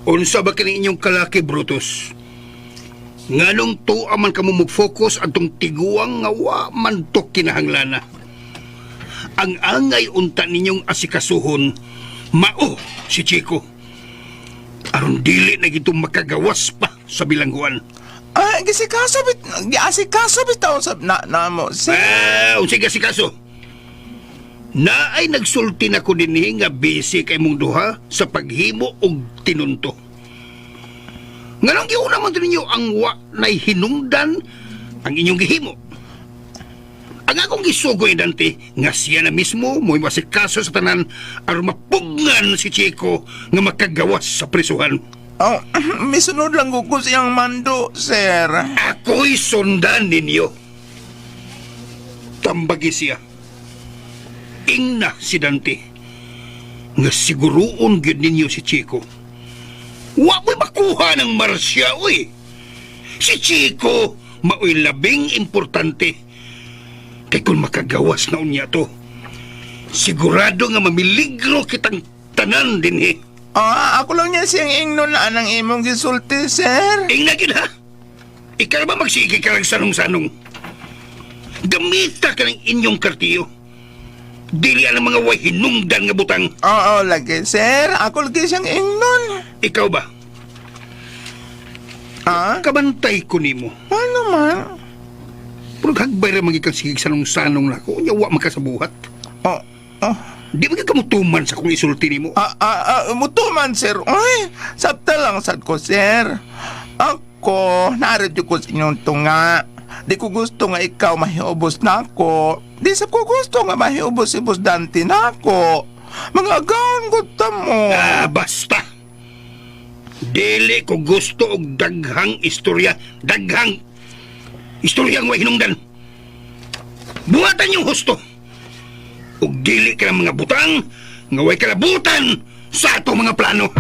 J: Unsa ba kini inyong kalaki, Brutus? Nganong tuwa man kamo mo-focus atong tiguang nga wa man to kinahanglana. Ang angay unta ninyong asikasuhon, mao si Chico. Aron dili na gito makagawas pa sa bilangguan.
I: Ay, gisikaso bit, giasikaso bitaw sa na, na mo, sir.
J: Ah, unsay asikaso? Na ay nagsulti na ko dinhi nga busy kay mong duha sa paghimo og tinunto. Nganong giuna man to ninyo ang wa nay hinungdan ang inyong gihimo. Ang akong gisugoy Dante nga siya na mismo mo'y masikaso sa tanan aron mapugngan si Chico nga makagawas sa prisuhan.
I: Oh, misunod lang ko ko siyang mando, sir.
J: Ako'y sundan ninyo. Tambagi siya. Ingna si Dante. Nga siguroon gyud ninyo si Chico. Wa mo'y makuha ng Marcia, uy. Si Chico, mao'y labing importante. Kay kung makagawas na unya to, sigurado nga mamiligro kitang tanan dinhi.
I: Ah, ako lang niya siyang ingnon na anang imong gisulti, sir.
J: Ingna gyud ha. Ikaw ba magsige ka lang sanong-sanong? Gamita ka ng inyong kartiyo. Dili ang mga way hinungdan nga butang.
I: Oo, lagi, sir. Ako lagi siyang ingnon.
J: Ikaw ba?
I: Ah?
J: Kabantay ko nimo.
I: Ano man?
J: Pero hagbay ra magikan sige sanong-sanong nako. Unya wa makasabuhat.
I: Oh, oh.
J: Di ba ka mutuman sa kung isulti nimo?
I: Ah, ah, ah, mutuman, sir. Uy, sabta lang sad ko, sir. Ako, naradyo ko sa inyong tunga. Di ko gusto nga ikaw mahiubos na ako. Di sa ko gusto nga mahiubos si Boss Dante na ako. Mga agaon ko mo.
J: Ah, basta. Dili ko gusto og daghang istorya, daghang istorya ang way hinungdan. Buhatan yung husto. Ug dili ka ng mga butang nga way kalabutan sa atong mga plano.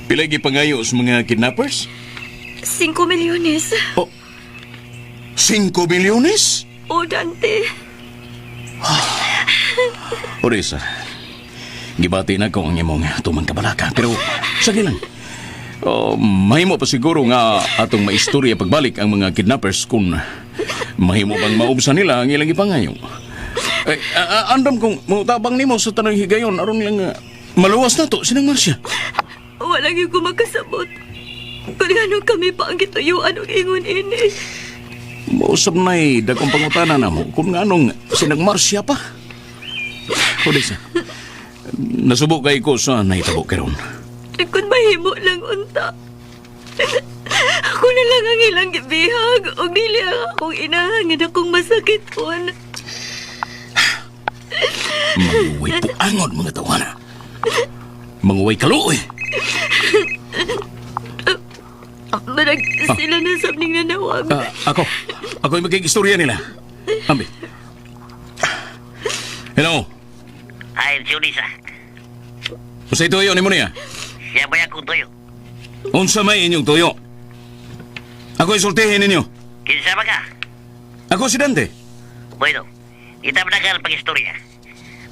F: Pila gipangayo sa mga kidnappers?
G: 5 milyones.
F: Oh, 5 milyones?
G: O, Dante.
F: Orisa, gibati na ko ang imong tumang kabalaka. Pero, sige lang. Oh, mahimo pa siguro nga atong maistorya pagbalik ang mga kidnappers kung mahimo bang maubsa nila ang ilang ipangayo. Eh, andam kong mutabang nimo sa tanang higayon aron lang maluwas na to sinang Marcia.
G: Walang yung kumakasabot. Kung anong kami pa ang gituyuan og ingon ini.
F: Mausap na'y dagkong pangutana na mo kung anong sinang Marcia pa. Odessa, nasubo kay ko sa nahitabo karon.
G: Kung mahimo lang unta. Ako na lang ang ilang gibihag og dili ang akong inahan nga akong masakiton.
F: Manguway puangon mga tawana. Manguway kaluoy.
G: Marag sila na sabning nanawag.
F: Ah, ako. Ako yung magkigistorya nila. Ambi. Hello.
C: Ay, si Ulisa.
F: Unsay tuyo ni mo niya?
C: Siya ba akong tuyo?
F: Unsa may inyong tuyo? Ako isultihin ninyo.
C: Kinsa ba ka?
F: Ako si Dante.
C: Bueno, kita managal pag-istorya.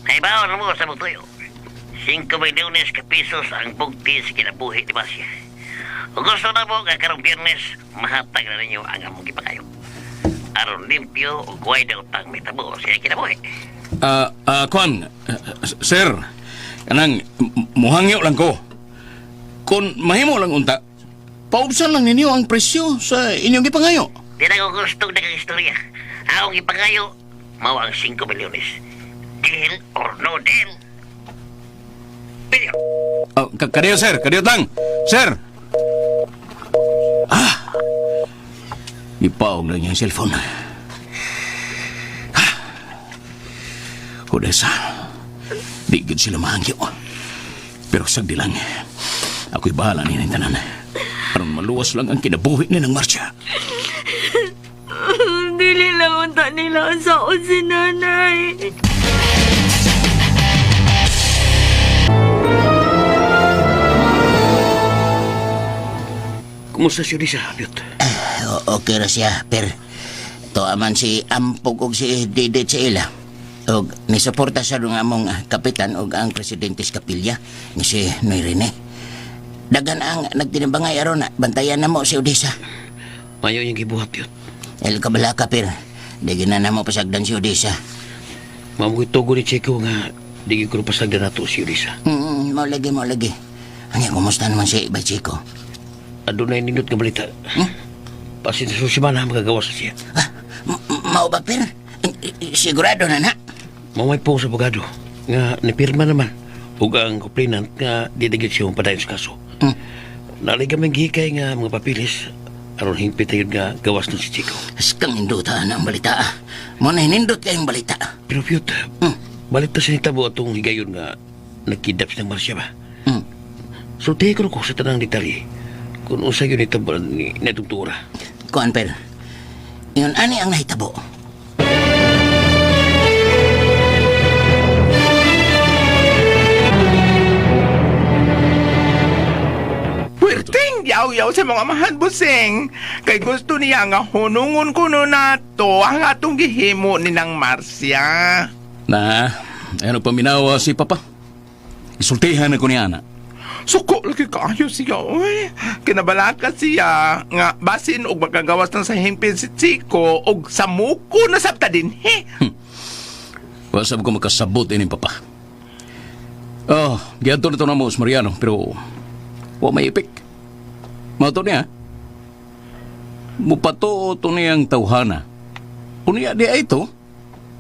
C: Naibaon mo sa mong tuyo. 5 milyones ka pesos ang bugti sa kinabuhi ni Basya. Kung gusto na mo nga karong biyernes, mahatag na ninyo ang among gipakayo. Aron limpyo o guway na utang may tabo sa iyang kinabuhi.
F: Kwan, sir, kanang muhangyo lang ko. Kung mahimo lang unta, paubsan lang ninyo ang presyo sa inyong gipangayo.
C: Di na ko gusto na kang istorya. Akong ipangayo, mao ang 5 milyones. Deal or no deal. Video.
F: Oh, kadiyo, sir, kadiyo tang. Sir. Ah. Ipaog lang yung cellphone. Ah. Odessa. Di gud sila mahangyo. Pero sagdi lang. Ako'y bahala ni tanan. Aron maluwas lang ang kinabuhi ni ng Marcia.
H: Dili lang unta nila ang saon si nanay.
E: Kumusta si Odisa, Piot?
C: Okay ra siya, per. To aman si Ampog og si Didit sa ila. Og nisuporta sa nga among kapitan og ang presidente sa kapilya ni si Noy Rene. Dagan ang nagtinabangay aron na bantayan na mo si Odisa.
E: Mayo yung gibuhat, Piot.
C: El kabalaka, per. Di na mo pasagdan si Odisa.
E: Mamukoy tugo ni Chico nga di ko pasagdan nato si Odisa.
C: Mao lagi, mao lagi. Anya, kumusta naman si Bay Chico?
E: Adunay nindot nga balita. Pasin sa susimana magagawas na siya.
C: Ah, mao ba, per? Sigurado na na.
E: Mamay po sa abogado nga nipirma naman ug ang complainant nga di na gyud siya padayon sa kaso. Nalay kami gihikay nga mga papilis aron hingpit na gyud nga gawas na si Chico.
C: Askang induta na ang balita. Ah. Mo na hinindot kayong balita.
E: Pero Piot, balik ta sa nitabo atong higayon nga nagkidnap siya ng Marcia ba? Sultihi ko na ko sa tanang detalye kung unsa gyud nitabo ni natong tuura.
C: Kuan, per. Yun, ani ang nahitabo.
I: Puwerteng yaw-yaw sa mga amahan, busing. Kay gusto niya nga hunungon kuno nato ang atong gihimo ni nang Marcia.
F: Na, ano paminawa si Papa? Isultihan ako ni Ana.
I: Suko lagi kaayo siya, oy. Kinabalaka siya nga basin og makagawas na sa himpin si Chico og samuko na sabta din, he.
F: Wasab ko makasabot ini Papa. Oh, giadto na to na mo, Mariano, pero wa may ipik. Mao to niya. Mupatuo to niyang tawhana. Unya di ay to,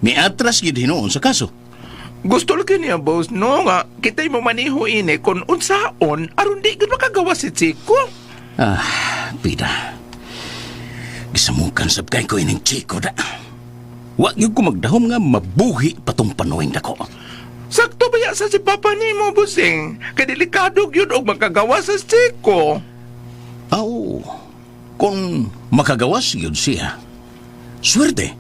F: miatras gid hinuon sa kaso.
I: Gusto lagi niya, boss, no nga kita'y mo maniho ini kung unsaon aron di gud makagawas si Chico.
F: Ah, pida. Gisamukan sab kay ko ining Chico da. Wa gyud ko magdahom nga mabuhi patong panuing dako.
I: Sakto ba ya sa si Papa nimo, busing? Kay delikado gyud og makagawas sa Chico.
F: Aw, kung makagawas yun siya, swerte.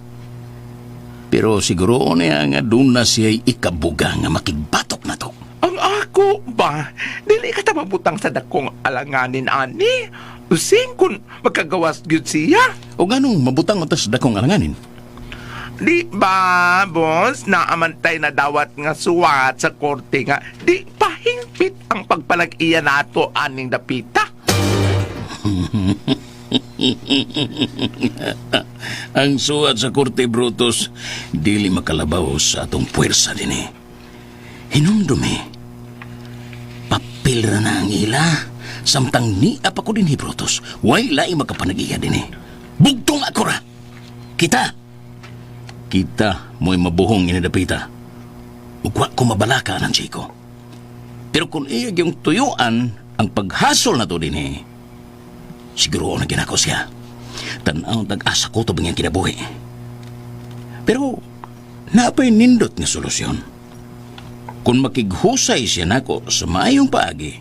F: Pero siguro niya nga doon na siya ikabuga nga makigbatok na to.
I: Ang ako ba? Dili ka ta mabutang sa dakong alanganin ani. Using kung makagawas gyud siya.
F: O ganong mabutang matas dakong alanganin.
I: Di ba, boss, naamantay na dawat nga suwat sa korte nga di pahingpit ang pagpalag-iya nato aning dapita.
F: Ang suwat sa Korte Brutus, dili makalabaw sa atong puwersa din eh. Hinumdumi, papel ra na ang ila. Samtang ni apa ko din hi Brutus, way laing makapanag-iya din eh. Bugtong ako ra! Kita! Kita mo'y mabuhong inadapita. Ugwa ko mabalaka ng Chico. Pero kung iya yung tuyuan ang paghasol na to din eh, siguro na ginako siya. Tanaw tag-asa ko to bang kinabuhi. Pero napay nindot nga solusyon. Kung makighusay siya nako sa maayong paagi,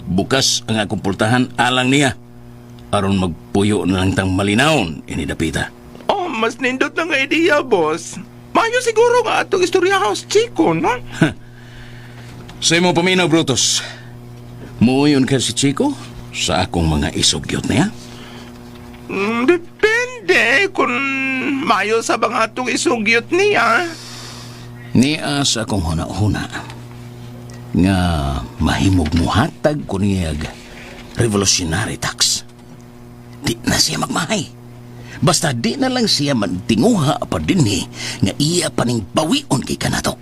F: bukas ang akong pultahan alang niya. Aron magpuyo na lang tang malinawon ini dapita.
I: Oh, mas nindot na nga ideya, boss. Mayo siguro nga atong istorya house Chico, no?
F: Sa imo paminaw, Brutus. Muyon ka si Chico sa akong mga isugyot niya.
I: Depende kung mayo sa bang atong isugyot niya.
F: Niya sa akong huna-huna nga mahimog muhatag ko niyag revolutionary tax. Di na siya magmahay. Basta di na lang siya magtinguha pa dinhi nga iya paning bawion kay kanato.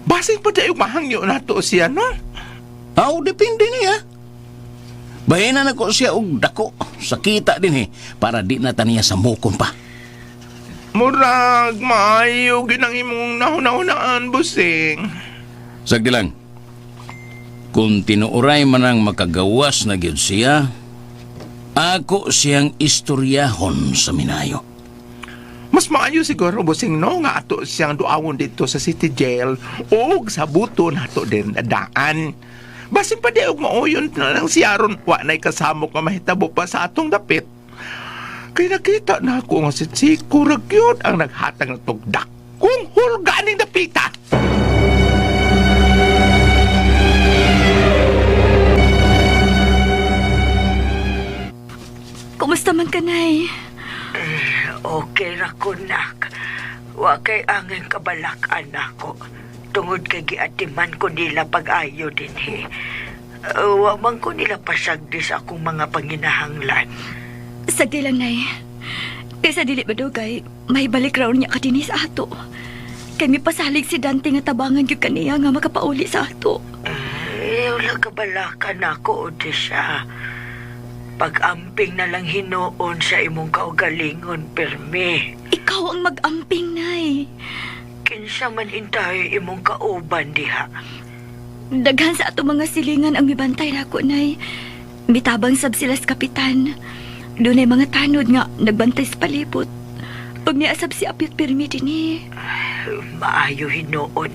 I: Basing pa yung mahangyo nato siya, no?
F: Aw, depende niya. Bahina na ko siya og dako sa kita dinhi para di na ta niya samukon pa.
I: Murag, maayo, ginang imong nahuna-hunaan, busing.
F: Sagdi lang. Kung tinuoray man ang makagawas na gyud siya, ako siyang istoryahon sa minayo.
I: Mas maayo siguro, busing, no? Nga ato siyang duawon dito sa city jail o sa buto nato din daan. Basin pa di og mauyon na lang siya ron, wa na'y kasamok nga mahitabo pa sa atong dapit. Kay nakita na ako nga si Chico ra gyud ang naghatag ng tugdak kung hulga ning dapita.
G: Kumusta man ka, Nay?
H: Okay ra ko, nak. Wa kay angin kabalak, anak ko. Tungod kay giatiman ko nila pag-ayo dinhi. Wa man ko nila pasagdi sa akong mga panginahanglan.
G: Sagdi lang, Nay. Kaysa dili ba dugay, may balik raon niya ka dinhi sa ato. Kay mipasalig si Dante nga tabangan gyud kaniya nga makapauli sa ato.
H: Eh, wala kabalakan ako, Odessa. Pag-amping na lang hinuon sa imong kaugalingon, permi.
G: Ikaw ang mag-amping, Nay.
H: Kinsa man intayo imong kauban diha.
G: Daghan sa ato mga silingan ang mibantay nako, Nay. Mitabang sab sila sa kapitan. Dunay mga tanod nga nagbantay sa palibot. Pag niasab si Apit pirmi dinhi.
H: Maayo hinuon.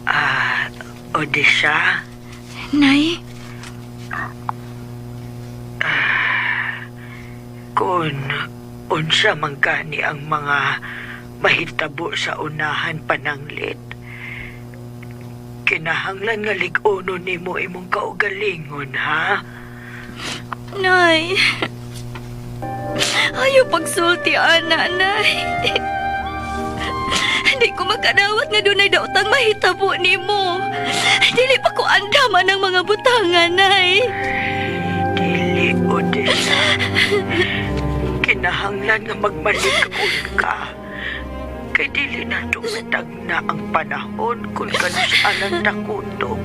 H: Ah, Odessa,
G: Nay,
H: kung unsa man gani ang mga mahitabo sa unahan pananglit. Kinahanglan nga lig-uno nimo imong kaugalingon, ha?
G: Nay. Ayaw pagsulti, ana, Nay. Hindi ko makadawat nga dunay daotang mahitabo nimo. Dili pa ko andaman ang mga butangan, Nay.
H: Dili, Odessa. Kinahanglan nga magmalikon ka. Kay dili na tumatag na ang panahon kung kanus-an ang takuto.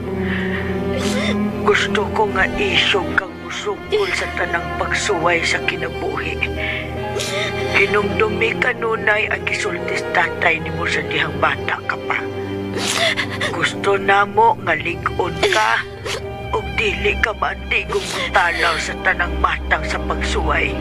H: Gusto ko nga isog kang musukol sa tanang pagsuway sa kinabuhi. Hinumdumi kanunay ang gisultis tatay nimo sa dihang bata ka pa. Gusto namo nga lig-on ka ug dili ka maantigong mutalaw sa tanang matang sa pagsuway.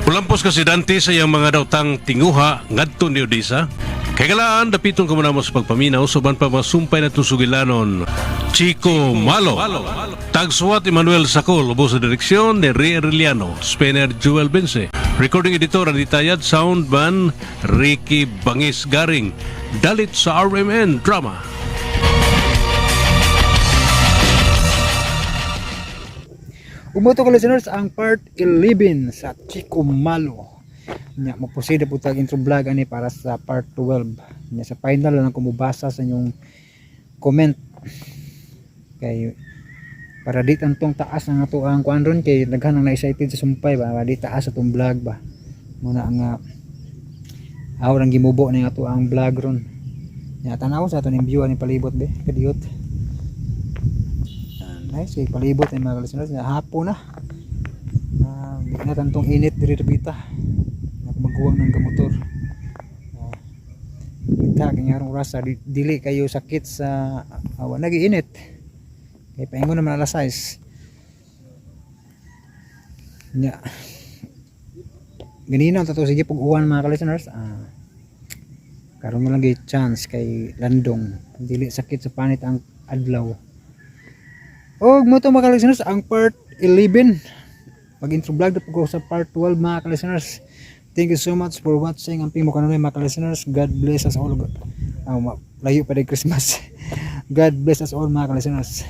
B: Pulampos ka si Dante sa iyang mga dautang tinguha ngadto ni Odisa. Kay galaan dapiton ka muna mo sa pagpaminaw suban pa masumpay na itong sugilanon. Chico Malo. Tagsuwat Emmanuel Sacol, ubos sa direksyon ni Ray Arellano, Spinner Jewel Bense. Recording editor Andy Tayad, soundman Ricky Bangis Garing. Dalit sa RMN Drama.
A: Umuto ko listeners ang part 11 sa Chico Malo. Nya mo proceed po tag intro vlog ani para sa part 12. Nya sa final lang ko mobasa sa inyong comment kay para di tantong taas ang ato ang kuan ron kay daghan ang na-excited sa sumpay ba, para di taas atong vlog ba. Muna ang aw ang gimubo na ato ang vlog ron. Nya tan-aw sa ato ning view ani palibot be kadiyot. Nice kay palibot ay mga listeners na hapon na. Di na tantong init diri dapita. Maguwang ng gamotor. Kita kay ngarong orasa dili kayo sakit sa wa nagiinit. Kay paingon naman alas 6. Nya. Ganina ang totoo sige pag uwan mga ka-listeners. Karon mo lang gyud chance kay landong dili sakit sa panit ang adlaw. Og mo to mga ka-listeners ang part 11. Mag-intro vlog na po ko sa part 12 mga ka-listeners. Thank you so much for watching. Ang pimo kanunay mga ka-listeners. God bless us all. Layo pa din Christmas. God bless us all mga ka-listeners.